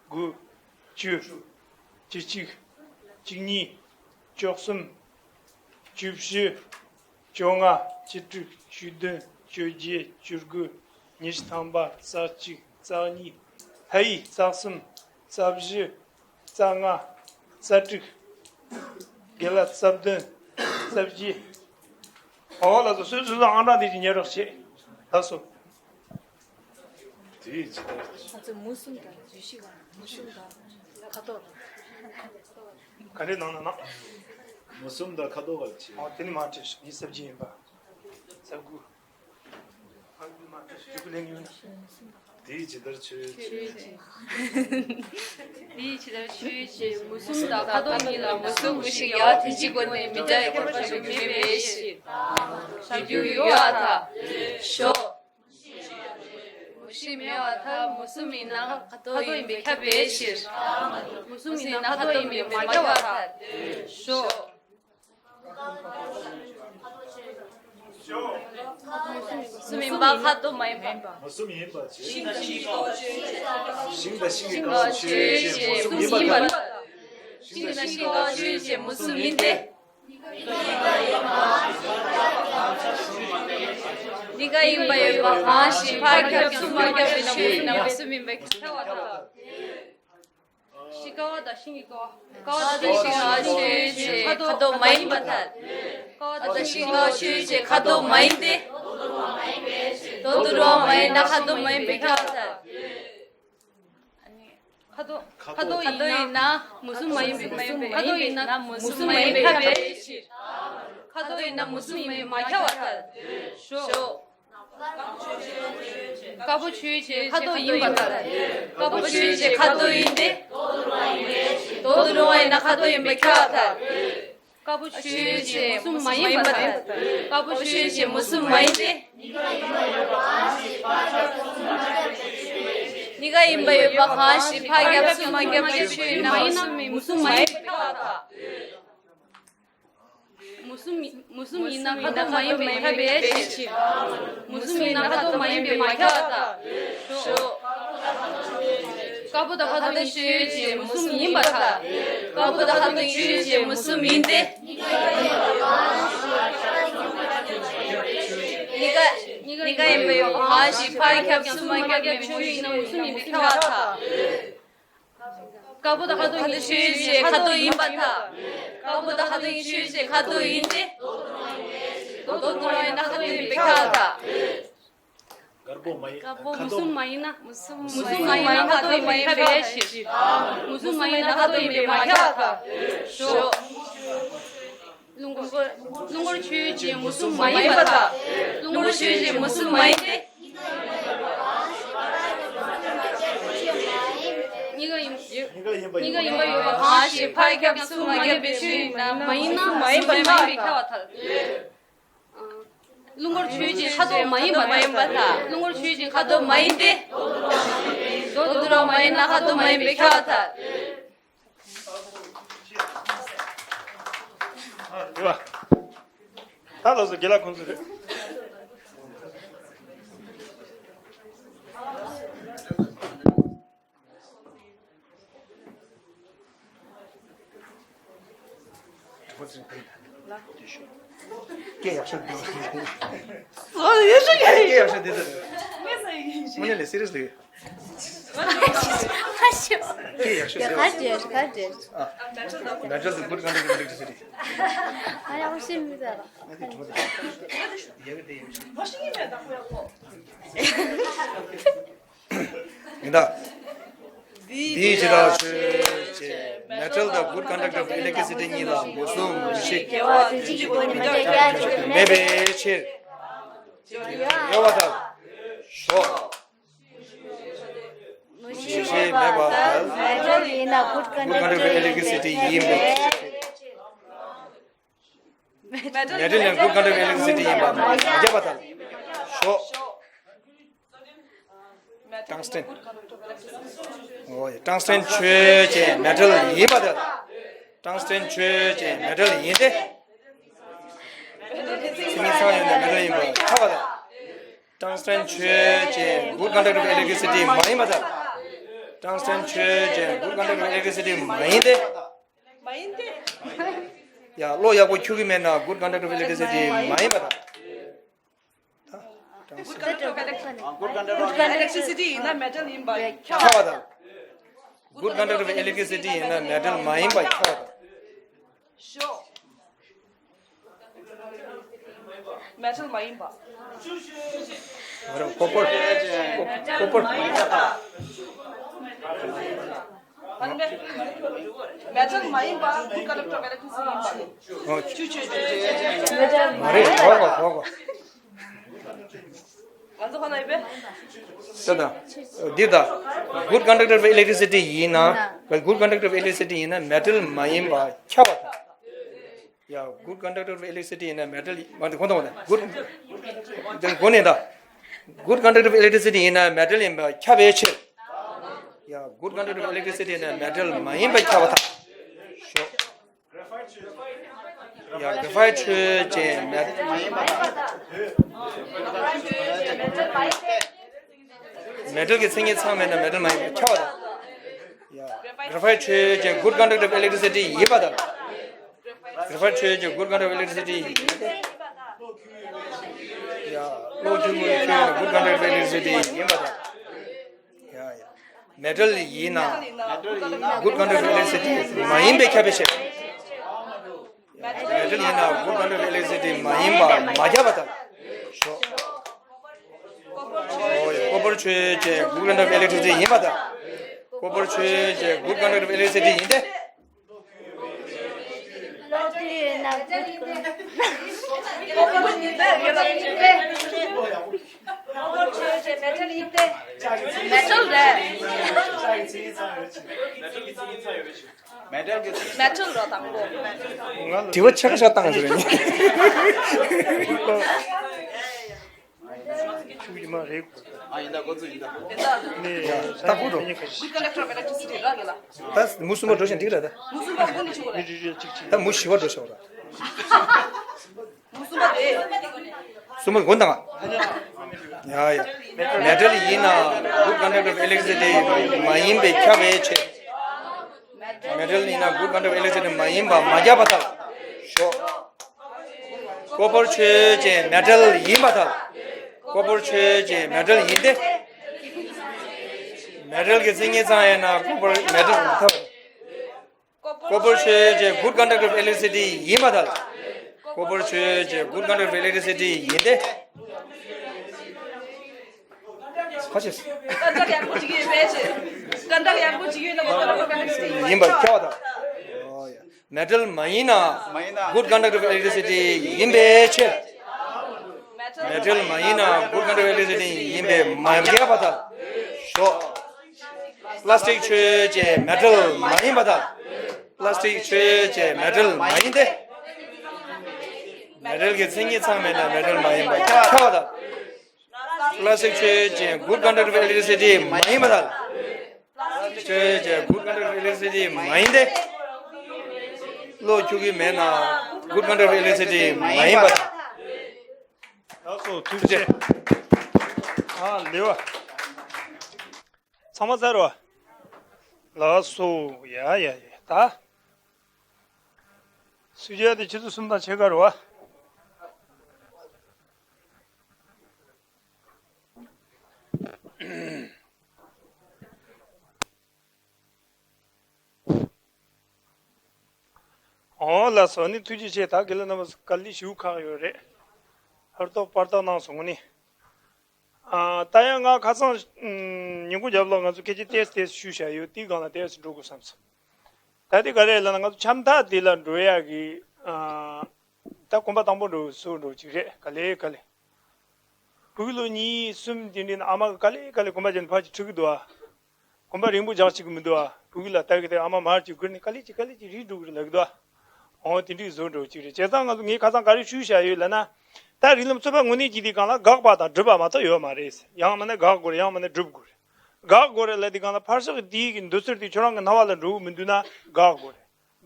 དགུ། བཅུ། བཅུ་གཅིག་བཅུ་གཉིས། བཅུ་གསུམ། བཅུ་བཞི། བཅོ་ལྔ། བཅུ་དྲུག་བཅུ་བདུན། བཅོ་བརྒྱད། བཅུ་དགུ། ཉི་ཤུ་ཐམ་པ། རྩ་གཅིག་རྩ་གཉིས། ཧ་ཡི། རྩ་གསུམ། རྩ་བཞི། རྩ་ལྔ། རྩ་དྲུག་རྒན་ལགས་རྩ་བདུན། རྩ་བརྒྱད། ཨོ་ལགས་སོ། སོ་སོ་སོ་ཨང་གྲངས་དེ་ཅིག་ཉན་རོགས་བྱེད། ལགས་སོ། དེའི་ཇི་ལྟར། ང་ཚོ་མུ་གསུམ་དང་ཇུས་གཞི་ག་མུ་གསུམ་དང་ཁ་དོག་ག་རེ་གནང་ན་གནང་། མུ་གསུམ་དང་ཁ་དོག་ག་རེ་བྱེད། ཨོ་དེ་ནི་མ་བྲིས། ངས་རྩ་བརྒྱད་ཡིན་པ། རྩ་དགུ། ཨ་དགུ་མ་བྲིས། དགུ་ལེན་ཡོད་ན། དེའི་ཇི་ལྟར་ཆོས་ཅན། དེའི་ཇི་ལྟར་ཆོས་ཅན། མུ་གསུམ་དང་ཁ་དོག་གཉིས་ལ་མུ་གསུམ་མུ་བཞི་ཡ་དེ་གཅིག་པོ་ནི་མི་འདྲ་བའི་ཁྱད་པར་ཞིག་མེད་པའི་ཕྱིར། ཞབས་ཀྱུ་ཡོད་པར་ཐལ། ཞོག་མུ་བཞི་མེད་པར་ཐལ། མུ་གསུམ་ཡིན་ན་ཁ་དོག་ཡིན་པས་ཁྱབ་པའི་ཕྱིར། མུ་གསུམ་ཡིན་ན་ཁ་དོག་ཡིན་པས་མ་ཁྱབ་པར་ཐལ། ཞོག་མུ་གསུམ་ཡིན་པ་ཁ་དོག་མ་ཡིན་པ། མུ་གསུམ་ཡིན་པ་ཅི། ཤིང་དང་ཤིང་གི་ཀ་བ་ཆོས་ཅན། མུ་གསུམ་ཡིན་པར་ཐལ། ཤིང་དང་ཤིང་གི་ཀ་བ་ཆོས་ཅན། མུ་གསུམ་ཡིན་ཏེ། གཉིས་ཀ་ཡིན་པ་ཡོད་པ་གང་ཞིག་ཕར་ཁྱབ་ཚུར་མ་ཁྱབ་པས་ན་མུ་གསུམ་ཡིན་པས་ཁྱབ་པར་ཐལ། ཤིང་ཀ་བ་དང་ཤིང་གི་ཀ་བ། ཀ་བ་དང་ཤིང་ཀ་བ་ཆོས་ཅན། ཁ་དོག་མ་ཡིན་པར་ཐལ། ཀ་བ་དང་ཤིང་ཀ་བ་ཆོས་ཅན། ཁ་དོག་མ་ཡིན་ཏེ། རྡོག་ཏུ་རུང་བ་མ་ཡིན་ན་ཁ་དོག་མ་ཡིན་པས་ཁྱབ་པར་ཐལ། ཁ་དོག་ཁ་དོག་ཡིན་ན་མུ་གསུམ་མ་ཡིན་པའི། ཁ་དོག་ཡིན་ན་མུ་གསུམ་མ་ཡིན་པས་ཁྱབ་པའི་ཕྱིར། ཁ་དོག་ཡིན་ན་མུ་གསུམ་ཡིན་པས་མ་ཁྱབ་པར་ཐལ། ཞོག་དཀར་པོ་ཆོས་ཅན། ཁ་དོག་ཡིན་པར་ཐལ། དཀར་པོ་ཆོས་ཅན། ཁ་དོག་ཡིན་ཏེ། རྡོག་ཏུ་རུང་བ་ཡིན་ན་ཁ་དོག་ཡིན་པས་ཁྱབ་པར་ཐལ། དཀར་པོ་ཆོས་ཅན། མུ་གསུམ་མ་ཡིན་པར་ཐལ། དཀར་པོ་ཆོས་ཅན། མུ་གསུམ་མ་ཡིན་ཏེ། གཉིས་ཀ་ཡིན་པ་ཡོད་པ་གང་ཞིག་ཕར་ཁྱབ་ཚུར་མ་ཁྱབ་ཀྱི་ཆོས་ཡིན་ན་མུ་གསུམ་མུ་གསུམ་མ་ཡིན་པས་ཁྱབ་པར་ཐལ། མུ་གསུམ་མུ་གསུམ་ཡིན་ན་ཁ་དོག་མ་ཡིན་པས་ཁྱབ་པའི་ཕྱིར། མུ་གསུམ་ཡིན་ན་ཁ་དོག་མ་ཡིན་པས་མ་ཁྱབ་པར་ཐལ། ཞོག་དཀར་པོ་དང་ཁ་དོག་གཉིས་ཆོས་ཅན། མུ་གསུམ་ཡིན་པར་ཐལ། དཀར་པོ་དང་ཁ་དོག་གཉིས་ཆོས་ཅན། མུ་གསུམ་ཡིན་ཏེ། གཉིས་ཀ་གཉིས་ཀ་ཡིན་པ་ཡོད་པ་གང་ཞིག་ཕར་ཁྱབ་ཚུར་མ་ཁྱབ་ཀྱི་ཆོས་ཡིན་ན་མུ་གསུམ་ཡིན་པས་ཁྱབ་པར་ཐལ། དཀར་པོ་དང་ཁ་དོག་གཉིས་ཆོས་ཅན། ཁ་དོག་ཡིན་པར་ཐལ། དཀར་པོ་དང་ཁ་དོག་གཉིས་ཆོས་ཅན། ཁ་དོག་ཡིན་ཏེ། རྡོག་ཏུ་རུང་བ་ཡིན་ན་ཁ་དོག་ཡིན་པས་ཁྱབ་པར་ཐལ། དཀར་པོ་མ་ཡིན། དཀར་པོ་མུ་གསུམ་མ་ཡིན་ན། མུ་གསུམ་མ་ཡིན་ན་ཁ་དོག་ཡིན་པས་ཁྱབ་པའི་ཕྱིར། མུ་གསུམ་མ་ཡིན་ན་ཁ་དོག་ཡིན་པས་མ་ཁྱབ་པར་ཐལ། ཞོག་རླུང་འཁོར། རླུང་འཁོར་ཆོས་ཅན། མུ་གསུམ་མ་ཡིན་པར་ཐལ། རླུང་འཁོར་ཆོས་ཅན། མུ་གསུམ་མ་ཡིན་ཏེ། གཉིས་ཀ་ཡིན། གཉིས་ཀ་ཡིན་པ་ཡོད་པ་གང་ཞིག་ཕར་ཁྱབ་ཚུར་མ་ཁྱབ་པའི་ཆོས་ཡིན་ན་མ་ཡིན་ན་མ་ཡིན་པར་ཐལ། རླུང་འཁོར་ཆོས་ཅན། ཁ་དོག་མ་ཡིན་པར་ཐལ། རླུང་འཁོར་ཆོས་ཅན། ཁ་དོག་མ་ཡིན་ཏེ། རྡོག་ཏུ་རུང་བ་མ་ཡིན་ན་ཁ་དོག་མ་ཡིན་པས་ཁྱབ་པར་ཐལ། ཨ། ཡོད་པ། ད་ལགས་སོ། རྒན་ལགས་ཁོང་ཚོ་རེད། སྐད་ཡག་ཤོས་འདུག་ཨོ་ཡོད་ཤོས་ཡོད། སྐད་ཡག་ཤོས་འདི་ཚོ་རེད། དངོས་གནས་ལས་སི་རི་ཡས་ལས། སྐད་ཡག་ཤོས་ཡ་ཟེར་བ། ག་རེ་ག་རེ། ཨ། Natural the good conduct of electricity. ཨ་ཡག་པོ་ཤེས་མི་ཚར། ཨ་དེ་གྲོགས་དེ། ཡག་གི་དེ་ཡག་ཤོས། ཡིན་ད། འདིའི་ཇི་ལྟར་ཆོས་ཅན། Metal the good conductor of electricity གཉིས་ལ་མུ་གསུམ་མུ་བཞི་མེད་པའི་ཕྱིར། ཡོད་པར་ཐལ། ཞོག་མུ་བཞི་མེད་པར་ཐལ། Metal ཡིན་ན་good conductor of electricity ཡིན་པའི་ཕྱིར། Metal ཡང་good conductor of electricity ཡིན་པ་མ་ཁྱབ་པར་ཐལ། ཞོག Tungsten. ཨོ་ཡ། Tungsten ཆོས་ཅན་མེ་ཊལ་ཡིན་པ་དང་། Tungsten ཆོས་ཅན་མེ་ཊལ་ཡིན་ཏེ། སེམས་ཉིད་ཚང་ཡོད་ན་མེ་ཊལ་ཡིན་པ་ཁྱབ་པ་དང་། Tungsten ཆོས་ཅན་good conductor of electricity མ་ཡིན་པ་དང་། Tungsten ཆོས་ཅན་good conductor of electricity མ་ཡིན་ཏེ། མ་ཡིན་ཏེ། ཡ། བློ་ཡག་པོ་འཁྱུག་གི་མེད་ན་good conductor of electricity མ་ཡིན་པ་དང་། Good conductor of electricity. Good conductor of electricity ཡིན་ན་མེ་ཊལ་ཡིན་པ་ཁྱབ་པ་དང་། Good conductor of electricity ཡིན་ན་མེ་ཊལ་མ་ཡིན་པ་ཁྱབ་པ་དང་། ཤོ། མེ་ཊལ་མ་ཡིན་པ། ཨ་རོ། ཀོ་པར། ཀོ་པར། མེ་ཊལ་མ་ཡིན་པ་good conductor of electricity ཡིན་པ། ཨོ། ཆུ་ཆུ་ཆུ་ཆུ་ཆུ། མ་རེད། གོ་གོ་གོ་གོ། ང་ཚོ་ཁོ་ན་ཡིན་པས། ད་ད། འདི་ད། Good conductor of electricity ཡིན་ན། Good conductor of electricity ཡིན་ན་མེ་ཊལ་མ་ཡིན་པ་ཁྱབ་པ་དང་། ཡ། Good conductor of electricity ཡིན་ན་མེ་ཊལ། མ་འདི་གོ་དང་གོ་ནས། Good འདི་གོ་ནས་ད། Good conductor of electricity ཡིན་ན་མེ་ཊལ་ཡིན་པ་ཁྱབ་པའི་ཕྱིར། ཡ། Good conductor of electricity ཡིན་ན་མེ་ཊལ་མ་ཡིན་པ་ཁྱབ་པ་དང་། ཤོ། ཡ། གྷ་ར་ཕའིཊ་ཆོས་ཅན་མེ་ཊལ་མ་ཡིན་པ་དང་། མེ་ཊལ་གྱི་མཚན་ཉིད་ཚང་མེད་ན་མེ་ཊལ་མ་ཡིན་པ་ཁྱབ་པ་དང་། ཡ། གྷ་ར་ཕའིཊ་ཆོས་ཅན་good conductor of electricity ཡིན་པ་དང་། གྷ་ར་ཕའིཊ་ཆོས་ཅན་good conductor of electricity ཡིན་ཏེ། ཡ། གློག་འཁྱུག་མི་ཆོས་ཅན་good conductor of electricity ཡིན་པ་དང་། ཡ་ཡ། མེ་ཊལ་ཡིན་ན་good conductor of electricity མ་ཡིན་པས་ཁྱབ་པའི་ཕྱིར། མེ་ཊལ་ཡིན་ན་good conductor of electricity མ་ཡིན་པ་མ་ཁྱབ་པ་དང་། ཤོ། ཨོ་ཡ། ཀོ་པར་ཆོས་ཅན་good conductor of electricity ཡིན་པ་དང་། ཀོ་པར་ཆོས་ཅན་good conductor of electricity ཡིན་ཏེ། མེ་ཊལ་རེད། མེ་ཊལ་རོ་དང་པོ། དྲི་བ་ཆ་ཁ་ཤ་བཏང་ཟེར་ནི། ཆུ་ཡི་མ་རེད། ཨ། ཡིན་ད། འགོ་ཚུགས་ཡིན་ད། ཡིན་ད། ནི་ད་ཁུ་འགྲོ། Good conductor of electricity ར་གི་ལ། ད་མུ་གསུམ་པ་འགྲོ་ཞིང་འགྲིག་ར་ད། མུ་གསུམ་པ་ཀུན་ནི་ཆུ་ར། ད་མུ་བཞི་པ་འགྲོ་ཞིང་ར། མུ་གསུམ་པ་དེ། གསུམ་པ་འགོ་འདང་ང་། ཡ་ཡ། མེ་ཊལ་ཡིན་ན་good conductor of electricity མ་ཡིན་པས་ཁྱབ་པའི་ཕྱིར། མེ་ཊལ་ཡིན་ན་good conductor of electricity མ་ཡིན་པ་མ་ཁྱབ་པར་ཐལ། ཤོ། ཀོ་པར་ཆོས་ཅན་མེ་ཊལ་ཡིན་པར་ཐལ། ཀོ་པར་ཆོས་ཅན་མེ་ཊལ་ཡིན་ཏེ། མེ་ཊལ་གྱི་མཚན་ཉིད་ཚང་ཡིན་ན་ཀོ་པར་མེ་ཊལ་མི་ཐལ། ཀོ་པར་ཆོས་ཅན་good conductor of electricity ཡིན་པར་ཐལ། ཀོ་པར་ཆོས་ཅན་good conductor of electricity ཡིན་ཏེ། ཁ་ཅིག་ཀ་འདྲ་ཡག་པོ་ཅིག་ཡོད་པས་ཅི། ཀ་འདྲ་ཡག་པོ་ཅིག་ཡོད་ན་ཀོ་པར་ཆོས་ཅན་ཡིན་པར་ཁྱབ་པར་ཐལ། ཨོ་ཡ། མེ་ཊལ་མ་ཡིན་ན་མ་ཡིན་ན་good conductor of electricity ཡིན་པའི་ཕྱིར། མེ་ཊལ་མ་ཡིན་ན་good conductor of electricity ཡིན་པས་མ་ཁྱབ་པར་ཐལ། ཤོ། པ་ལ་སི་ཊིག་ཆོས་ཅན་མེ་ཊལ་མ་ཡིན་པར་ཐལ། པ་ལ་སི་ཊིག་ཆོས་ཅན་མེ་ཊལ་མ་ཡིན་ཏེ། མེ་ཊལ་གྱི་མཚན་ཉིད་ཚང་མེད་ན་མེ་ཊལ་མ་ཡིན་པ་ཁྱབ་པར་ཐལ། པ་ལ་སི་ཊིག་ཆོས་ཅན་good conductor of electricity མ་ཡིན་པར་ཐལ། པ་ལ་སི་ཊིག་ཆོས་ཅན་good conductor of electricity མ་ཡིན་ཏེ། གློག་འཁྱུག་གི་མེད་ན་good conductor of electricity མ་ཡིན་པར་ཐལ། ལགས་སོ། ཐུགས་རྗེ་ཆེ། ཨ་ལེ་བ། ཚང་མ་ཚར་བ། ལགས་སོ། ཡ་ཡ་ཡ། ད་སུ་ཇཱ་དེ་ཆུ་ཚོད་གསུམ་དང་ཕྱེད་ཀ་རེད་བ། ཨོ་ལགས་སོ། ནི་ཐུགས་རྗེ་ཆེ། ད་དགེ་ལགས་རྣམ་པ་དཀའ་ལས་ཞེ་པོ་ཁག་ཡོད་རེད། ཧུར་ཐག་པར་ཐག་གནང་སོང་ནི། ཨ། ད་ཡང་ང་ཁ་སང་ཉིན་གུང་རྒྱབ་ལ་ང་ཚོ་སྐད་ཆ་ཏོག་ཙམ་ཏོག་ཙམ་ཞུས་བཞག་ཡོད། དེའི་སྒང་ལ་ཏོག་ཙམ་འགྲོ་དགོས་བསམ་སོང་། ད་དེ་ག་རེ་ལབ་ན་ང་ཚོ་འཆམ་ཐག་དེ་ལ་འགྲོ་ཡག་གི། ཨ། ད་གོམ་པ་དང་པོ་འགྲོ་བཟོ་འགྲོ་གཅིག་རེད། ག་ལེ་ག་ལེ། བུ་གུ་ལོ་གཉིས་གསུམ་དེ་འདྲའི་ནང་ཨ་མ་ག་ལེ་ག་ལེ་གོམ་པ་བརྒྱབ་ནས་ཕར་ཅིག་ཁྲིད་གི་འདུག་ཨ། གོམ་པ་རིང་པོ་རྒྱག་བཅུག་གི་མི་འདུག་ཨ། བུ་གུ་ལ་ལྟ་གི་དེ་ཨ་མ་མར་ཅིག་སྒུར་ནས་ག་ལེ་ཅིག་ག་ལེ་ཅིག་རིལ་འགྲོ་གི་རེད་ལབ་གི་འདུག་ཨ། འོ་དེ་འདྲའི་བཟོ་འགྲོ་གཅིག་རེད། བྱས་ཙང་ང་ཚོ་ངས་ཁ་སང་ག་རེ་ཞུས་བཞག་ཡོད་ལབ་ན། ད་རིགས་ལམ་རྩོད་པ་དངོས་གནས་ཅིག་དེའི་སྒང་ལ་དགག་པ་དང་སྒྲུབ་པ་མ་གཏོགས་ཡོད་མ་རེད། ཡང་མིན་ན་དགག་དགོས་རེད། ཡང་མིན་ན་སྒྲུབ་དགོས་རེད། དགག་དགོས་རེད་ལབ་དུས་སྒང་ལ་ཕར་ཕྱོགས་དེའི་གི་འདོད་ཚུལ་དེ་ཁྱོད་རང་གི་སྣང་བ་ལ་འགྲོ་གི་མི་འདུག་ན་དགག་དགོས་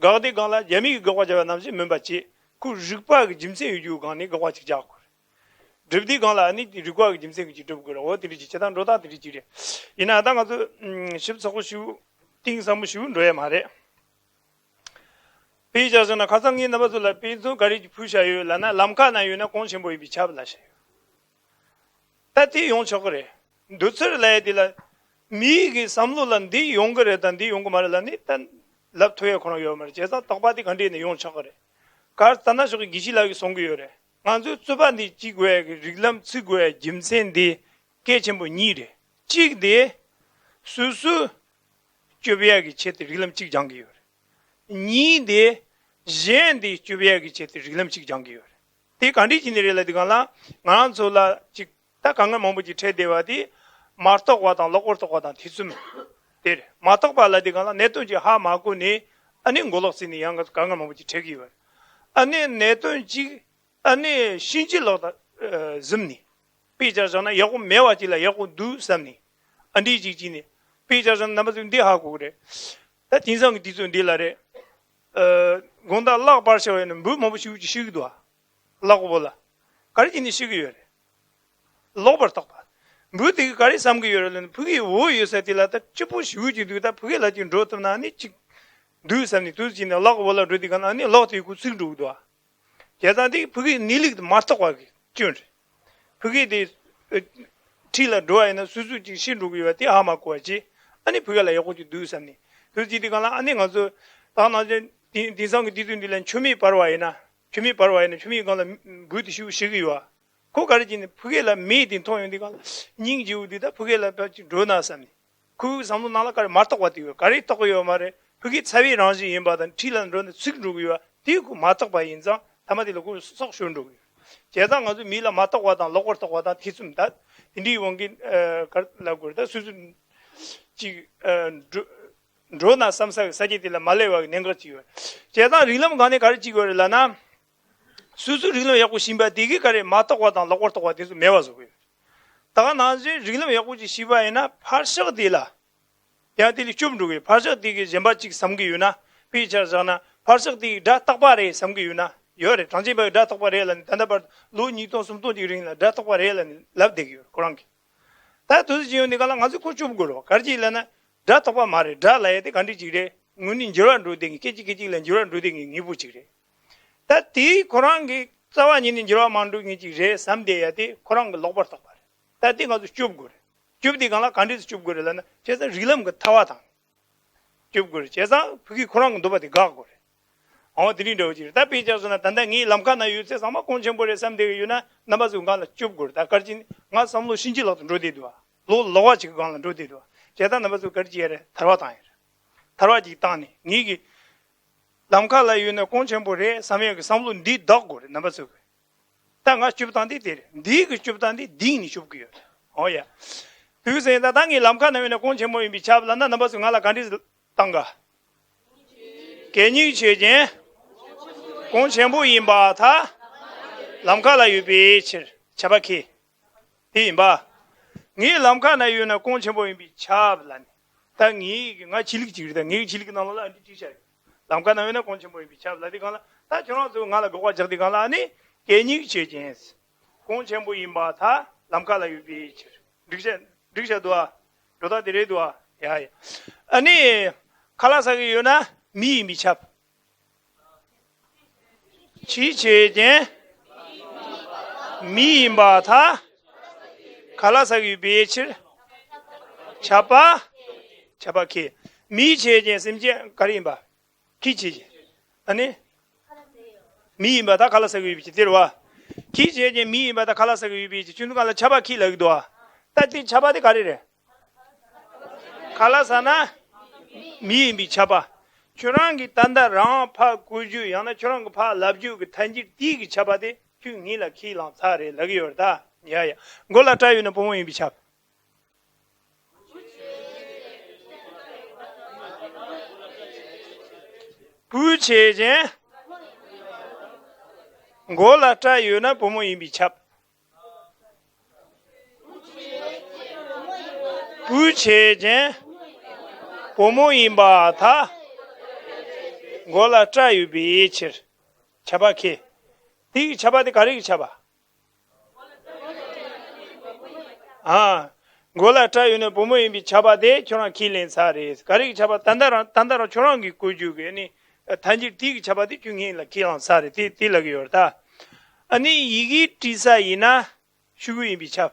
རེད། དགག་དུས་སྒང་ལ་རྒྱ་མི་གི་དགག་པ་བྱས་པ་ནང་བཞིན་མིན་པ་བྱས། ཁོ་རིགས་པ་གི་རྒྱུ་མཚན་ཡོད་རྒྱུའི་སྒང་ནས་དགག་པ་ཅིག་རྒྱག་དགོས་རེད། སྒྲུབ་དུས་སྒང་ལ་ཨ་ནི་རིགས་པ་གི་རྒྱུ་མཚན་གྱིས་ཅིག་སྒྲུབ་དགོས་རེད། འོ་དེ་འདྲ་ཅིག་བྱེད་སྟངས་འགྲོ་སྟངས་དེ་འདྲ་ཅིག་རེད། ཡིན་ན་ད་ང་ཚོ་ཞིབ་ཚགས་པོ་ཞིབ་གཏིང་ཟབ་མོ་ཞིབ་འགྲོ་ཡ་མ་རེད། དཔེ་བཞག་བཞག་ན་ཁ་སང་ངས་རྣམ་པ་ཚོ་ལ་དཔེ་མཚོན་ག་རེ་ཅིག་ཕུལ་བཞག་ཡོད་ལབ་ན། ལམ་ཁ་ན་ཡོད་ན་གོང་ཆེན་པོ་ཡིན་པས་ཁྱབ་ལབ་བཞག་ཡོད། ད་དེ་ཡོང་ཆོག་གི་རེད། འདོད་ཚུལ་ལབ་ཡ་དེ་ལ་མིའི་གི་བསམ་བློ་ལ་འདི་ཡོང་གི་རེད་དང་འདི་ཡོང་གི་མ་རེད་ལབ་ནས་ད་ལབ་ཐུབ་ཡ་ཁོ་རང་ཡོད་མ་རེད། བྱས་ཙང་རྟོག་པ་དེ་ག་འདྲས་ནས་ཡོང་ཆོག་གི་རེད། ག་རེ་ད་ན་ཕྱོགས་ཀྱི་དགེ་བཤེས་ལགས་ཀྱིས་གསུང་གི་ཡོད་རེད། ང་ཚོའི་རྩོད་པ་འདི་བྱེད་དགོས་ཡ་གི་རིགས་ལམ་བརྩི་དགོས་ཡ་རྒྱུ་མཚན་འདི་གལ་ཆེན་པོ་གཉིས་རེད། གཅིག་དེ་སོ་སོ་སྐྱོབ་ཡ་གི་ཆེད་དུ་རིགས་ལམ་གཅིག་སྦྱང་གི་ཡོད་རེད། གཉིས་དེ་གཞན་དེ་སྐྱོབ་ཡ་གི་ཆེད་དུ་རིགས་ལམ་གཅིག་སྦྱང་གི་ཡོད་རེད། དེ་ག་འདྲས་བྱས་ནས་རེད་ལབ་དུས་སྒང་ལ་ང་རང་ཚོ་ལ་ཅིག་ད་དཀའ་ངལ་མང་པོ་ཅིག་འཕྲད་བསྡད་པ་དེ་མ་རྟོགས་པ་དང་ལོག་པར་རྟོག་པ་དང་ཐེ་ཚོམ་དེ་རེད། མ་རྟོགས་པ་ལབ་དུས་སྒང་ལ་གནད་དོན་ཅིག་ཧ་མ་གོ་ནས་ཨ་ནི་མགོ་ལོག་བརྩིས་ནས་ཡང་དཀའ་ངལ་མང་པོ་ཅིག་འཕྲད་ཀྱི་ཡོད་རེད། ཨ་ནི་གནད་དོན་ཅིག་ཨ་ནི་ཕྱིན་ཅི་ལོག་ཏུ་ཨ་གཟིམས་ནས། དཔེ་ཆ་བཞག་ན་ཡག་པོ་མེད་པ་ཅིག་ལ་ཡག་པོ་འདུག་བསམ་ནས། ཨ་འདྲས་ཅིག་བྱས་ནས། དཔེ་ཆ་བཞག་ན་རྣམ་པ་ཚོས་འདི་ཧ་གོ་གི་རེད། ད་དེང་སང་གི་དུས་ཚོད་འདི་ལ་རེད། ཨ་དགོང་དག་གློག་སྤར་བྱས་པ་ཡིན་ན་འབུ་མང་པོ་ཞེ་པོ་ཅིག་ཤི་གི་འདུག་ཨ། གློག་པོ་ལ། ག་རེ་བྱས་ནས་ཤི་གི་ཡོད་རེད། ལོག་པར་རྟོག་པ། འབུ་དེ་གིས་ག་རེ་བསམ་གི་ཡོད་རེད་ལབ་ན། ཕ་གིའི་འོག་ཡོད་ས་དེ་ལ་ད་སྐྱིད་པོ་ཞེ་པོ་ཅིག་འདུག་ད་ཕ་གི་ལ་ཅིག་འགྲོ་ཐུབ་ན་ནི་ཅིག་འདུག་བསམ་ནས་དུས་ཅིག་ནས་གློག་པོ་ལ་འགྲོ་དུས་སྒང་ལ་ནི་གློག་དེ་ཁོ་ཚིག་འགྲོ་གི་འདུག་ཨ། བྱས་ཙང་དེ་ཕ་གིའི་གནས་ལུགས་དེ་མ་རྟོགས་པ་གི་སྐྱོན་རེད། ཕ་གི་དེ་ཨ་འཁྲིས་ལ་འགྲོ་བ་ཡིན་ན་སོ་སོ་ཅིག་ཤི་འགྲོ་གི་ཡོད་པ་དེ་ཧ་མ་གོ་བ་བྱས། ཨ་ནི་ཕ་གི་ལ་ཡག་པོ་ཅིག་འདུག་བསམ་ནས་དུས་ཅིག་དེ་སྒང་ལ་ཨ་ནི་ང་ཚོ་ད་ནང་བཞིན་དེང་དེང་སང་གི་དུས་ཚོད་འདི་ལ་མཆོད་མེ་སྤར་བ་ཡིན་ན། མཆོད་མེ་སྤར་བ་ཡིན་ན་མཆོད་མེའི་སྒང་ལ་འབུ་དེ་ཤི་བོ་ཤི་གི་ཡོད་ཨ། ཁོ་ག་རེ་བྱས་ནས་ཕ་གི་ལ་མེ་དེ་མཐོང་ཡོང་དུས་སྒང་ལ་སྙིང་རྗེ་བོ་དེ་ད་ཕ་གི་ལ་ཕར་ཅིག་འགྲོ་ན་བསམ་ནས། ཁོའི་བསམ་བློ་ནང་ལ་ག་རེ་མ་རྟོགས་པ་དེ་ཡོད། ག་རེ་རྟོགས་ཀྱི་ཡོད་མ་རེད། ཕ་གི་ཚ་བའི་རང་བཞིན་ཡིན་པ་དང་འཁྲིས་ལ་འགྲོ་ནས་ཚིག་འགྲོ་གི་ཡོད་པ་དེ་ཁོ་མ་རྟོགས་པ་ཡིན་ཙང་མཐའ་མ་དེ་ལ་ཁོ་སྲོག་ཤོར་འགྲོ་གི་ཡོད། བྱས་ཙང་ང་ཚོ་མི་ལ་མ་རྟོགས་པ་དང་ལོག་པར་རྟོག་པ་དང་ཐེ་ཚོམ་ད་དེ་འདྲའི་དབང་གིས་ཨ་ག་རེ་ལབ་དགོས་རེད། ད་སོ་སོ་ཅིག་ཨ་འགྲོ་འགྲོ་ན་བསམ་ས་གི་ས་ཆ་དེ་ལ་མ་སླེབས་པ་གི་གནད་འགག་ཅིག་ཡོད། བྱས་ཙང་རིགས་ལམ་སྒང་ནས་ག་རེ་བྱེད་དགོས་རེད་ལབ་ན། སོ་སོའི་རིགས་ལམ་ཡག་པོ་ཤེས་པ་དེ་གིས་ག་རེ་མ་རྟོགས་པ་དང་ལོག་པར་རྟོག་པ་དེ་ཚོ་མེད་པ་བཟོ་གི་ཡོད། ད་ག་ནང་བཞིན་རིགས་ལམ་ཡག་པོ་ཅིག་ཤེས་པ་ཡིན་ན་ཕར་ཕྱོགས་དེ་ལ་ཡང་དེ་ལ་སྐྱོབ་འགྲོ་གི་ཡོད། ཕར་ཕྱོགས་དེ་གིས་གཞན་པ་ཅིག་བསམ་གི་ཡོད་ན། དཔེ་ཆ་བཞག་ན་ཕར་ཕྱོགས་དེ་གིས་སྒྲ་རྟག་པ་རེད་བསམ་གི་ཡོད་ན་ཡོད་རེད། གྲངས་ཅན་པ་གིས་སྒྲ་རྟག་པ་རེད་ལབ་ནས་ད་ལྟ་བར་ལོ་ཉིས་སྟོང་སུམ་སྟོང་ཅིག་རིང་ལ་སྒྲ་རྟག་པ་རེད་ལབ་ནས་ལབ་བསྡད་ཀྱི་ཡོད་རེད་ཁོ་རང་གིས། ད་དུས་ཚོད་ཅིག་ཡོང་དུས་སྒང་ལ་ང་ཚོས་ཁོ་སྐྱོབ་དགོས་རེད་བ། ག་རེ་བྱས་ལབ་ན། སྒྲ་རྟག་པ་མ་རེད། སྒྲ་ལབ་ཡ་དེ་ག་འདྲ་ཅིག་རེད། ངོས་ནས་འགྱུར་བ་འགྲོ་བསྡད་མཁན། སྐད་ཅིག་སྐད་ཅིག་ལ་འགྱུར་བ་འགྲོ་བསྡད་མཁན་དངོས་པོ་ཅིག་རེད། ད་དེ་ཁོ་རང་གི་རྩ་བ་ཉིད་ནས་འགྱུར་བ་མ་འགྲོ་མཁན་ཅིག་རེད་བསམ་བསྡད་ཡ་དེ་ཁོ་རང་གི་ལོག་པར་རྟོག་པ་རེད། ད་དེ་ང་ཚོས་སྐྱོབ་དགོས་རེད། སྐྱོབ་དུས་སྒང་ལ་ག་འདྲས་སེ་སྐྱོབ་དགོས་རེད་ལབ་ན། བྱས་ཙང་རིགས་ལམ་གྱི་ཐར་པ་དང་སྐྱོབ་དགོས་རེད། བྱས་ཙང་ཕ་གིས་ཁོ་རང་གི་འདོད་པ་དེ་དགག་དགོས་རེད། འོ་དེ་འདྲའི་འདྲ་བོ་ཅིག་རེད། ད་དཔེ་ཆ་བཞག་ན་ད་ལྟ་ངའི་ལམ་ཁ་ན་ཡོད་ཚད་ཚང་མ་གོང་ཆེན་པོ་རེད་བསམ་བསྡད་ཀྱི་ཡོད་ན་རྣམ་པ་ཚོས་སྒང་ལ་སྐྱོབ་དགོས་རེད། ད་ག་རེ་བྱས་ནས་ང་བསམ་བློ་ཕྱིན་ཅི་ལོག་ཏུ་འགྲོ་བསྡད་འདུག་བ། ལོག་ལོག་པ་ཅིག་གི་སྒང་ལ་འགྲོ་བསྡད་འདུག་བ། བྱས་ཙང་རྣམ་པ་ཚོས་ག་རེ་བྱས་རེད། ཐར་པ་བཏང་ཡ་རེད། ཐར་པ་ཅིག་བཏང་ནས་ངེད་ཀྱི་ལམ་ཁ་ལ་ཡོད་ན་གོང་ཆེན་པོ་རེད་བསམ་ཡག་གི་བསམ་བློ་འདི་ལྡོག་དགོས་རེད་རྣམ་པ་ཚོས་གི། ད་ང་སྐྱོབ་སྟངས་འདི་དེ་རེད། འདི་གི་སྐྱོབ་སྟངས་འདི་འདི་ནས་སྐྱོབ་གི་ཡོད་རེད། འོ་ཡ། དུས་ཟིན་ད་ད་ངའི་ལམ་ཁ་ན་ཡོད་ན་གོང་ཆེན་པོ་ཡིན་པས་ཁྱབ་ལབ་ན་རྣམ་པ་ཚོས་ང་ལ་ག་འདྲས་བཏང་ག་གད་སྙིགས་ཆོས་ཅན། གོང་ཆེན་པོ་ཡིན་པར་ཐལ། ལམ་ཁ་ལ་ཡོད་པའི་ཕྱིར། ཁྱབ་པ་ཁེ། དེ་ཡིན་པ། ངའི་ལམ་ཁ་ན་ཡོད་ན་གོང་ཆེན་པོ་ཡིན་པས་ཁྱབ་ལབ་ནས། ད་ངའི་གི་ང་ཆོས་ལུགས་ཅིག་རེད། ད་ངའི་གི་ཆོས་ལུགས་ནང་ལོགས་ལ་ཨ་འདྲ་བྲིས་བཞག་ཡོད། ལམ་ཁ་ན་ཡོད་ན་གོང་ཆེན་པོ་ཡིན་པས་ཁྱབ་ལབ་དུས་སྒང་ལ། ད་ཁྱོད་རང་ཚོས་ང་ལ་དགག་པ་རྒྱག་དུས་སྒང་ལ་ཨ་ནི་གད་སྙིགས་ཆོས་ཅན། གོང་ཆེན་པོ་ཡིན་པར་ཐལ། ལམ་ཁ་ལ་ཡོད་པའི་ཕྱིར། འགྲིག་བྱ་འགྲིག་བྱ་འདུག་ཨ། འགྲོ་སྟངས་དེ་རེད་འདུག་ཨ། ཡ་ཡ། ཨ་ནི། ཁ་ལག་ཟ་གི་ཡོད་ན་མི་ཡིན་པས་ཁྱབ། ཁྱི་ཆོས་ཅན། མི་ཡིན་པར་ཐལ། ཁ་ལག་ཟ་གི་ཡོད་པའི་ཕྱིར། ཁྱབ་པ། ཁྱབ་པ་ཁེ། མི་ཆོས་ཅན་སེམས་ཅན་ག་རེ་ཡིན་པ། ཁྱི་ཆོས་ཅན། ཨ་ནི། མི་ཡིན་པར་ཐལ། ཁ་ལག་ཟ་གི་ཡོད་པའི་ཕྱིར་དེ་རེད་བ། ཁྱི་ཆོས་ཅན་མི་ཡིན་པར་ཐལ། ཁ་ལག་ཟ་གི་ཡོད་པའི་ཕྱིར། ཁྱོད་ཚོ་གང་ལ་ཁྱབ་པ་ཁེ་ལབ་ཀྱི་འདུག་ཨ། ད་དེ་ཁྱབ་པ་དེ་ག་རེ་རེད། ཁ་ལག་ཟ་ན་མི་ཡིན་པས་ཁྱབ་པ། ཁྱོད་རང་གིས་ད་ལྟ་རང་ཕར་གོ་རྒྱུ་ཡང་ན་ཁྱོད་རང་གིས་ཕར་ལབ་རྒྱུ་གི་ཐལ་འགྱུར་དེ་གི་ཁྱབ་པ་དེ་ཁྱོད་ངེད་ལ་ཁས་བླངས་ཚར་རེད་ལབ་ཀྱི་ཡོད་རེད་ད། ཡ་ཡ། མགོ་ལ་སྐྲ་ཡོད་ན་བུ་མོ་ཡིན་པས་ཁྱབ། བུ་ཆོས་ཅན། མགོ་ལ་སྐྲ་ཡོད་ན་བུ་མོ་ཡིན་པས་ཁྱབ། བུ། བྱས་ཀྱང་བུ་མོ་ཡིན་པར་ཐལ། མགོ་ལ་སྐྲ་ཡོད་པའི་ཕྱིར། ཁྱབ་པ་ཁས། དེའི་ཁྱབ་པ་དེ་ག་རེ་གི་ཁྱབ་པ། ཨ། མགོ་ལ་སྐྲ་ཡོད་ནི་བུ་མོ་ཡིན་པའི་ཁྱབ་པ་དེ་ཁྱོད་རང་ཁས་ལེན་ཚར་རེད། ག་རེ་གི་ཁྱབ་པ། ད་ལྟ་རང་ད་ལྟ་རང་ཁྱོད་རང་གིས་གོ་རྒྱུ་གི་ནི། མཐའ་འཇུག་དེའི་གི་ཁྱབ་པ་དེ་ཁྱོད་ངེས་ལ་ཁས་བླངས་ཚར་རེད། དེ་དེ་ལབ་གི་ཡོད་རེད་ད། ཨ་ནི་ཡི་གེ་འབྲི་ས་ཡིན་ན་ཤོག་གུ་ཡིན་པའི་ཁྱབ།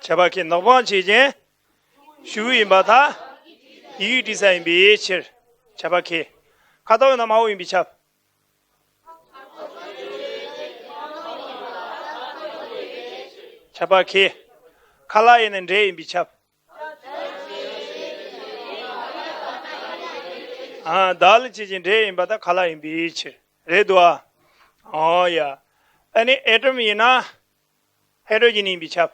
ཁྱབ་པ་ཁས། ནག་པང་བྱས་ཀྱང་ཤོག་གུ་ཡིན་པར་ཐལ། ཡི་གེ་འབྲི་ས་ཡིན་པའི་ཕྱིར། ཁྱབ་པ་ཁས། ཁ་དོག་ཡིན་ན་དམར་པོ་ཡིན་པའི་ཁྱབ། ཁྱབ་པ་ཁས། ཁ་ལག་ཡིན་ན་འབྲས་ཡིན་པའི་ཁྱབ། ཨ། དག་ལ་བྱེད་ཅིང་འབྲས་ཡིན་པར་ཐལ། ཁ་ལག་ཡིན་པའི་ཕྱིར། རེད་འདུག་ཨ། ཨོ་ཡ། ཨ་ནི་ཨེ་ཊོམ་ཡིན་ན་ཧའི་ཌྲོ་ཇིན་ཡིན་པའི་ཁྱབ།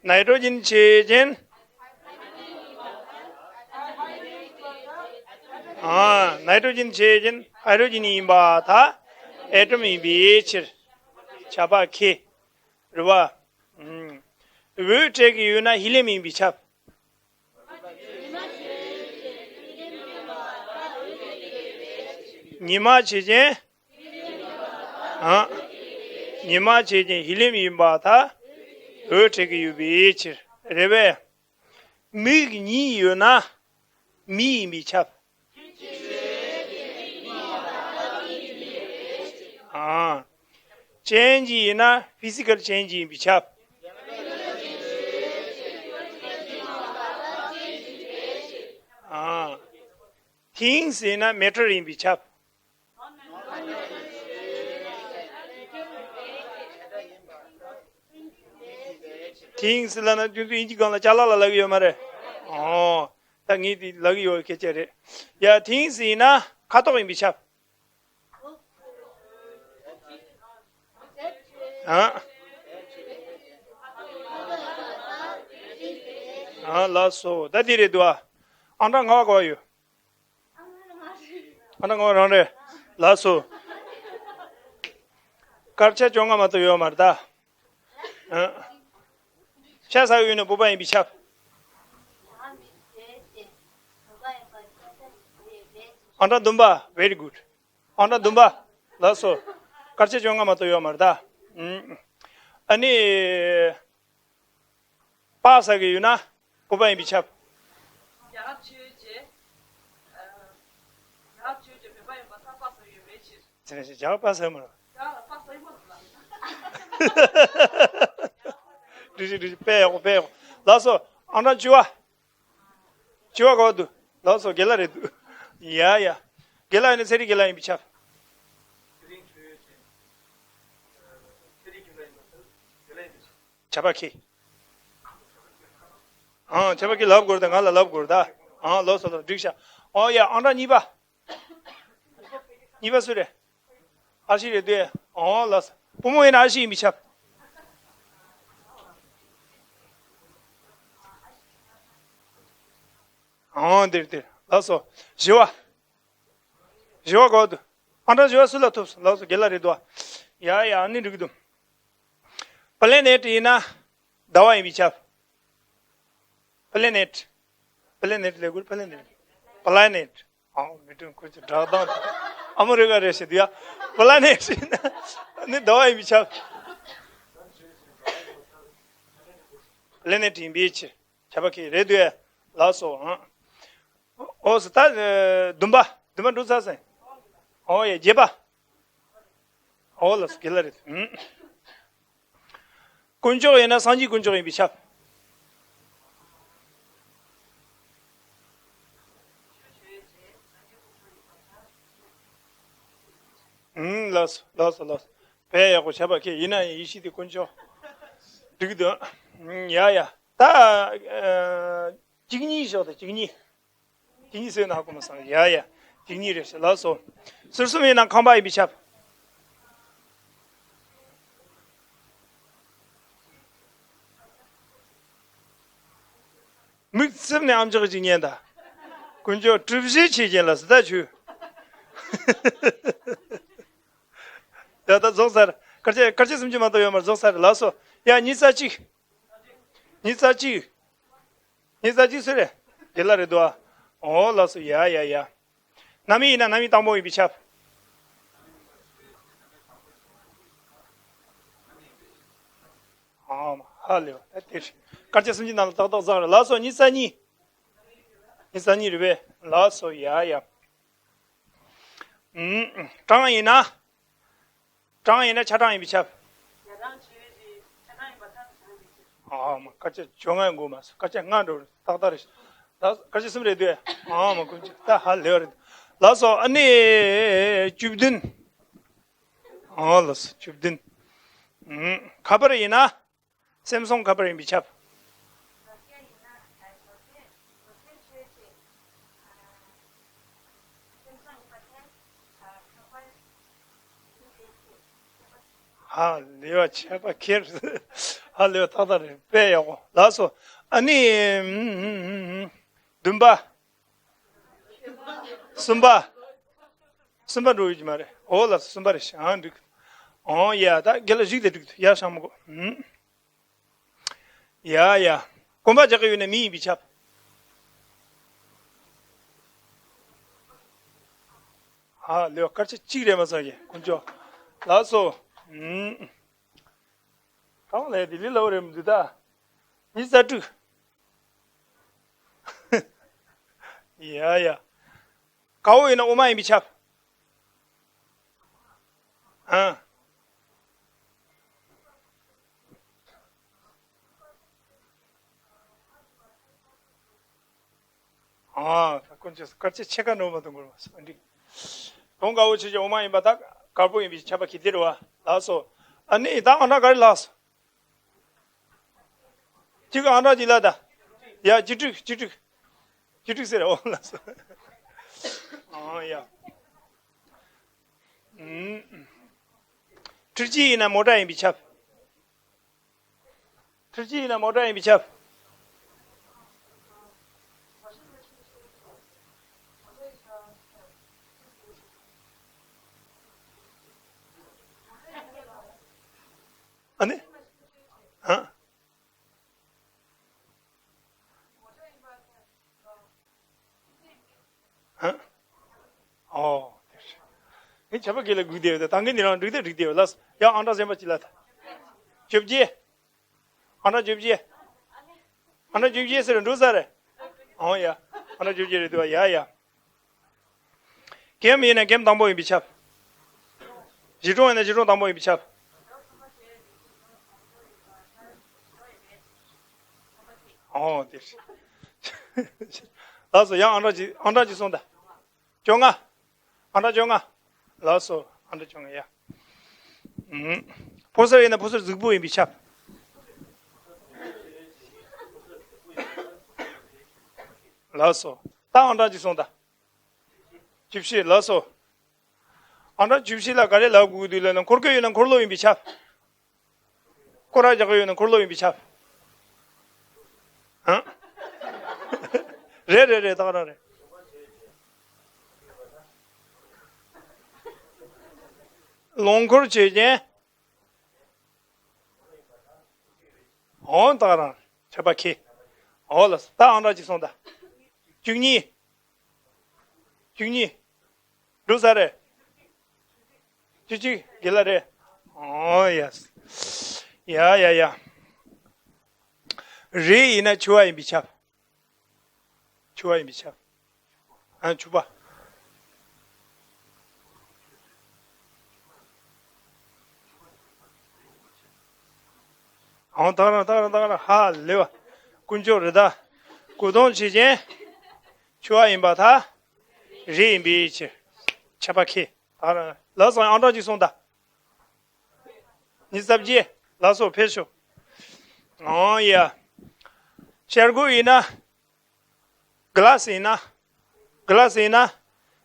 ནའི་ཊྲོ་ཇིན་བྱས་ཅིང་། ཨ། ནའི་ཊྲོ་ཇིན་བྱས་ཅིང་ཧའི་ཌྲོ་ཇིན་ཡིན་པར་ཐལ། ཨེ་ཊོམ་ཡིན་པའི་ཕྱིར། ཁྱབ་པ་ཁས། རེད་པ། ཨུམ། འོད་འཕྲོ་གི་ཡོད་ན་ཧི་ལི་ཡམ་ཡིན་པའི་ཁྱབ། ཉི་མ་བྱས་ཅིང་། ཨ། ཉི་མ་བྱས་ཅིང་ཧི་ལི་ཡམ་ཡིན་པར་ཐལ། འོད་འཕྲོ་གི་ཡོད་པའི་ཕྱིར། རེད་པས། མིག་གཉིས་ཡོད་ན་མི་ཡིན་པའི་ཁྱབ། ཨ། ཅེན་ཇི་ཡིན་ན་ཕི་སི་ཀལ་ཅེན་ཇི་ཡིན་པའི་ཁྱབ། ཨ། ཐིང་སི་ཡིན་ན་མེ་ཊར་ཡིན་པའི་ཁྱབ། ཐིང་སི་ལབ་ན་ཁྱོད་ཚོ་དབྱིན་ཇི་སྒང་ལ་ཅ་ལག་ལ་ལབ་ཀྱི་ཡོད་མ་རེད། ཨོ། ད་ངས་དེ་ལབ་ཀྱི་ཡོད། སྐད་ཆ་རེད། ཡ། ཐིང་སི་ཡིན་ན་ཁ་དོག་ཡིན་པའི་ཁྱབ། ཨ། ཨ། ལགས་སོ། ད་འདི་རེད་འདུག་ཨ། ཨང་གྲངས་ལྔ་པ་ག་པར་ཡོད། ཨང་གྲངས་ལྔ་པ་རང་རེད། ལགས་སོ། དཀར་ཆ་བཅོ་ལྔ་མ་གཏོགས་ཡོད་མ་རེད་ད། ཨ། ཤ་ཟ་ཡོད་ན་བུ་པ་ཡིན་པའི་ཁྱབ། ཨང་གྲངས་བདུན་པ། Very good. ཨང་གྲངས་བདུན་པ། ལགས་སོ། དཀར་ཆ་བཅོ་ལྔ་མ་གཏོགས་ཡོད་མ་རེད་ད། ཨུམ། ཨ་ནི། པགས་ཟ་གི་ཡོད་ན་བུ་པ་ཡིན་པའི་ཁྱབ། རྒྱ་གར་ཆོས་བྱེད། རྒྱ་གར་ཆོས་བྱེད་བོད་པ་ཡིན་པར་ཐལ། པགས་ཟ་ཡོད་པའི་ཕྱིར། དེ་ནས་རྒྱ་གར་པགས་ཟ་མ་རེད། རྒྱ་གར་པགས་ཟ་ཡོད་མ་རེད་ལ། འགྲིག་གི་འགྲིག་གི། དཔེ་ཡག་པོ། དཔེ་ཡག་པོ། ལགས་སོ། ཨང་གྲངས་བཅུ་པ། བཅུ་པ་ག་པར་འདུག། ལགས་སོ། རྒན་ལགས་རེད་འདུག། ཡ་ཡ། རྒན་ལགས་ཡིན་ན་ཚེ་རིང་རྒན་ལགས་ཡིན་པའི་ཁྱབ། ཁྱབ་པ་ཁས། ཨང་། ཁྱབ་པ་ཁས་ལབ་དགོས་རེད་ད། ང་ལ་ལབ་དགོས་རེད་ད། ཨང་། ལགས་སོ་ལགས། འགྲིག་ཤག། ཨོ་ཡ། ཨང་གྲངས་གཉིས་པ། གཉིས་པ་སུ་རེད། ཨར་ཤི་རེད་འདུག། ཨོ་ལགས་སོ། བུ་མོ་ཡིན་ན་ཨར་ཤི་ཡིན་པའི་ཁྱབ། ཨོ་འདིར་འདིར། ལགས་སོ། བཞི་པ། བཞི་པ་ག་པར་འདུག། ཨང་གྲངས་བཞི་པ་སུ་ལ་ཐོབ་སོང་། ལགས་སོ། རྒན་ལགས་རེད་འདུག། ཡ་ཡ། ཨ་ནི་འགྲིག་གི་འདུག། པ་ལེ་ནེ་ཊི་ཡིན་ན་ཟླ་བ་ཡིན་པའི་ཁྱབ། པ་ལེ་ནེ་ཊི། པ་ལེ་ནེ་ཊི་ལབ་དགོས། པ་ལེ་ནེ་ཊི། པ་ལེ་ནེ་ཊི། ཨ། མི་དྲན། ཁོ་ཚོ་སྒྲ་གདངས་དེ་ཨ་མི་རི་ཀ་རེད་ཟེར་དུས་ཡ། པ་ལེ་ནེ་ཊི་ཡིན་ན་ནི་ཟླ་བ་ཡིན་པའི་ཁྱབ། པ་ལེ་ནེ་ཊི་ཡིན་པའི་ཕྱིར། ཁྱབ་པ་ཁས། རེད་འདུག་ཨེ། ལགས་སོ། ཨང་། ཨོ་སོ། ད་བདུན་པ། བདུན་པ་འགྲོ་ཚར་སོང་། ཨོ་ཡ། བརྒྱད་པ། ཨོ་ལགས་སོ། རྒན་ལགས་རེད། ཨུམ། དཀོན་མཆོག་ཡིན་ན་སངས་རྒྱས་དཀོན་མཆོག་ཡིན་པའི་ཁྱབ། ཨུམ། ལགས་སོ་ལགས་སོ་ལགས་སོ། དཔེ་ཡག་པོ། ཁྱབ་པ་ཁས། ཡིན་ན་ཡང་ཡེ་ཤེས་དེ་དཀོན་མཆོག། འགྲིག་གི་འདུག། ཨུམ། ཡ་ཡ། ད། ཨ། གཅིག་གཉིས་ཞོག་དང་། གཅིག་གཉིས། གཅིག་གཉིས་ཟེར་ན་ཧ་གོ་མ་སོང་། ཡ་ཡ། གཅིག་གཉིས་རེད་ཤག། ལགས་སོ། ཟུར་གསུམ་ཡིན་ན་ཁང་པ་ཡིན་པའི་ཁྱབ། མིག་བཙུམ་ནས་ཨམ་ཅོག་ཅིག་ཉན་དང་། དཀོན་མཆོག་གྲུ་བཞི་ཕྱེད་ཅན་ལ་ཟི་ད་ཆུ། ད་ད་རྫོགས་ཚར། སྐར་ཆ་སྐར་ཆ་སུམ་ཅུ་མ་གཏོགས་ཡོད་མ་རེད། རྫོགས་ཚར། ལགས་སོ། ཡ། ཉི་ཚ་གཅིག་ཉི་ཚ་གཅིག་ཉི་ཚ་གཅིག་སུ་རེད། དེ་ལ་རེད་འདུག་ཨ། འོ་ལགས་སོ། ཡ་ཡ་ཡ། ནམ་ཡིན་ན་ནམ་ཡིན་དང་པོ་ཡིན་པས་ཁྱབ། ཨ་མ་ཧ་ལས་པ། ད་དེ་སྐར་ཆ་སུམ་ཅུ་ནང་ལ་ཏག་ཏག་བཟང་རེད། ལགས་སོ། ཉི་ཚ་གཉིས། ཉི་ཚ་གཉིས་རེད་པས། ལགས་སོ། ཡ་ཡ། ཨུམ། གྲངས་ཡིན་ན། གྲངས་ཡིན་ན་ཆ་གྲངས་ཡིན་པས་ཁྱབ། ཨ་མ། སྐར་ཆ་བཅོ་ལྔ་འགོར་མ་སོང་། སྐར་ཆ་ལྔ་འགྲོ་རེད། ཏག་ཏག་རེད། ད་སྐར་ཆ་གསུམ་རེད་འདུག་ཨ་མ། ཀུན་སྤྱོད་ད་ཧ་ལས་པ་རེད། ལགས་སོ། ཨ་ནི་བཅུ་བདུན། ཨོ་ལགས་སོ། བཅུ་བདུན། ཨུམ། ཁ་པར་ཡིན་ན། སེམ་སུང་ཁ་པར་ཡིན་པས་ཁྱབ། ཧ་ལས་པ། ཁྱད་པར་ཁེར། ཧ་ལས་པ། ཏག་ཏག་རེད། དཔེ་ཡག་པོ། ལགས་སོ། ཨ་ནི་བདུན་པ། གསུམ་པ། གསུམ་པ་འགྲོ་ཡོད་ཀྱི་མ་རེད། འོ་ལགས་སོ། གསུམ་པ་རེད། ཨང་འགྲིག་ཨང་། ཡ། ད་རྒན་ལགས་གཞུག་དེ་འགྲིག་ཡ། ཤང་མི་དགོས། ཨུམ། ཡ་ཡ། གོམ་པ་རྒྱག་གི་ཡོད་ན་མི་ཡིན་པས་ཁྱབ། ཧ་ལས་པ། སྐར་ཆ་གཅིག་རེད་མ་སོང་གི། དཀོན་མཆོག་ལགས་སོ། ཨུམ། གང་ལས་ལྡི་ལི་ལ་འོ་རེད་མི་འདུག་ད། ཉི་ཚ་དྲུག་ཡ་ཡ། དགའ་བོ་ཡིན་ན་འོ་མ་ཡིན་པས་ཁྱབ། ཨ། ཨ། ད་དཀོན་མཆོག་སྐར་ཆ་ཕྱེད་ཀ་འགྲོ་མ་ཐུབ་འགོར་བ་སོང་འགྲིག་གོང་དགའ་བོ་ཆོས་ཀྱི་འོ་མ་ཡིན་པ། ད་དཀར་པོ་ཡིན་པས་ཁྱབ་པ་གི་དེ་རེད་པ། ལགས་སོ། ཨ་ནི་ད་ཨང་གྲངས་ག་རེ་ལགས་སོ། གཅིག་ཨང་གྲངས་གཅིག་ལ་ད། ཡ། བཅུ་དྲུག་བཅུ་དྲུག་བཅུ་དྲུག་ཟེར། འོ་ལགས་སོ། ཨང་། ཡ། ཨུམ། ཁྲི་གཅིག་ཡིན་ན་མོ་ཊ་ཡིན་པས་ཁྱབ། ཁྲི་གཅིག་ཡིན་ན་མོ་ཊ་ཡིན་པས་ཁྱབ། ཨ་ནི། ཧ། ཧ། ཨོ། ངས་བྱ་བ་གི་ལ་སྒུག་བསྡད་ཡོད། ད་ད་གིན་འདི་རང་འགྲིག་ད་འགྲིག་བསྡད་ཡོད་ལགས། ཡ། ཨང་གྲངས་གཞན་པ་གཅིག་ལ་ད། བཅོ་བརྒྱད། ཨང་གྲངས་བཅོ་བརྒྱད། ཨང་གྲངས་བཅོ་བརྒྱད་ཟེར་འགྲོ་ས་རེད། ཨོ་ཡ། ཨང་གྲངས་བཅོ་བརྒྱད་རེད་འདུག་བ། ཡ་ཡ། རྒན་ཡིན་ན་རྒན་དང་པོ་ཡིན་པས་ཁྱབ། གཞིས་གྲོང་ཡིན་ན་གཞིས་གྲོང་དང་པོ་ཡིན་པས་ཁྱབ། ཨོ་དེ། ལགས་སོ། ཡང་ཨང་གྲངས་ཅིག་ཨང་གྲངས་ཅིག་སོང་ད། བཅོ་ལྔ། ཨང་གྲངས་བཅོ་ལྔ། ལགས་སོ། ཨང་གྲངས་བཅོ་ལྔ་ཡ། ཨུམ། ཕོ་གསར་ཡིན་ན་ཕོ་གསར་གཟུགས་པོ་ཡིན་པས་ཁྱབ། ལགས་སོ། ད་ཨང་གྲངས་ཅིག་སོང་ད། བཅུ་བཞི། ལགས་སོ། ཨང་གྲངས་བཅུ་བཞི་ལ་ག་རེ་ལབ་དགོས་ཀྱི་འདུག་ལབ་ན། འཁོར་སྐོར་ཡོད་ན་འཁོར་ལོ་ཡིན་པས་ཁྱབ། སྐོར་ར་རྒྱག་གི་ཡོད་ན་འཁོར་ལོ་ཡིན་པས་ཁྱབ། ཧ། རེད་རེད་རེད། ད་ག་རང་རེད། ལོངས་སྐོར་བྱེད་མཁན། འོ་ད་ག་རང་རེད། ཁྱབ་པ་ཁེ། འོ་ལགས་སོ། ད་ཨང་གྲངས་ཅིག་སོང་ད། བཅུ་གཉིས། བཅུ་གཉིས། འགྲོ་ས་རེད། བཅུ་གཅིག་དགེ་ལ་རེད། ཨོ་ཡ། ཡ་ཡ་ཡ། རེད་ཡིན་ན་ཕྱུ་པ་ཡིན་པས་ཁྱབ། ཕྱུ་པ་ཡིན་པས་ཁྱབ། ཨ། ཕྱུ་པ། ཨང་། ད་ག་རང་ད་ག་རང་ད་ག་རང་། ཧ་ལས་པ། དཀོན་མཆོག་རེད་ད། གུ་དོང་བྱེད་ཅན། ཕྱུ་པ་ཡིན་པར་ཐལ། རེད་ཡིན་པའི་ཕྱིར། ཁྱབ་པ་ཁེ། ད་ག་རང་ལགས་སོ། ཨང་གྲངས་ཅིག་སོང་ད། ཉི་ཤུ་རྩ་བརྒྱད། ལགས་སོ། ཕེབས་ཤོག་ཨང་། ཡ། ཤར་སྒོ་ཡིན་ན། གི་ལ་སི་ཡིན་ན། གི་ལ་སི་ཡིན་ན།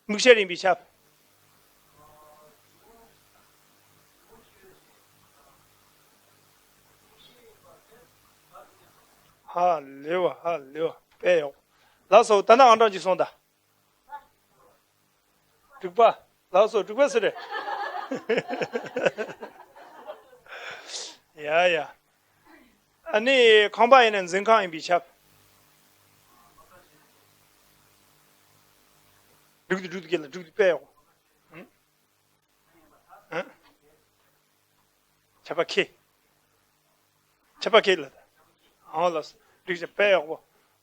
མིག་ཤར་ཡིན་པས་ཁྱབ། ཧ་ལས་པ། ཧ་ལས་པ། དཔེ་ཡག་ལགས་སོ། ད་ནི་ཨང་གྲངས་ཅིག་སོང་ད། དྲུག་པ། ལགས་སོ། དྲུག་པ་སུ་རེད། ཡ་ཡ། ཨ་ནི་ཁང་པ་ཡིན་ན་འཛིན་ཁང་ཡིན་པས་ཁྱབ། དྲུག་དེ་དྲུག་དེ་སྐད་ལ་དྲུག་དེ་དཔེ་ཡག་པོ། ཨ། ཁྱབ་པ་ཁེ། ཁྱབ་པ་ཁེ་ལ། ཨང་ལགས་སོ། འགྲིག་ཅིང་དཔེ་ཡག་པོ།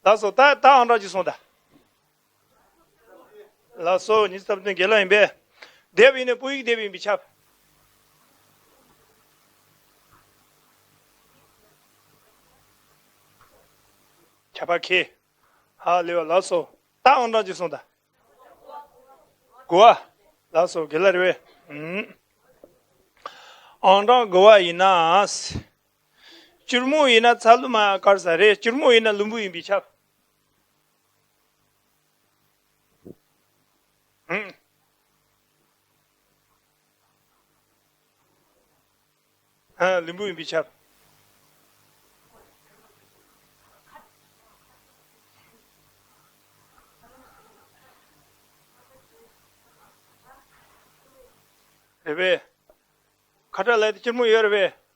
ལགས་སོ། ད་ད་ཨང་གྲངས་ཅིག་སོང་ད། ལགས་སོ། ཉི་ཤུ་རྩ་བདུན་དགེ་ལགས་ཡིན་པས། དེབ་ཡིན་ན་བོད་ཡིག་དེབ་ཡིན་པས་ཁྱབ། ཁྱབ་པ་ཁེ། ཧ་ལས་པ། ལགས་སོ། ད་ཨང་གྲངས་ཅིག་སོང་ད། དགུ་པ། ལགས་སོ། དགེ་ལགས་རེད་པས། ཨང་གྲངས་དགུ་པ་ཡིན་ན། སྐྱུར་མོ་ཡིན་ན་ཚ་ལུ་མ་དཀར་ས་རེད། སྐྱུར་མོ་ཡིན་ན་ལུམ་བུ་ཡིན་པས་ཁྱབ། ཨ། ལུམ་བུ་ཡིན་པས་ཁྱབ། རེད་པས། ཁ་བྲལ་ལས་དེ་སྐྱུར་མོ་ཡོད་རེད་པས།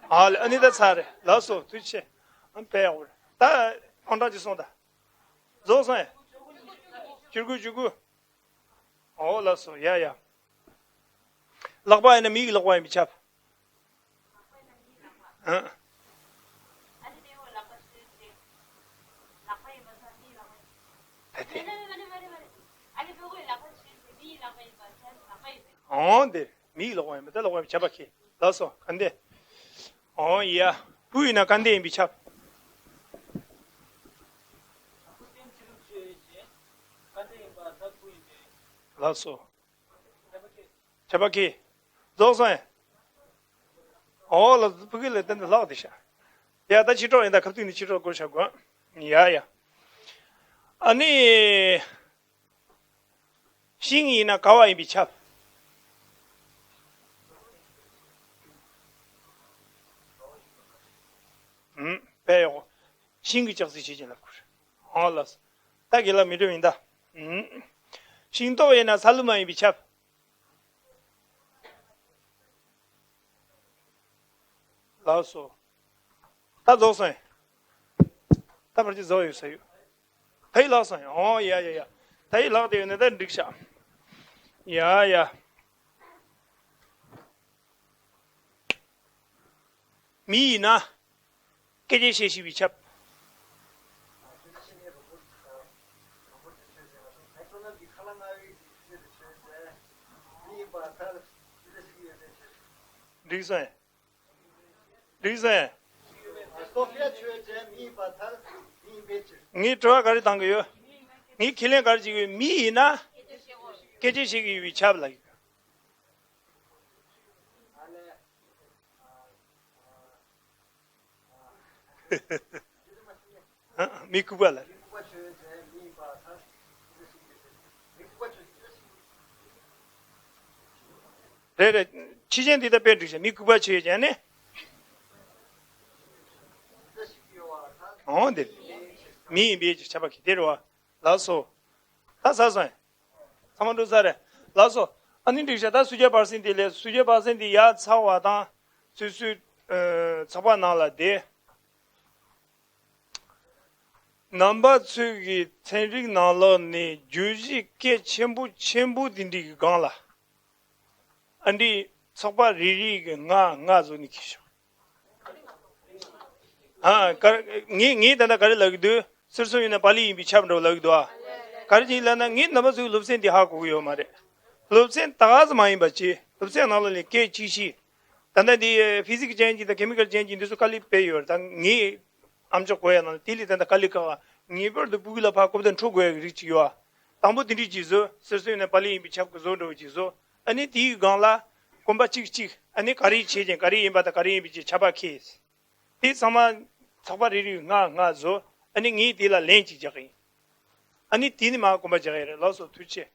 ཨ་ལེ། ཨ་ནི་ད་ཚར་རེད། ལགས་སོ། ཐུགས་རྗེ་ཆེ། ཨ། དཔེ་ཡག་པོ་རེད། ད་ཨང་གྲངས་ཅིག་སོང་ད། རྫོགས་སོང་ཨེ། བཅུ་དགུ། བཅུ་དགུ། ཨོ་ལགས་སོ། ཡ་ཡ། ལག་པ་ཡིན་ན་མི་ཡི་ལག་པ་ཡིན་པས་ཁྱབ། ཨ། ད་དེ། ཨོ་དེ། མི་ཡི་ལག་པ་ཡིན་པས་ཁྱབ་པ་ཁེ། ལགས་སོ། གན་དྷེ། ཨོ་ཡ། བུ་ཡིན་ན་གན་དྷེ་ཡིན་པས་ཁྱབ། ལགས་སོ། ཁྱབ་པ་ཁེ། རྫོགས་སོང་ཨེ། ཨོ་ལགས། བུ་གུ་ལ་བསྟན་ཏེ་ལྷག་བསྡད་ཤག། ཡ། ད་ཕྱི་དྲོ་ཡིན་ད། ཁ་ཐུག་ནས་ཕྱི་དྲོ་སྐོར་བྱ་དགོས། ཡ་ཡ། ཨ་ནི། ཤིང་ཡིན་ན་ཀ་བ་ཡིན་པས་ཁྱབ། ཨུམ། དཔེ་ཡག་པོ། ཤིང་གི་ལྕགས་སྲེག་བྱེད་ཅིང་ལབ་དགོས་རེད། ཨོ་ལགས་སོ། ད་དགེ་ལགས་མི་འགྲོ་ཡིན་ད། ཨུམ། ཤིང་ཏོག་ཡིན་ན་ཚ་ལུ་མ་ཡིན་པས་ཁྱབ། ལགས་སོ། ད་རྫོགས་སོང་ཨེ། ད་བར་གྱི་རྫོགས་ཡོད་ས་ཡོད། ད་ཡི་ལགས་སོང་ཨེ། ཨོ་ཡ་ཡ་ཡ། ད་ཡི་ལགས་བསྡད་ཡོད་ན་ད་འགྲིག་ཤག། ཡ་ཡ། མི་ཡིན་ན། སྐད་ཆ་བཤད་ཤེས་པས་ཁྱབ། འགྲིག་སོང་ཨེ། འགྲིག་སོང་ཨེ། སོ་ཧྥི་ཡ་ཆོས་ཅན། མི་ཡིན་པར་ཐལ། མི་ཡིན་པའི་ཕྱིར། ངས་དྲི་བ་ག་རེ་བཏང་གི་ཡོད། ངས་ཁས་ལེན་ག་རེ་བྱེད་ཀྱི་ཡོད། མི་ཡིན་ན། སྐད་ཆ་བཤད་ཀྱི་ཡོད་པས་ཁྱབ་ལབ་ཀྱི་ཡོད། མི་ལྐུགས་པ་ལ། རེད་རེད། ཕྱི་རྒྱན་འདི་ལྟར་དཔེ་འགྲིག་ཤག། མི་ལྐུགས་པ་ཆོས་ཅན་ནི། འོང་དེ། མི་ཡིན་པའི་ཕྱིར། ཁྱབ་པ་ཁེ། དེ་རེད་པ། ལགས་སོ། ད་ཟ་སོང་། ཚང་མ་འགྲོ་ས་རེད། ལགས་སོ། ཨ་ནི་འགྲིག་ཤག། ད་སུ་ཇཱ་བར་སེང་དེ་ལས། སུ་ཇཱ་བར་སེང་དེ་ཡར་ཚར་བ་དང་། སོ་སོའི་ཚགས་པར་ནང་ལ་བསྡད། རྣམ་པ་ཚོས་ཀྱི་ཚན་རིག་ནང་ལོགས་ནས་བརྗོད་གཞི་གལ་ཆེན་པོ་ཆེན་པོ་དེ་འདྲའི་གི་སྒང་ལ། ཨ་འདྲའི་ཚགས་པར་རེ་རེ་གི་ལྔ་ལྔ་བཟོས་ནས་འཁྱེར་ཤོག། ཨ། ག་ངས་ངས་ད་ལྟ་ག་རེ་ལབ་ཀྱི་འདུག། ཟེར་སོང་ཡིན་ན་པཱ་ལི་ཡིན་པས་ཁྱབ་འགྲོ་ལབ་ཀྱི་འདུག་ཨ། ག་རེ་བྱས་ལབ་ན། ངས་རྣམ་པ་ཚོའི་སློབ་ཚན་འདི་ཧ་གོ་གི་ཡོད་མ་རེད། སློབ་ཚན་ད་ག་ཙམ་མ་ཡིན་པ་བྱས། སློབ་ཚན་ནང་ལོགས་ནས་སྐད་ཅིག་ཤེས། ད་ལྟ་འདི་ཕི་ཟིག་ཅན་གྱི་དང་ཁེ་མི་ཀལ་ཅན་གྱི་འདི་ཚོ་དཀའ་ལས་དཔེ་ཡོད་རེད། ད་ངས་ཨམ་ཅོག་གོ་ཡ་ནང་ལ་དེ་ལས་ད་ལྟ་དཀའ་ལས་ཁག་ངེས་པར་དུ་སྤུ་གུ་ལ་ཕར་གོ་བརྡ་འཕྲོད་དགོས་ཡ་གི་རིགས་ཅིག་ཡོད་ཨ། དང་པོ་དེ་འདྲས་ཅིག་བཟོ། ཟེར་སོང་ཡིན་ན་པཱ་ལི་ཡིན་པས་ཁྱབ་གི་བཟོ་འདྲ་བོ་ཅིག་བཟོ། ཨ་ནི་དེའི་སྒང་ལ་གོམ་པ་གཅིག་གཅིག། ཨ་ནི་ག་རེ་བྱས་ཀྱང་ག་རེ་ཡིན་པ་དང་ག་རེ་ཡིན་པའི་ཅིག་ཁྱབ་པ་ཁེ། དེ་ཚང་མ་ཚགས་པར་རེ་རེ་ལྔ་ལྔ་བཟོ། ཨ་ནི་ངས་དེ་ལ་ལན་གཅིག་རྒྱག་གི་ཡིན། ཨ་ནི་དེ་ནས་མར་གོམ་པ་རྒྱག་ཡ་རེད། ལགས་སོ། ཐུགས་རྗེ་ཆེ།